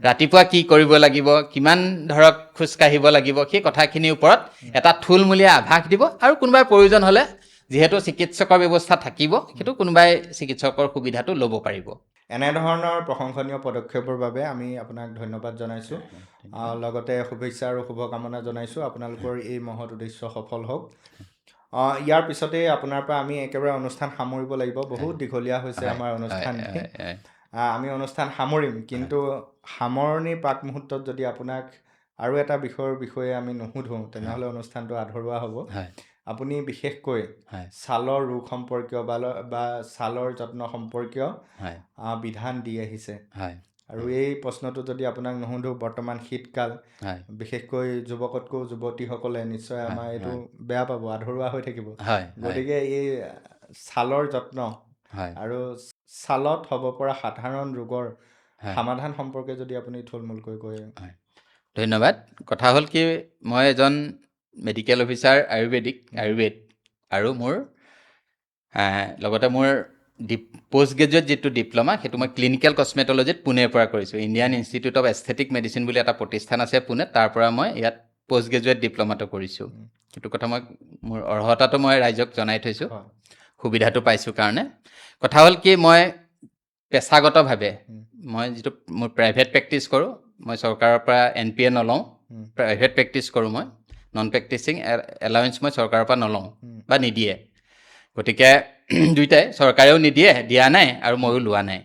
ৰাতিপুৱা কি কৰিব লাগিব, কিমান ধৰক খোজকাঢ়িব লাগিব, সেই কথাখিনিৰ ওপৰত এটা থুলমূলীয়া আভাস দিব। আৰু কোনোবাই প্ৰয়োজন হ'লে যিহেতু চিকিৎসকৰ ব্যৱস্থা থাকিব, সেইটো কোনোবাই চিকিৎসকৰ সুবিধাটো ল'ব পাৰিব। এনেধৰণৰ প্ৰশংসনীয় পদক্ষেপৰ বাবে আমি আপোনাক ধন্যবাদ জনাইছোঁ, লগতে শুভেচ্ছা আৰু শুভকামনা জনাইছোঁ। আপোনালোকৰ এই মহৎ উদ্দেশ্য সফল হওক। ইয়াৰ পিছতেই আপোনাৰ পৰা আমি একেবাৰে অনুষ্ঠান সামৰিব লাগিব, বহুত দীঘলীয়া হৈছে আমাৰ অনুষ্ঠানটি। আমি অনুষ্ঠান সামৰিম, কিন্তু সামৰণিৰ প্ৰাক মুহূৰ্তত যদি আপোনাক আৰু এটা বিষয়ৰ বিষয়ে আমি নুসুধোঁ, তেনেহ'লে অনুষ্ঠানটো আধৰুৱা হ'ব। আপুনি বিশেষকৈ ছালৰ ৰোগ সম্পৰ্কীয় বা ছালৰ যত্ন সম্পৰ্কীয় বিধান দি আহিছে। আৰু এই প্ৰশ্নটো যদি আপোনাক নুসুধোঁ, বৰ্তমান শীতকাল, বিশেষকৈ যুৱকতকৈও যুৱতীসকলে নিশ্চয় আমাৰ এইটো বেয়া পাব, আধৰুৱা হৈ থাকিব। হয় হয় গতিকে এই ছালৰ যত্ন আৰু ছালত হ'ব পৰা সাধাৰণ ৰোগৰ সমাধান সম্পৰ্কে যদি আপুনি থুলমূলকৈ কয়। ধন্যবাদ। কথা হ'ল কি, মই এজন মেডিকেল অফিচাৰ আয়ুৰ্বেদিক, আয়ুৰ্বেদ, আৰু মোৰ লগতে মোৰ পষ্ট গ্ৰেজুৱেট যিটো ডিপ্ল'মা, সেইটো মই ক্লিনিকেল কছমেটলজিত পুনেৰ পৰা কৰিছোঁ। Indian institute of aesthetic medicine বুলি এটা প্ৰতিষ্ঠান আছে পুনেত, তাৰ পৰা মই ইয়াত পষ্ট গ্ৰেজুৱেট ডিপ্ল'মাটো কৰিছোঁ। সেইটো কথা মই মোৰ অৰ্হতাটো মই ৰাইজক জনাই থৈছোঁ, সুবিধাটো পাইছোঁ কাৰণে। কথা হ'ল কি, মই পেছাগতভাৱে মই যিটো মোৰ প্ৰাইভেট প্ৰেক্টিছ কৰোঁ, মই চৰকাৰৰ পৰা NPA নলওঁ, প্ৰাইভেট প্ৰেক্টিছ কৰোঁ মই, নন প্ৰেক্টিচিং এলাৱেঞ্চ মই চৰকাৰৰ পৰা নলওঁ বা নিদিয়ে। গতিকে দুইটাই, চৰকাৰেও নিদিয়ে, দিয়া নাই, আৰু ময়ো লোৱা নাই।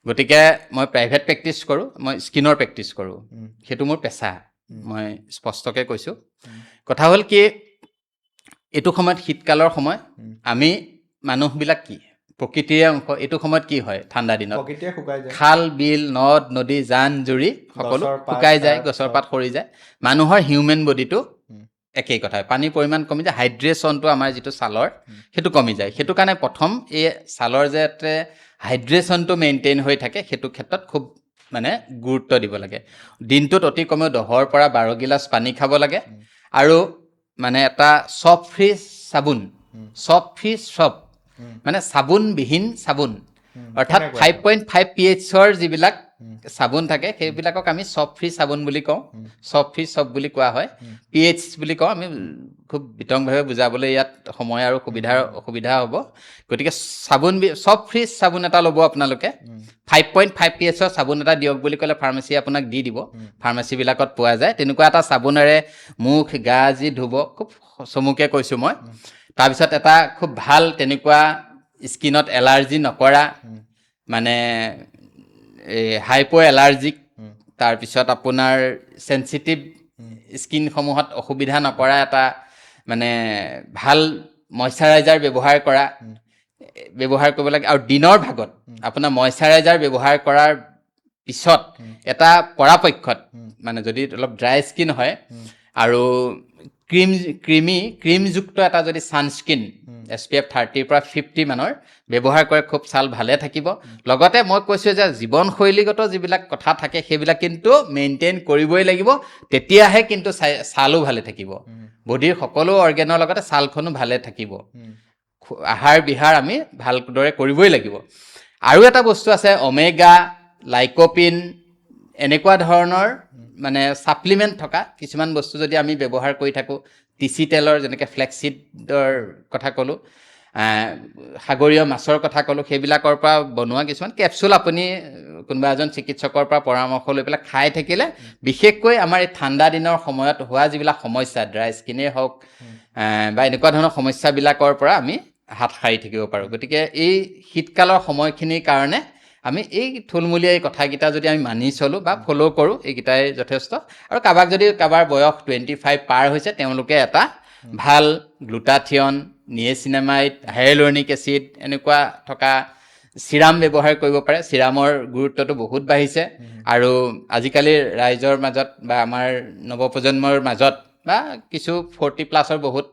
গতিকে মই প্ৰাইভেট প্ৰেক্টিছ কৰোঁ, মই স্কিনৰ প্ৰেক্টিছ কৰোঁ, সেইটো মোৰ পেচা, মই স্পষ্টকৈ কৈছোঁ। কথা হ'ল কি, এইটো সময়ত শীতকালৰ সময়, আমি মানুহবিলাক কি প্ৰকৃতিৰে অংশ। এইটো সময়ত কি হয়, ঠাণ্ডা দিনত প্ৰকৃতিয়ে শুকাই যায়, খাল বিল নদ নদী জান জুৰি সকলো গছৰ পাত শুকাই যায়, চাত গছৰ চব। পাত সৰি যায়। মানুহৰ হিউমেন বডিটো একেই কথা, পানীৰ পৰিমাণ কমি যায়, হাইড্ৰেশ্যনটো আমাৰ যিটো ছালৰ সেইটো কমি যায়। সেইটো কাৰণে প্ৰথম এই ছালৰ যাতে হাইড্ৰেশ্যনটো মেইনটেইন হৈ থাকে, সেইটো ক্ষেত্ৰত খুব মানে গুৰুত্ব দিব লাগে। দিনটোত অতি কমেও 10ৰ পৰা 12 গিলাচ পানী খাব লাগে। আৰু মানে এটা চপ ফ্ৰী চাবোন, চপ ফ্ৰী চপ, মানে চাবোনবিহীন চাবোন, অৰ্থাৎ কেনেকুৱা? 5.5 পি এইচৰ যিবিলাক চাবোন থাকে, সেইবিলাকক আমি চপ ফ্ৰী চাবোন বুলি কওঁ, চপ ফ্ৰী চপ বুলি কোৱা হয়, পি এইচ বুলি কওঁ আমি। খুব বিতংভাৱে বুজাবলৈ ইয়াত সময় আৰু সুবিধাৰ অসুবিধা হ'ব। গতিকে চাবোন চপ ফ্ৰী চাবোন এটা ল'ব আপোনালোকে, 5.5 পি এইচৰ চাবোন এটা দিয়ক বুলি ক'লে ফাৰ্মাচীয়ে আপোনাক দি দিব, ফাৰ্মাচীবিলাকত পোৱা যায়। তেনেকুৱা এটা চাবোনেৰে মুখ গা যি ধুব, খুব চমুকে কৈছোঁ মই। তাৰপিছত এটা খুব ভাল তেনেকুৱা স্কিনত এলাৰ্জি নকৰা, মানে এই হাইপ' এলাৰ্জিক, তাৰপিছত আপোনাৰ চেঞ্চিটিভ স্কিনসমূহত অসুবিধা নকৰা এটা মানে ভাল মইশ্চাৰাইজাৰ ব্যৱহাৰ কৰিব লাগে। আৰু দিনৰ ভাগত আপোনাৰ মইশ্চাৰাইজাৰ ব্যৱহাৰ কৰাৰ পিছত এটা পৰাপক্ষত মানে যদি অলপ ড্ৰাই স্কিন হয় আৰু ক্ৰীমযুক্ত এটা যদি ছানস্ক্ৰীন SPF 30ৰ পৰা 50 মানৰ ব্যৱহাৰ কৰে, খুব ছাল ভালে থাকিব। লগতে মই কৈছোঁ যে জীৱনশৈলীগত যিবিলাক কথা থাকে, সেইবিলাক কিন্তু মেইনটেইন কৰিবই লাগিব, তেতিয়াহে কিন্তু ছালো ভালে থাকিব। বডিৰ সকলো অৰ্গেনৰ লগতে ছালখনো ভালে থাকিব। আহাৰ বিহাৰ আমি ভালদৰে কৰিবই লাগিব। আৰু এটা বস্তু আছে, অমেগা, লাইকপিন, এনেকুৱা ধৰণৰ মানে ছাপ্লিমেণ্ট থকা কিছুমান বস্তু যদি আমি ব্যৱহাৰ কৰি থাকোঁ, তিচি তেলৰ যেনেকৈ ফ্লেক্সিডৰ কথা ক'লোঁ, সাগৰীয় মাছৰ কথা ক'লোঁ, সেইবিলাকৰ পৰা বনোৱা কিছুমান কেপচুল আপুনি কোনোবা এজন চিকিৎসকৰ পৰা পৰামৰ্শ লৈ পেলাই খাই থাকিলে, বিশেষকৈ আমাৰ এই ঠাণ্ডা দিনৰ সময়ত হোৱা যিবিলাক সমস্যা, ড্ৰাই স্কিনেই হওক বা এনেকুৱা ধৰণৰ সমস্যাবিলাকৰ পৰা আমি হাত সাৰি থাকিব পাৰোঁ। গতিকে এই শীতকালৰ সময়খিনিৰ কাৰণে আমি এই থুলমূলীয়া এই কথাকেইটা যদি আমি মানি চলোঁ বা ফ'ল' কৰোঁ, এইকেইটাই যথেষ্ট। আৰু কাৰোবাক যদি কাৰোবাৰ বয়স 25 পাৰ হৈছে, তেওঁলোকে এটা ভাল গ্লুটাথিয়ন নিয়েচিনামাইড, হাইলুৰনিক এচিড এনেকুৱা থকা চিৰাম ব্যৱহাৰ কৰিব পাৰে। চিৰামৰ গুৰুত্বটো বহুত বাঢ়িছে আৰু আজিকালি ৰাইজৰ মাজত বা আমাৰ নৱপ্ৰজন্মৰ মাজত বা কিছু 40 প্লাছৰ বহুত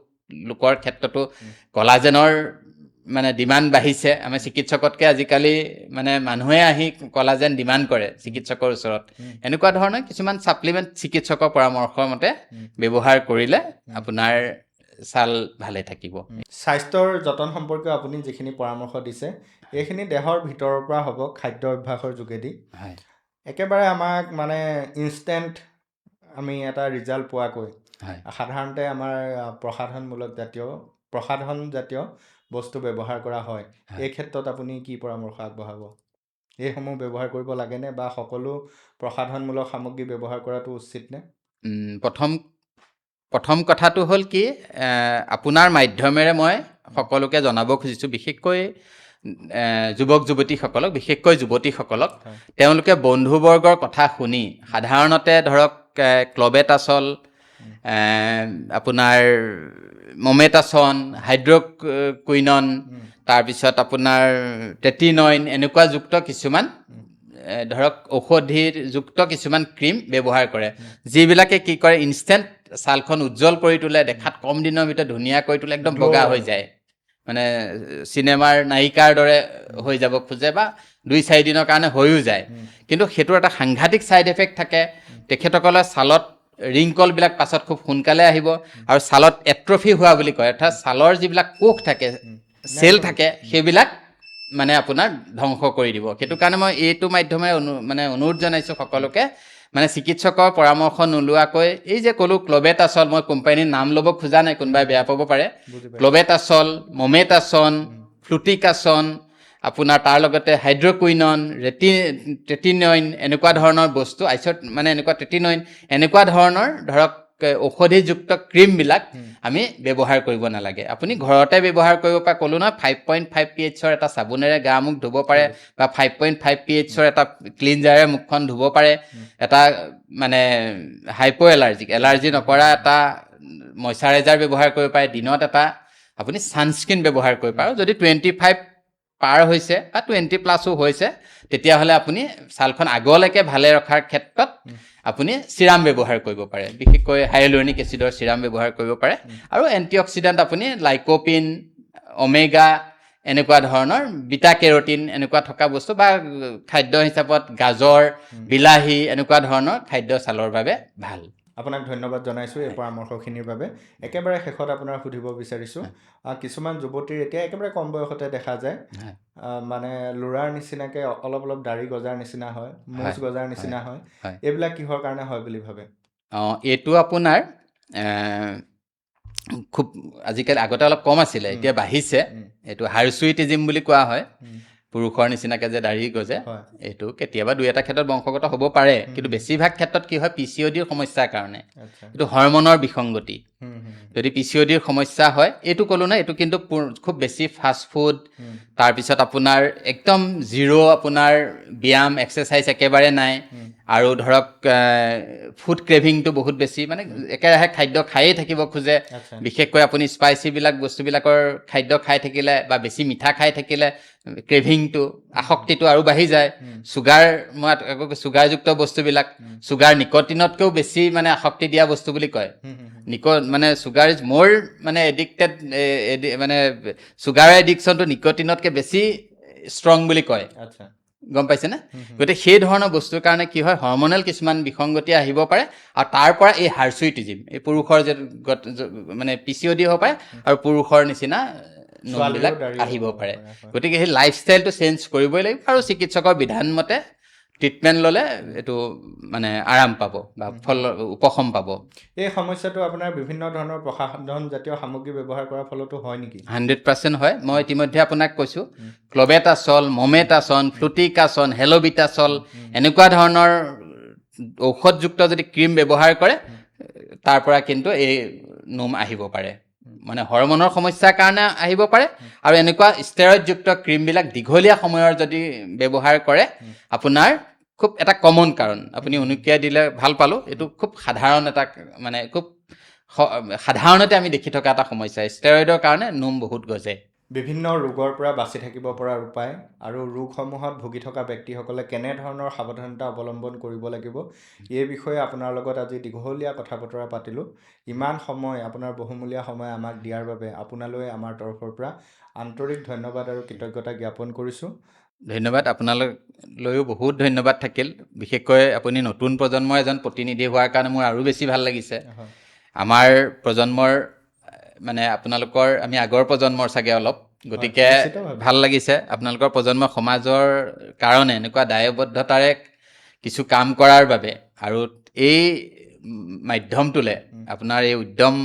লোকৰ ক্ষেত্ৰতো কলাজেনৰ মানে ডিমাণ্ড বাঢ়িছে। আমাৰ চিকিৎসকতকৈ আজিকালি মানে মানুহে আহি কলাজেন ডিমাণ্ড কৰে চিকিৎসকৰ ওচৰত। এনেকুৱা ধৰণৰ কিছুমান ছাপ্লিমেণ্ট চিকিৎসকৰ পৰামৰ্শ মতে ব্যৱহাৰ কৰিলে আপোনাৰ ছাল ভালে থাকিব। স্বাস্থ্যৰ যতন সম্পৰ্কীয় আপুনি যিখিনি পৰামৰ্শ দিছে, এইখিনি দেহৰ ভিতৰৰ পৰা হ'ব খাদ্য অভ্যাসৰ যোগেদি। একেবাৰে আমাক মানে ইনষ্টেণ্ট আমি এটা ৰিজাল্ট পোৱাকৈ সাধাৰণতে আমাৰ প্ৰসাধন জাতীয় বস্তু ব্যৱহাৰ কৰা হয়। এই ক্ষেত্ৰত আপুনি কি পৰামৰ্শ আগবঢ়াব? এইসমূহ ব্যৱহাৰ কৰিব লাগেনে বা সকলো প্ৰসাধনমূলক সামগ্ৰী ব্যৱহাৰ কৰাটো উচিত নে? প্ৰথম প্ৰথম কথাটো হ'ল কি, আপোনাৰ মাধ্যমেৰে মই সকলোকে জনাব খুজিছোঁ, বিশেষকৈ যুৱক যুৱতীসকলক, বিশেষকৈ যুৱতীসকলক, তেওঁলোকে বন্ধুবৰ্গৰ কথা শুনি সাধাৰণতে ধৰক ক্লবেটাচল, আপোনাৰ মমেটাচন, হাইড্ৰকুইনন, তাৰপিছত আপোনাৰ ট্ৰেটিনইন এনেকুৱা যুক্ত কিছুমান ধৰক ঔষধিযুক্ত কিছুমান ক্ৰীম ব্যৱহাৰ কৰে, যিবিলাকে কি কৰে, ইনষ্টেণ্ট ছালখন উজ্জ্বল কৰি তোলে, দেখাত কম দিনৰ ভিতৰত ধুনীয়া কৰি তোলে, একদম বগা হৈ যায়, মানে চিনেমাৰ নায়িকাৰ দৰে হৈ যাব খোজে বা 2-4 দিনৰ কাৰণে হৈও যায়। কিন্তু সেইটোৰ এটা সাংঘাতিক ছাইড এফেক্ট থাকে। তেখেতসকলৰ ছালত ৰিংকলবিলাক পাছত খুব সোনকালে আহিব আৰু ছালত এট্ৰফি হোৱা বুলি কয়, অৰ্থাৎ ছালৰ যিবিলাক কোষ থাকে, চেল থাকে, সেইবিলাক মানে আপোনাৰ ধ্বংস কৰি দিব। সেইটো কাৰণে মই এইটো মাধ্যমেৰে মানে অনুৰোধ জনাইছোঁ সকলোকে, মানে চিকিৎসকৰ পৰামৰ্শ নোলোৱাকৈ এই যে ক'লোঁ ক্লবেটাচল, মই কোম্পানীৰ নাম ল'ব খোজা নাই, কোনোবাই বেয়া পাব পাৰে। বুজি পাইছোঁ। ক্লবেটাচল, মমেটাচন, ফ্লুটিকাচন, আপোনাৰ তাৰ লগতে হাইড্ৰকুইনন, ট্ৰেটিনইন এনেকুৱা ধৰণৰ বস্তু, আইচত মানে এনেকুৱা ট্ৰেটিনইন এনেকুৱা ধৰণৰ ধৰক ঔষধিযুক্ত ক্ৰীমবিলাক আমি ব্যৱহাৰ কৰিব নালাগে। আপুনি ঘৰতে ব্যৱহাৰ কৰিব পাৰে, ক'লোঁ নহয়, 5.5 পি এইচৰ এটা চাবোনেৰে গা মুখ ধুব পাৰে বা 5.5 পি এইচৰ এটা ক্লিনজাৰে মুখখন ধুব পাৰে। এটা মানে হাইপ' এলাৰ্জিক, এলাৰ্জি নকৰা এটা মইশ্চাৰাইজাৰ ব্যৱহাৰ কৰিব পাৰে। দিনত এটা আপুনি ছানস্ক্ৰীণ ব্যৱহাৰ কৰিব পাৰে। আৰু যদি 25 পাৰ হৈছে বা 20 প্লাছো হৈছে, তেতিয়াহ'লে আপুনি ছালখন আগলৈকে ভালে ৰখাৰ ক্ষেত্ৰত আপুনি চিৰাম ব্যৱহাৰ কৰিব পাৰে, বিশেষকৈ হাইলুৰনিক এচিডৰ চিৰাম ব্যৱহাৰ কৰিব পাৰে। আৰু এণ্টি অক্সিডেণ্ট আপুনি লাইক'পিন, অমেগা এনেকুৱা ধৰণৰ বিটা কেৰটিন এনেকুৱা থকা বস্তু বা খাদ্য হিচাপত গাজৰ, বিলাহী এনেকুৱা ধৰণৰ খাদ্য ছালৰ বাবে ভাল। আপোনাক ধন্যবাদ জনাইছোঁ এই পৰামৰ্শখিনিৰ বাবে। একেবাৰে শেষত আপোনাক সুধিব বিচাৰিছোঁ, কিছুমান যুৱতীৰ এতিয়া একেবাৰে কম বয়সতে দেখা যায়, মানে ল'ৰাৰ নিচিনাকৈ অলপ অলপ দাড়ি গজাৰ নিচিনা হয়, মোচ গজাৰ নিচিনা হয়। এইবিলাক কিহৰ কাৰণে হয় বুলি ভাবে? অঁ, এইটো আপোনাৰ খুব আজিকালি, আগতে অলপ কম আছিলে, এতিয়া বাঢ়িছে। এইটো হাৰ্চুইটিজিম বুলি কোৱা হয়। পুৰুষৰ নিচিনাকৈ যে দাড়ি গজে। এইটো কেতিয়াবা দুই এটা ক্ষেত্ৰত বংশগত হ'ব পাৰে, কিন্তু বেছিভাগ ক্ষেত্ৰত কি হয়, পিচিঅ'ডিৰ সমস্যাৰ কাৰণে। এইটো হৰমনৰ বিসংগতি। হুম, হুম, যদি পিচিঅ'ডিৰ সমস্যা হয়, এইটো ক'লোঁ নহয়, এইটো কিন্তু খুব বেছি ফাষ্ট ফুড, তাৰপিছত আপোনাৰ একদম জিৰ' আপোনাৰ ব্যায়াম, এক্সাৰচাইজ একেবাৰে নাই, আৰু ধৰক ফুড ক্ৰেভিংটো বহুত বেছি, মানে একেৰাহে খাদ্য খায়েই থাকিব খোজে। বিশেষকৈ আপুনি স্পাইচিবিলাক বস্তুবিলাকৰ খাদ্য খাই থাকিলে বা বেছি মিঠা খাই থাকিলে ক্ৰেভিংটো, আসক্তিটো আৰু বাঢ়ি যায়। চুগাৰ, মই আকৌ চুগাৰযুক্ত বস্তুবিলাক, চুগাৰ নিকটিনতকৈও বেছি মানে আসক্তি দিয়া বস্তু বুলি কয়। হুম, হুম, হুম। মানে চুগাৰ is মোৰ মানে এডিক্টেড, মানে চুগাৰৰ এডিকশ্যনটো নিকটিনতকৈ বেছি ষ্ট্ৰং বুলি কয়। গম পাইছেনে? গতিকে সেই ধৰণৰ বস্তুৰ কাৰণে কি হয়, হৰমনেল কিছুমান বিসংগতি আহিব পাৰে আৰু তাৰ পৰা এই হাৰ্চুইটিজিম, এই পুৰুষৰ যে মানে পিচিঅ'ডি হ'ব পাৰে আৰু পুৰুষৰ নিচিনা নোমবিলাক ছোৱালীৰো দাড়ি আহিব হ'ব পাৰে। হয়। গতিকে সেই লাইফষ্টাইলটো চেঞ্জ কৰিবই লাগিব আৰু চিকিৎসকৰ বিধান মতে ট্ৰিটমেণ্ট ল'লে এইটো মানে আৰাম পাব বা ফল উপশম পাব। এই সমস্যাটো আপোনাৰ বিভিন্ন ধৰণৰ প্ৰসাধন জাতীয় সামগ্ৰী ব্যৱহাৰ কৰাৰ ফলতো হয় নেকি? 100% হয়। মই ইতিমধ্যে আপোনাক কৈছোঁ, ক্লবেটাচল, মমেটাচন, ফ্লুটিকাচন, হেল'বিটাচল এনেকুৱা ধৰণৰ ঔষধযুক্ত যদি ক্ৰীম ব্যৱহাৰ কৰে, তাৰ পৰা কিন্তু এই নোম আহিব পাৰে, মানে হৰমনৰ সমস্যাৰ কাৰণে আহিব পাৰে। আৰু এনেকুৱা ষ্টেৰইডযুক্ত ক্ৰীমবিলাক দীঘলীয়া সময়ৰ যদি ব্যৱহাৰ কৰে, আপোনাৰ খুব এটা কমন কাৰণ আপুনি উনুকিয়াই দিলে ভাল পালোঁ। এইটো খুব সাধাৰণ এটা মানে খুব সাধাৰণতে আমি দেখি থকা এটা সমস্যা। ষ্টেৰইডৰ কাৰণে নোম বহুত গজে। বিভিন্ন ৰোগৰ পৰা বাচি থাকিব পৰাৰ উপায় আৰু ৰোগসমূহত ভুগি থকা ব্যক্তিসকলে কেনেধৰণৰ সাৱধানতা অৱলম্বন কৰিব লাগিব, এই বিষয়ে আপোনাৰ লগত আজি দীঘলীয়া কথা বতৰা পাতিলোঁ। ইমান সময়, আপোনাৰ বহুমূলীয়া সময় আমাক দিয়াৰ বাবে আপোনালৈ আমাৰ তৰফৰ পৰা আন্তৰিক ধন্যবাদ আৰু কৃতজ্ঞতা জ্ঞাপন কৰিছোঁ। ধন্যবাদ, আপোনালোকলৈও বহুত ধন্যবাদ থাকিল। বিশেষকৈ আপুনি নতুন প্ৰজন্মৰ এজন প্ৰতিনিধি হোৱাৰ কাৰণে মোৰ আৰু বেছি ভাল লাগিছে। আমাৰ প্ৰজন্মৰ, মানে আপোনালোকৰ, আমি আগৰ প্ৰজন্মৰ চাগে অলপ, গতিকে ভাল লাগিছে আপোনালোকৰ প্ৰজন্ম সমাজৰ কাৰণে এনেকুৱা দায়বদ্ধতাৰে কিছু কাম কৰাৰ বাবে। আৰু এই মাধ্যমটোলৈ, আপোনাৰ এই উদ্যম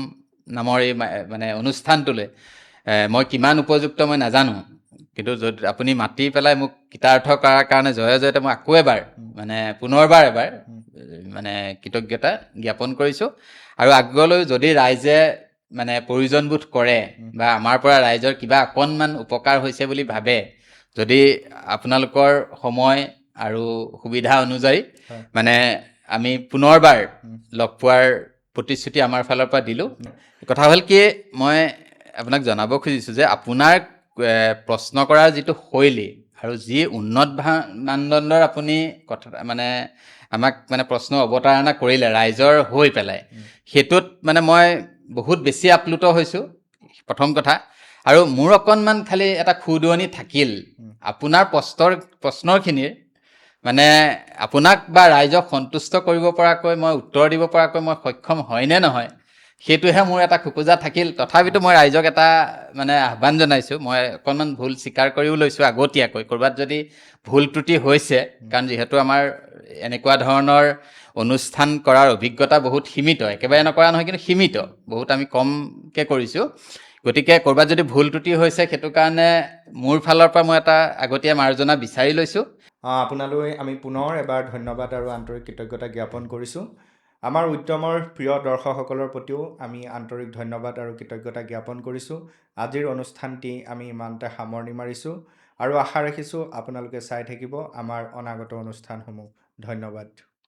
নামৰ এই মানে অনুষ্ঠানটোলৈ মই কিমান উপযুক্ত মই নাজানো, কিন্তু য'ত আপুনি মাতি পেলাই মোক কৃতাৰ্থ কৰাৰ কাৰণে জয় জয়তে মই আকৌ এবাৰ মানে পুনৰবাৰ এবাৰ মানে কৃতজ্ঞতা জ্ঞাপন কৰিছোঁ। আৰু আগলৈ যদি ৰাইজে মানে প্ৰয়োজনবোধ কৰে বা আমাৰ পৰা ৰাইজৰ কিবা অকণমান উপকাৰ হৈছে বুলি ভাবে, যদি আপোনালোকৰ সময় আৰু সুবিধা অনুযায়ী মানে আমি পুনৰবাৰ লগ পোৱাৰ প্ৰতিশ্ৰুতি আমাৰ ফালৰ পৰা দিলোঁ। কথা হ'ল কি, মই আপোনাক জনাব খুজিছোঁ যে আপোনাৰ প্ৰশ্ন কৰাৰ যিটো শৈলী আৰু যি উন্নত মানদণ্ডৰ আপুনি কথা মানে আমাক মানে প্ৰশ্ন অৱতাৰণা কৰিলে ৰাইজৰ হৈ পেলাই, সেইটোত মানে মই বহুত বেছি আপ্লুত হৈছোঁ, প্ৰথম কথা। আৰু মোৰ অকণমান খালি এটা খুদুৱনি থাকিল আপোনাৰ প্ৰশ্নখিনিৰ, মানে আপোনাক বা ৰাইজক সন্তুষ্ট কৰিব পৰাকৈ মই উত্তৰ দিব পৰাকৈ মই সক্ষম হয়নে নহয়, সেইটোহে মোৰ এটা খোকোজা থাকিল। তথাপিতো মই ৰাইজক এটা মানে আহ্বান জনাইছোঁ, মই অকণমান ভুল স্বীকাৰ কৰিও লৈছোঁ আগতীয়াকৈ, ক'ৰবাত যদি ভুল ত্ৰুটি হৈছে, কাৰণ যিহেতু আমাৰ এনেকুৱা ধৰণৰ অনুষ্ঠান কৰাৰ অভিজ্ঞতা বহুত সীমিত, একেবাৰে নকৰা নহয় কিন্তু সীমিত, বহুত আমি কমকৈ কৰিছোঁ, গতিকে ক'ৰবাত যদি ভুল ত্ৰুটি হৈছে সেইটো কাৰণে মোৰ ফালৰ পৰা মই এটা আগতীয়া মাৰ্জনা বিচাৰি লৈছোঁ। আপোনালৈ আমি পুনৰ এবাৰ ধন্যবাদ আৰু আন্তৰিক কৃতজ্ঞতা জ্ঞাপন কৰিছোঁ। আমাৰ উদ্যমৰ প্ৰিয় দৰ্শকসকলৰ প্ৰতিও আমি আন্তৰিক ধন্যবাদ আৰু কৃতজ্ঞতা জ্ঞাপন কৰিছোঁ। আজিৰ অনুষ্ঠানটি আমি ইমানতে সামৰণি মাৰিছোঁ আৰু আশা ৰাখিছোঁ আপোনালোকে চাই থাকিব আমাৰ অনাগত অনুষ্ঠানসমূহ। ধন্যবাদ।